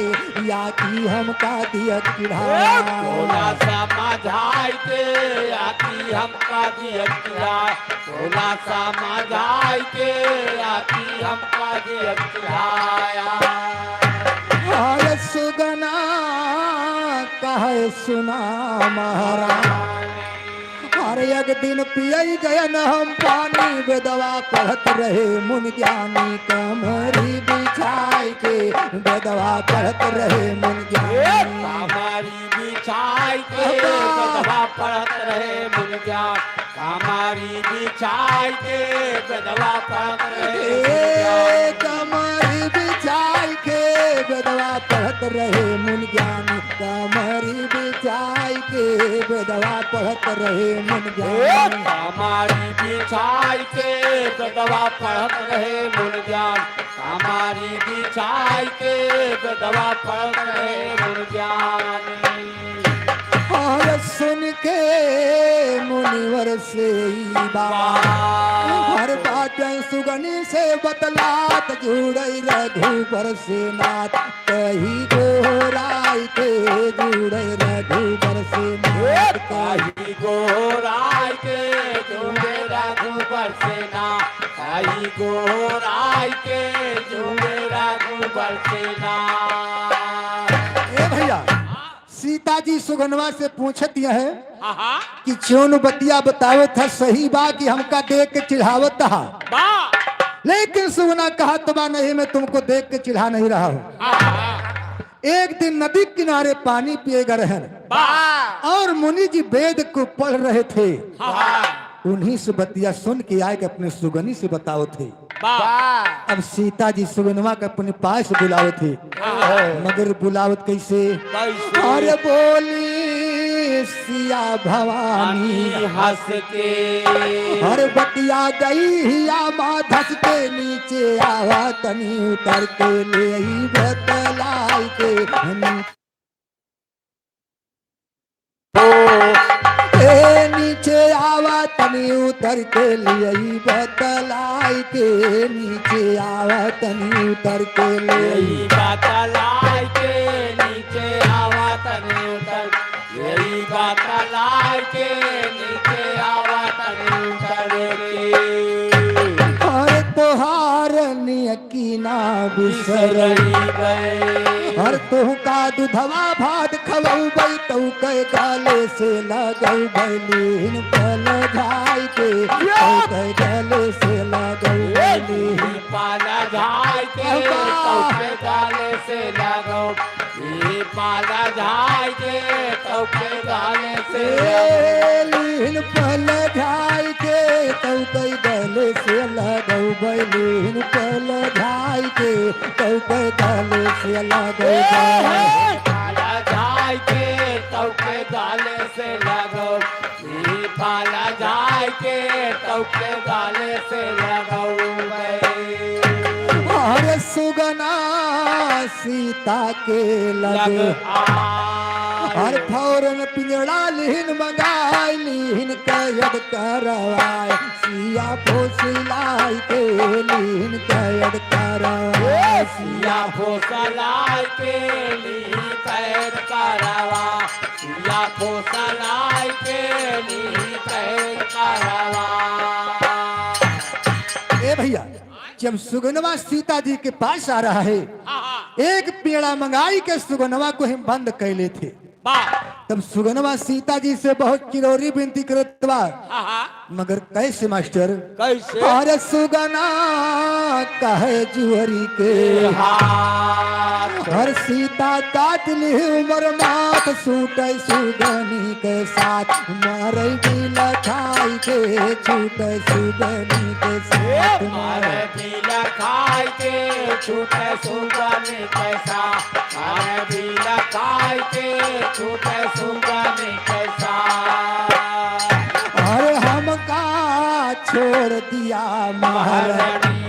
या कि हमका दिया चिढ़ाया। ए, बोला समझाई के या कि हमका दिया चिढ़ाया। बोला समझाई के या कि हमका दिया चिढ़ाया। अरे सुगना कहे सुना महाराज, अरे एक दिन पियई गयन हम पानी, बेदवा पढ़त रहे मुनि ज्ञानी, कमरी बिछाई के बेदवा पढ़त रहे मुनि ज्ञानी। ए, कमरी बिछाई के अब्बा। बेदवा पढ़त रहे मुनि ज्ञानी। कमरी बिछाई के बेदवा पढ़त रहे मुनि ज्ञानी। ए, कमरी बिछाई के बेदवा पढ़त रहे मुनि ज्ञानी। कमरी बिछाई के बेदवा पढ़त रहे मुनि ए, ज्ञानी। कमरी बिछाई के बेदवा पढ़त रहे मुनि ज्ञानी। कमरी बिछाई के बेदवा पढ़त रहे मुनि ज्ञानी। और सुन के मुनिवर से ई बात, हर बात सुगनी से बतलात, जुड़ै रघुबर से नात, कही गोहराई के जुड़ै रघुबर से नात। कही गोहराई के जुड़ै रघुबर से नात, कही गोहराई के जुड़ै रघुबर से नात। ए भैया, सीता जी सुगनवा से पूछत यह है आहा। कि जौन बतिया बतावत है सही बा कि हमका देख के चिढ़ावत हा? बा। लेकिन सुगना कहत बा, "नहीं, मैं तुमको देख के चिढ़ा नहीं रहा हूँ।" आहा। एक दिन नदी किनारे पानी पिए गए रहन बा। और मुनि जी वेद को पढ़ रहे थे। आहा। उन्हीं से बतिया सुन के आए के अपने सुगनी से बतावत है। वाह। अब सीता जी सुगनवा के अपने पास बुलावत है। हाँ। मगर बुलावत कैसे? कैसे? अरे बोली सिया भवानी हंस के। अरे बतिया गई हिया माँ धस के, नीचे आवा तनी उतर के, ले आई बतलाई के। ए नीचे आवा तनी उतर के, लियई बतलाई के, नीचे आवा तनी उतर के, ले। यही बतलाई के, नीचे आवा तनी उतर, यही बतलाई के, नीचे आवा तनी उतर के। अरे तोहार नियत की ना बिसरई। बिसरई गए। हर तोहका दुधवा भात खवौबै, तौकै गाले से लगौबै, लीन पल झाई के, तौकै गाले से लगौबै, लीन पल झाई के, अब्बा। तौकै गाले से लगौ। ई पाला झाई के तौके गाले से ए, लीन पल झाई के तौके गाले से लगौबै, लीन पल झाई के तौके गाले से लगौबै। ए, हे। पाला झाई के तौके गाले से लगौ। ई पाला झाई के तौके गाले से लगौबै। हर सुगना सीता के लग लग आ। हर फौरन पिंजड़ा लिहिन मंगाई, लिहिन कैद करवाए। सिया फुसलाई के लिहिन कैद करवाए। ए, सिया फुसलाई के लिहिन कैद करवा। सिया फुसलाई के लिहिन कैद करवा। ए भैया, जब सुगनवा सीता जी के पास आ रहा है, हाँ, हाँ। एक पिंजड़ा मंगाई के सुगनवा को हम बंद कैले थे। वाह। तब सुगनवा सीता जी से बहुत चिरौरी विनती करत बा। हाँ, हाँ। मगर कैसे मास्टर? कैसे? अरे सुगना कहे जुहरी के। हाँ। हर सीता काट ली उमर माथ, छूटे सुगनी के साथ, मारे बिलखाई के, छूटे सुगनी के साथ, ए, मारे बिलखाई के, छूटे सुगनी के साथ, मारे बिलखाई के, छूटे सुगनी के साथ। अरे हमका छोड़ दिया महरनिया। महरनिया।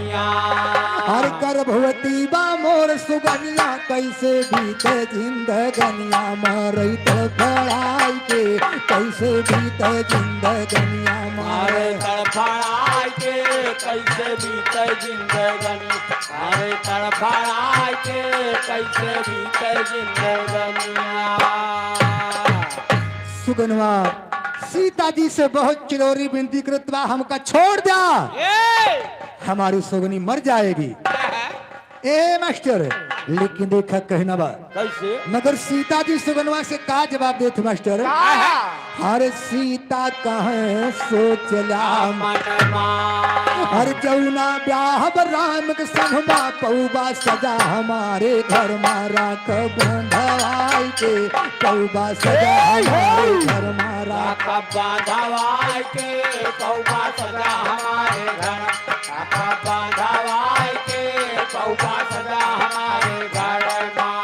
हर गर्भवती बा मोर सुगनिया, कैसे बीते जिंदगनिया, मारे तड़फड़ाई के, कैसे बीते जिंदगनिया, मारे मारे तड़फड़ाई के, कैसे बीते जिंदगनिया, मारे तड़फड़ाई के, कैसे बीते जिंदगनिया। सुगनवा सीता जी से बहुत चिरौरी विनती करत बा, हमका छोड़ द्या, ए! हमारी सुगनी मर जाएगी। ए मास्टर, लेकिन देखा कहना बा। कैसे? मगर सीता जी सुगनवा से का जवाब देत मास्टर? का? हर सीता कहे सोचला मनमा। हर जौना ब्याह राम के संग मा पौबा सजा हमारे घर मा राख बंधवाई के, पौबा सजा ए, हमारे हे। घर मा राख। राख बंधवाई के, पौबा सजा हमारे घर। राख बंधवाई के, पौबा सजा हमारे घर मा।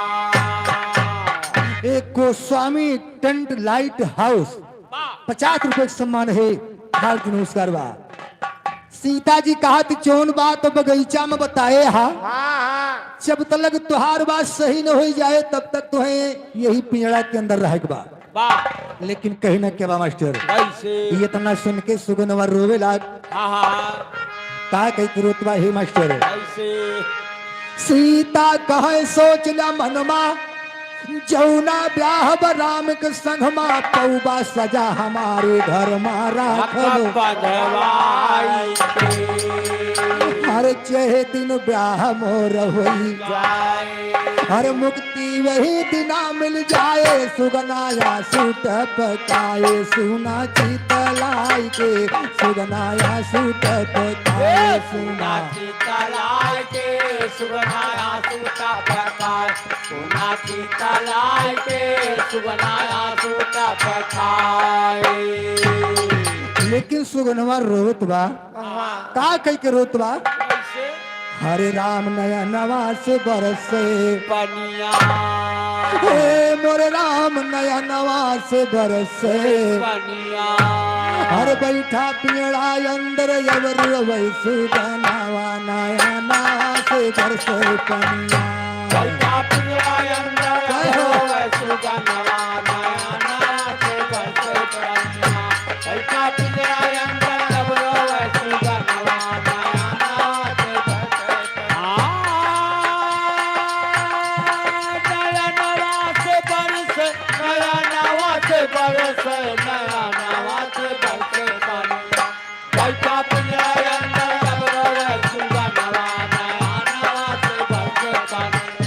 एक गोस्वामी टेंट लाइट हाउस, वाह। पचास रुपए के सम्मान है, हार्दिक नमस्कार बा। सीता जी कहा थी, "जौन बात बगीचा में बताए हा, हाँ, हाँ। जब तलक तुहार बात सही न होई जाए, तब तक तुहें यही पिंजड़ा के अंदर रहे के बा।" वाह। लेकिन कहीं ना के बा मास्टर। कैसे? ये इतना सुन के सुगनवा रोवे लाग। हाँ, हाँ। का कही कि रोत बा हे मास्टर? कैसे? सीता कहे सोच ला मनमा, जौना ब्याह ब राम के संग मा, पौबा सजा हमारे घर मा राख लो। बंधवाई के। हर चहे दिन ब्याह मोर होई जाए। हर मुक्ति वही दिना मिल जाए, सुगना आँसू टपकाए, सुना चित लाय के, सुगना आँसू टपकाए, ए, सुना सुना चित लाय के, सुगना आँसू टपकाए, सुना चित लाय के, सुगना आँसू टपकाए। लेकिन सुगनवा रोत बा, हाँ। का कहि के रोत बा? कैसे? हरे राम नयनवा से बरसे पनिया। हे मोरे राम नयनवा से बरसे पनिया। हर बैठा पियड़ा अंदर अब रोवे सुगनवा नयनवा से बरसे पनिया। बैठा पियड़ा अंदर जय हो। रोवे सुगनवा नयनवा से बरसे पनिया।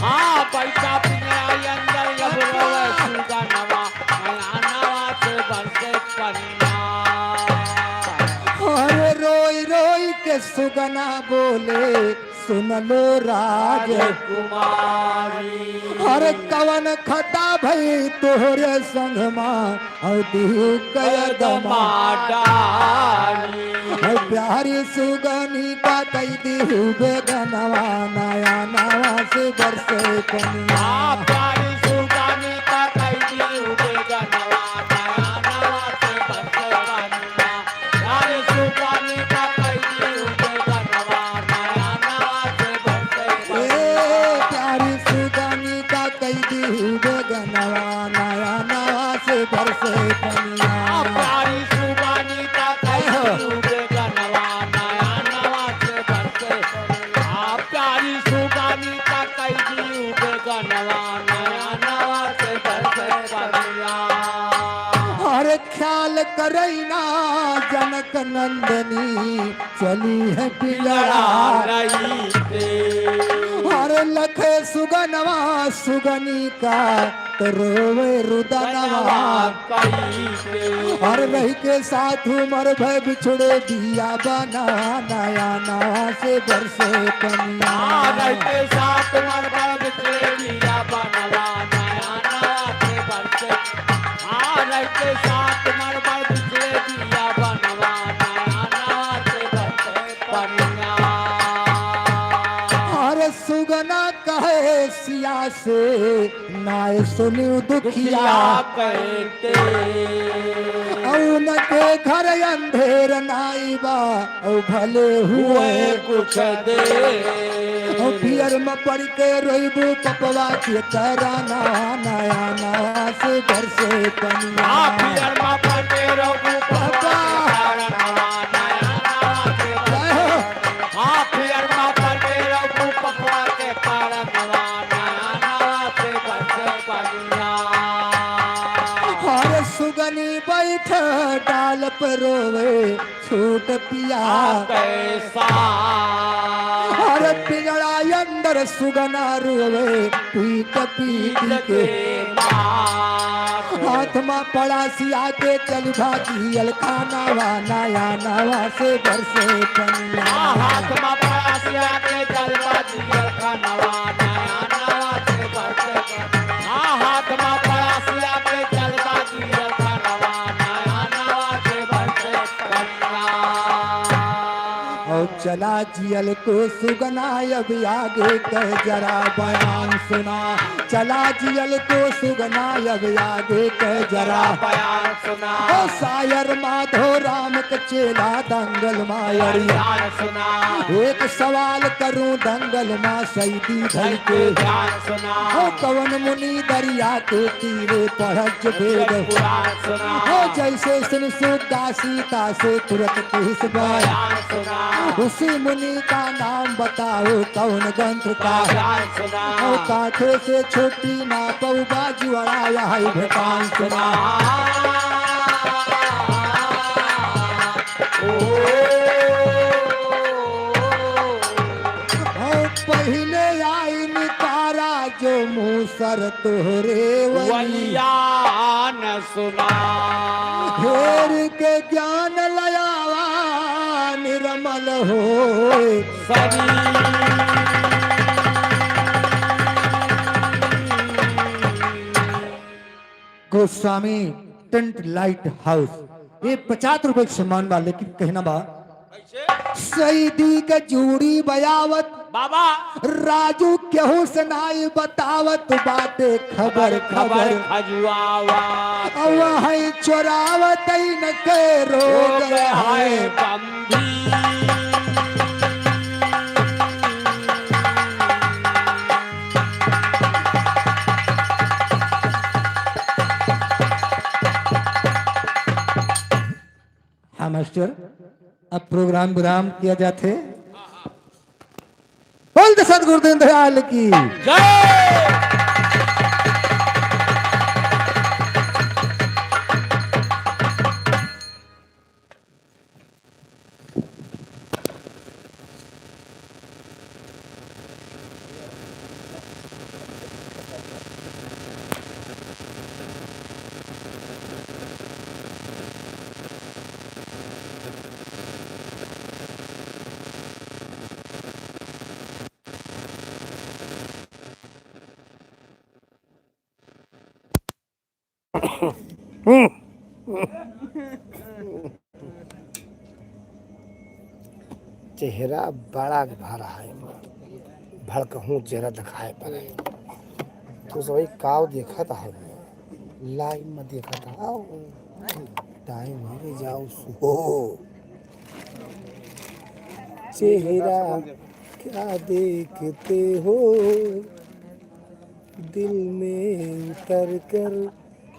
हाँ, बैठा पिंजरा अंदर अब रोवे सुगनवा, नयनवा से बरसे पनिया। अरे रोई रोई के सुगना बोले, सुन लो राजकुमारी। अरे कवन खता भई तोहरे संग मा, अउ दिहु कयदमा डारी। अउ प्यारी सुगनी का कई दिहु बेगनवा, नयनवा से बरसे पनिया। आ, प्यारी सुगनी का कई दिहु बेगनवा, नयनवा से बरसे पनिया। प्यारी सुगनी का कई दिहु बेगनवा, नयनवा से बरसे ए, पनिया। प्यारी सुगनी का कई दिहु बेगनवा, नयनवा से बरसे पनिया। आ, प्यारी सुगनी का कई दिहु बेगनवा, नयनवा से बरसे पनिया। आ, प्यारी सुगनी का कई दिहु बेगनवा, नयनवा से बरसे पनिया। अरे ख्याल करैना जनक नंदनी, चली है पिंजरा लई के। अरे लखे सुगनवा सुगनी का, तो रोवे रुदनवा कई के। अरे रहि के साथ उमर भय बिछुड़े दिया बना, नयनवा से बरसे पनिया। आ, रहि के साथ उमर भय बिछुड़े दिया बनवा, नयनवा से बरसे। आ, रहि के साथ उमर भय बिछुड़े दिया बनवा, नयनवा से बरसे पनिया। अरे सुगना कहे सिया से, नाय सुनिउ दुखिया दुखिया कहते। अउ उनके घर अंधेर नाई बा, अउ भले हुए हुए कुछ देर। अउ पियर में पड़ के रोइबू पपवा के तरनवा, नयनवा से बरसे पनिया। आ, पियर में पड़ के रोइबू पपवा के तरनवा, नयनवा से बरसे। जय हो। आ, पियर में पड़ के रोइबू पपवा के तरनवा, नयनवा से बरसे पनिया। हर सुगनी बैठ डाल पर रोवे, छोट पिया। आ, कैसा? अरे पिंजड़ा अंदर सुगना रोवे, पीट पीट पीट के। के मार। हाथ मा पड़ासिया के चल भागी अलखानवा, नयनवा से बरसे पनिया। आ, हाथ मा पड़ासिया के चल भागी अलखानवा, नयनवा से बरसे पनिया। आ, हाथ मा पड़ासिया के चल भागी अलखानवा, नयनवा से बरसे पनिया। और चला जियल को सुगना अब आगे कह जरा बयान सुना। चला जियल को सुगना अब आगे कह जरा बयान सुना। ओ सायर माधो राम के चेला दंगल मायरिया। बयान सुना। एक सवाल करूं दंगल मा सैदी धई के। बयान सुना। ओ कवन मुनि दरिया के तीरे पढ़त जो वेद। पुराण सुना। ओ जैसे सुन सुख दासी तासे तुरत किस बयान। बयान सुना। उसी मुनि का नाम बताओ कौन ग्रंथ का। बयान सुना। ओ काठे से छुट्टी ना पऊ बाजुअरा यही भेटान सुना। ओ पहिले आई निकारा जो मूसर तोहरे वलिया। वलियान सुना। हेर के ज्ञान लयावा निर्मल होए। सरी। Goswami tent light house. ये पचास रुपए के सम्मान बा, लेकिन कहना बा, कैसे? सईदी के जूड़ी बयावत बाबा। राजू केहू से नाई बतावत बाटे खबर, खबर, खबर। खबर खजुआवा। अब है चोरावत इनके रोग रोग है। है बंदी। हाँ मास्टर, अब प्रोग्राम विराम किया जात है। बोल दे सतगुरु दीनदयाल की। जय। चेहरा बड़ा भर है, भड़कहूँ चेहरा दिखाए पर है। तो सभी काव देखत है, लाइन में देखत है, टाइम हो जाओ सो। चेहरा क्या देखते हो? दिल में उतर कर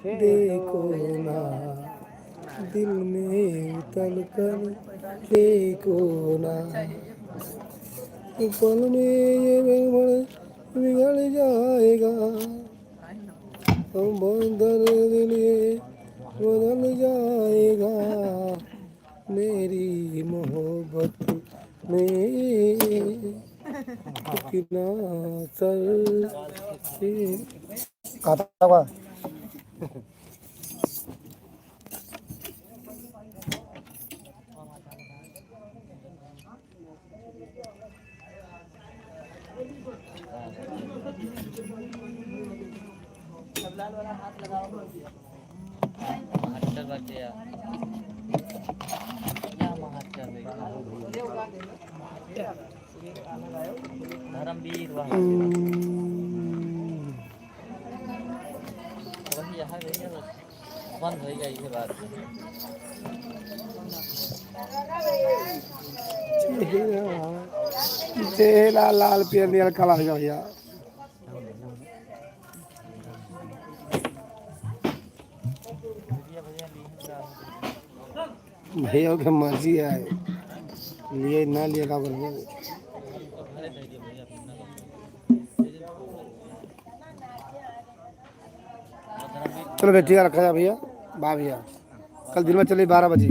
देखो ना, दिल में उतर कर देखो ना। पल में ये बिगड़, बिगड़ जाएगा, बदल दिल ये बदल जाएगा। मेरी मोहब्बत में कितना सर से काटा हुआ। महाराष्ट्र बाटे यार। क्या महाराष्ट्र में? धर्मवीर वहाँ। हम्म। वही यहाँ गई है बस। बंद हो गया ये बात। चेहरा, चेहरा लाल पियर नियर काला हो गया भैया। भैया के मर्जी है, लिए ना लिए का करबो। चलो भैया, ठीक है, रखा जाए भैया, बाय भैया। कल दिन में चलिए बारह बजे।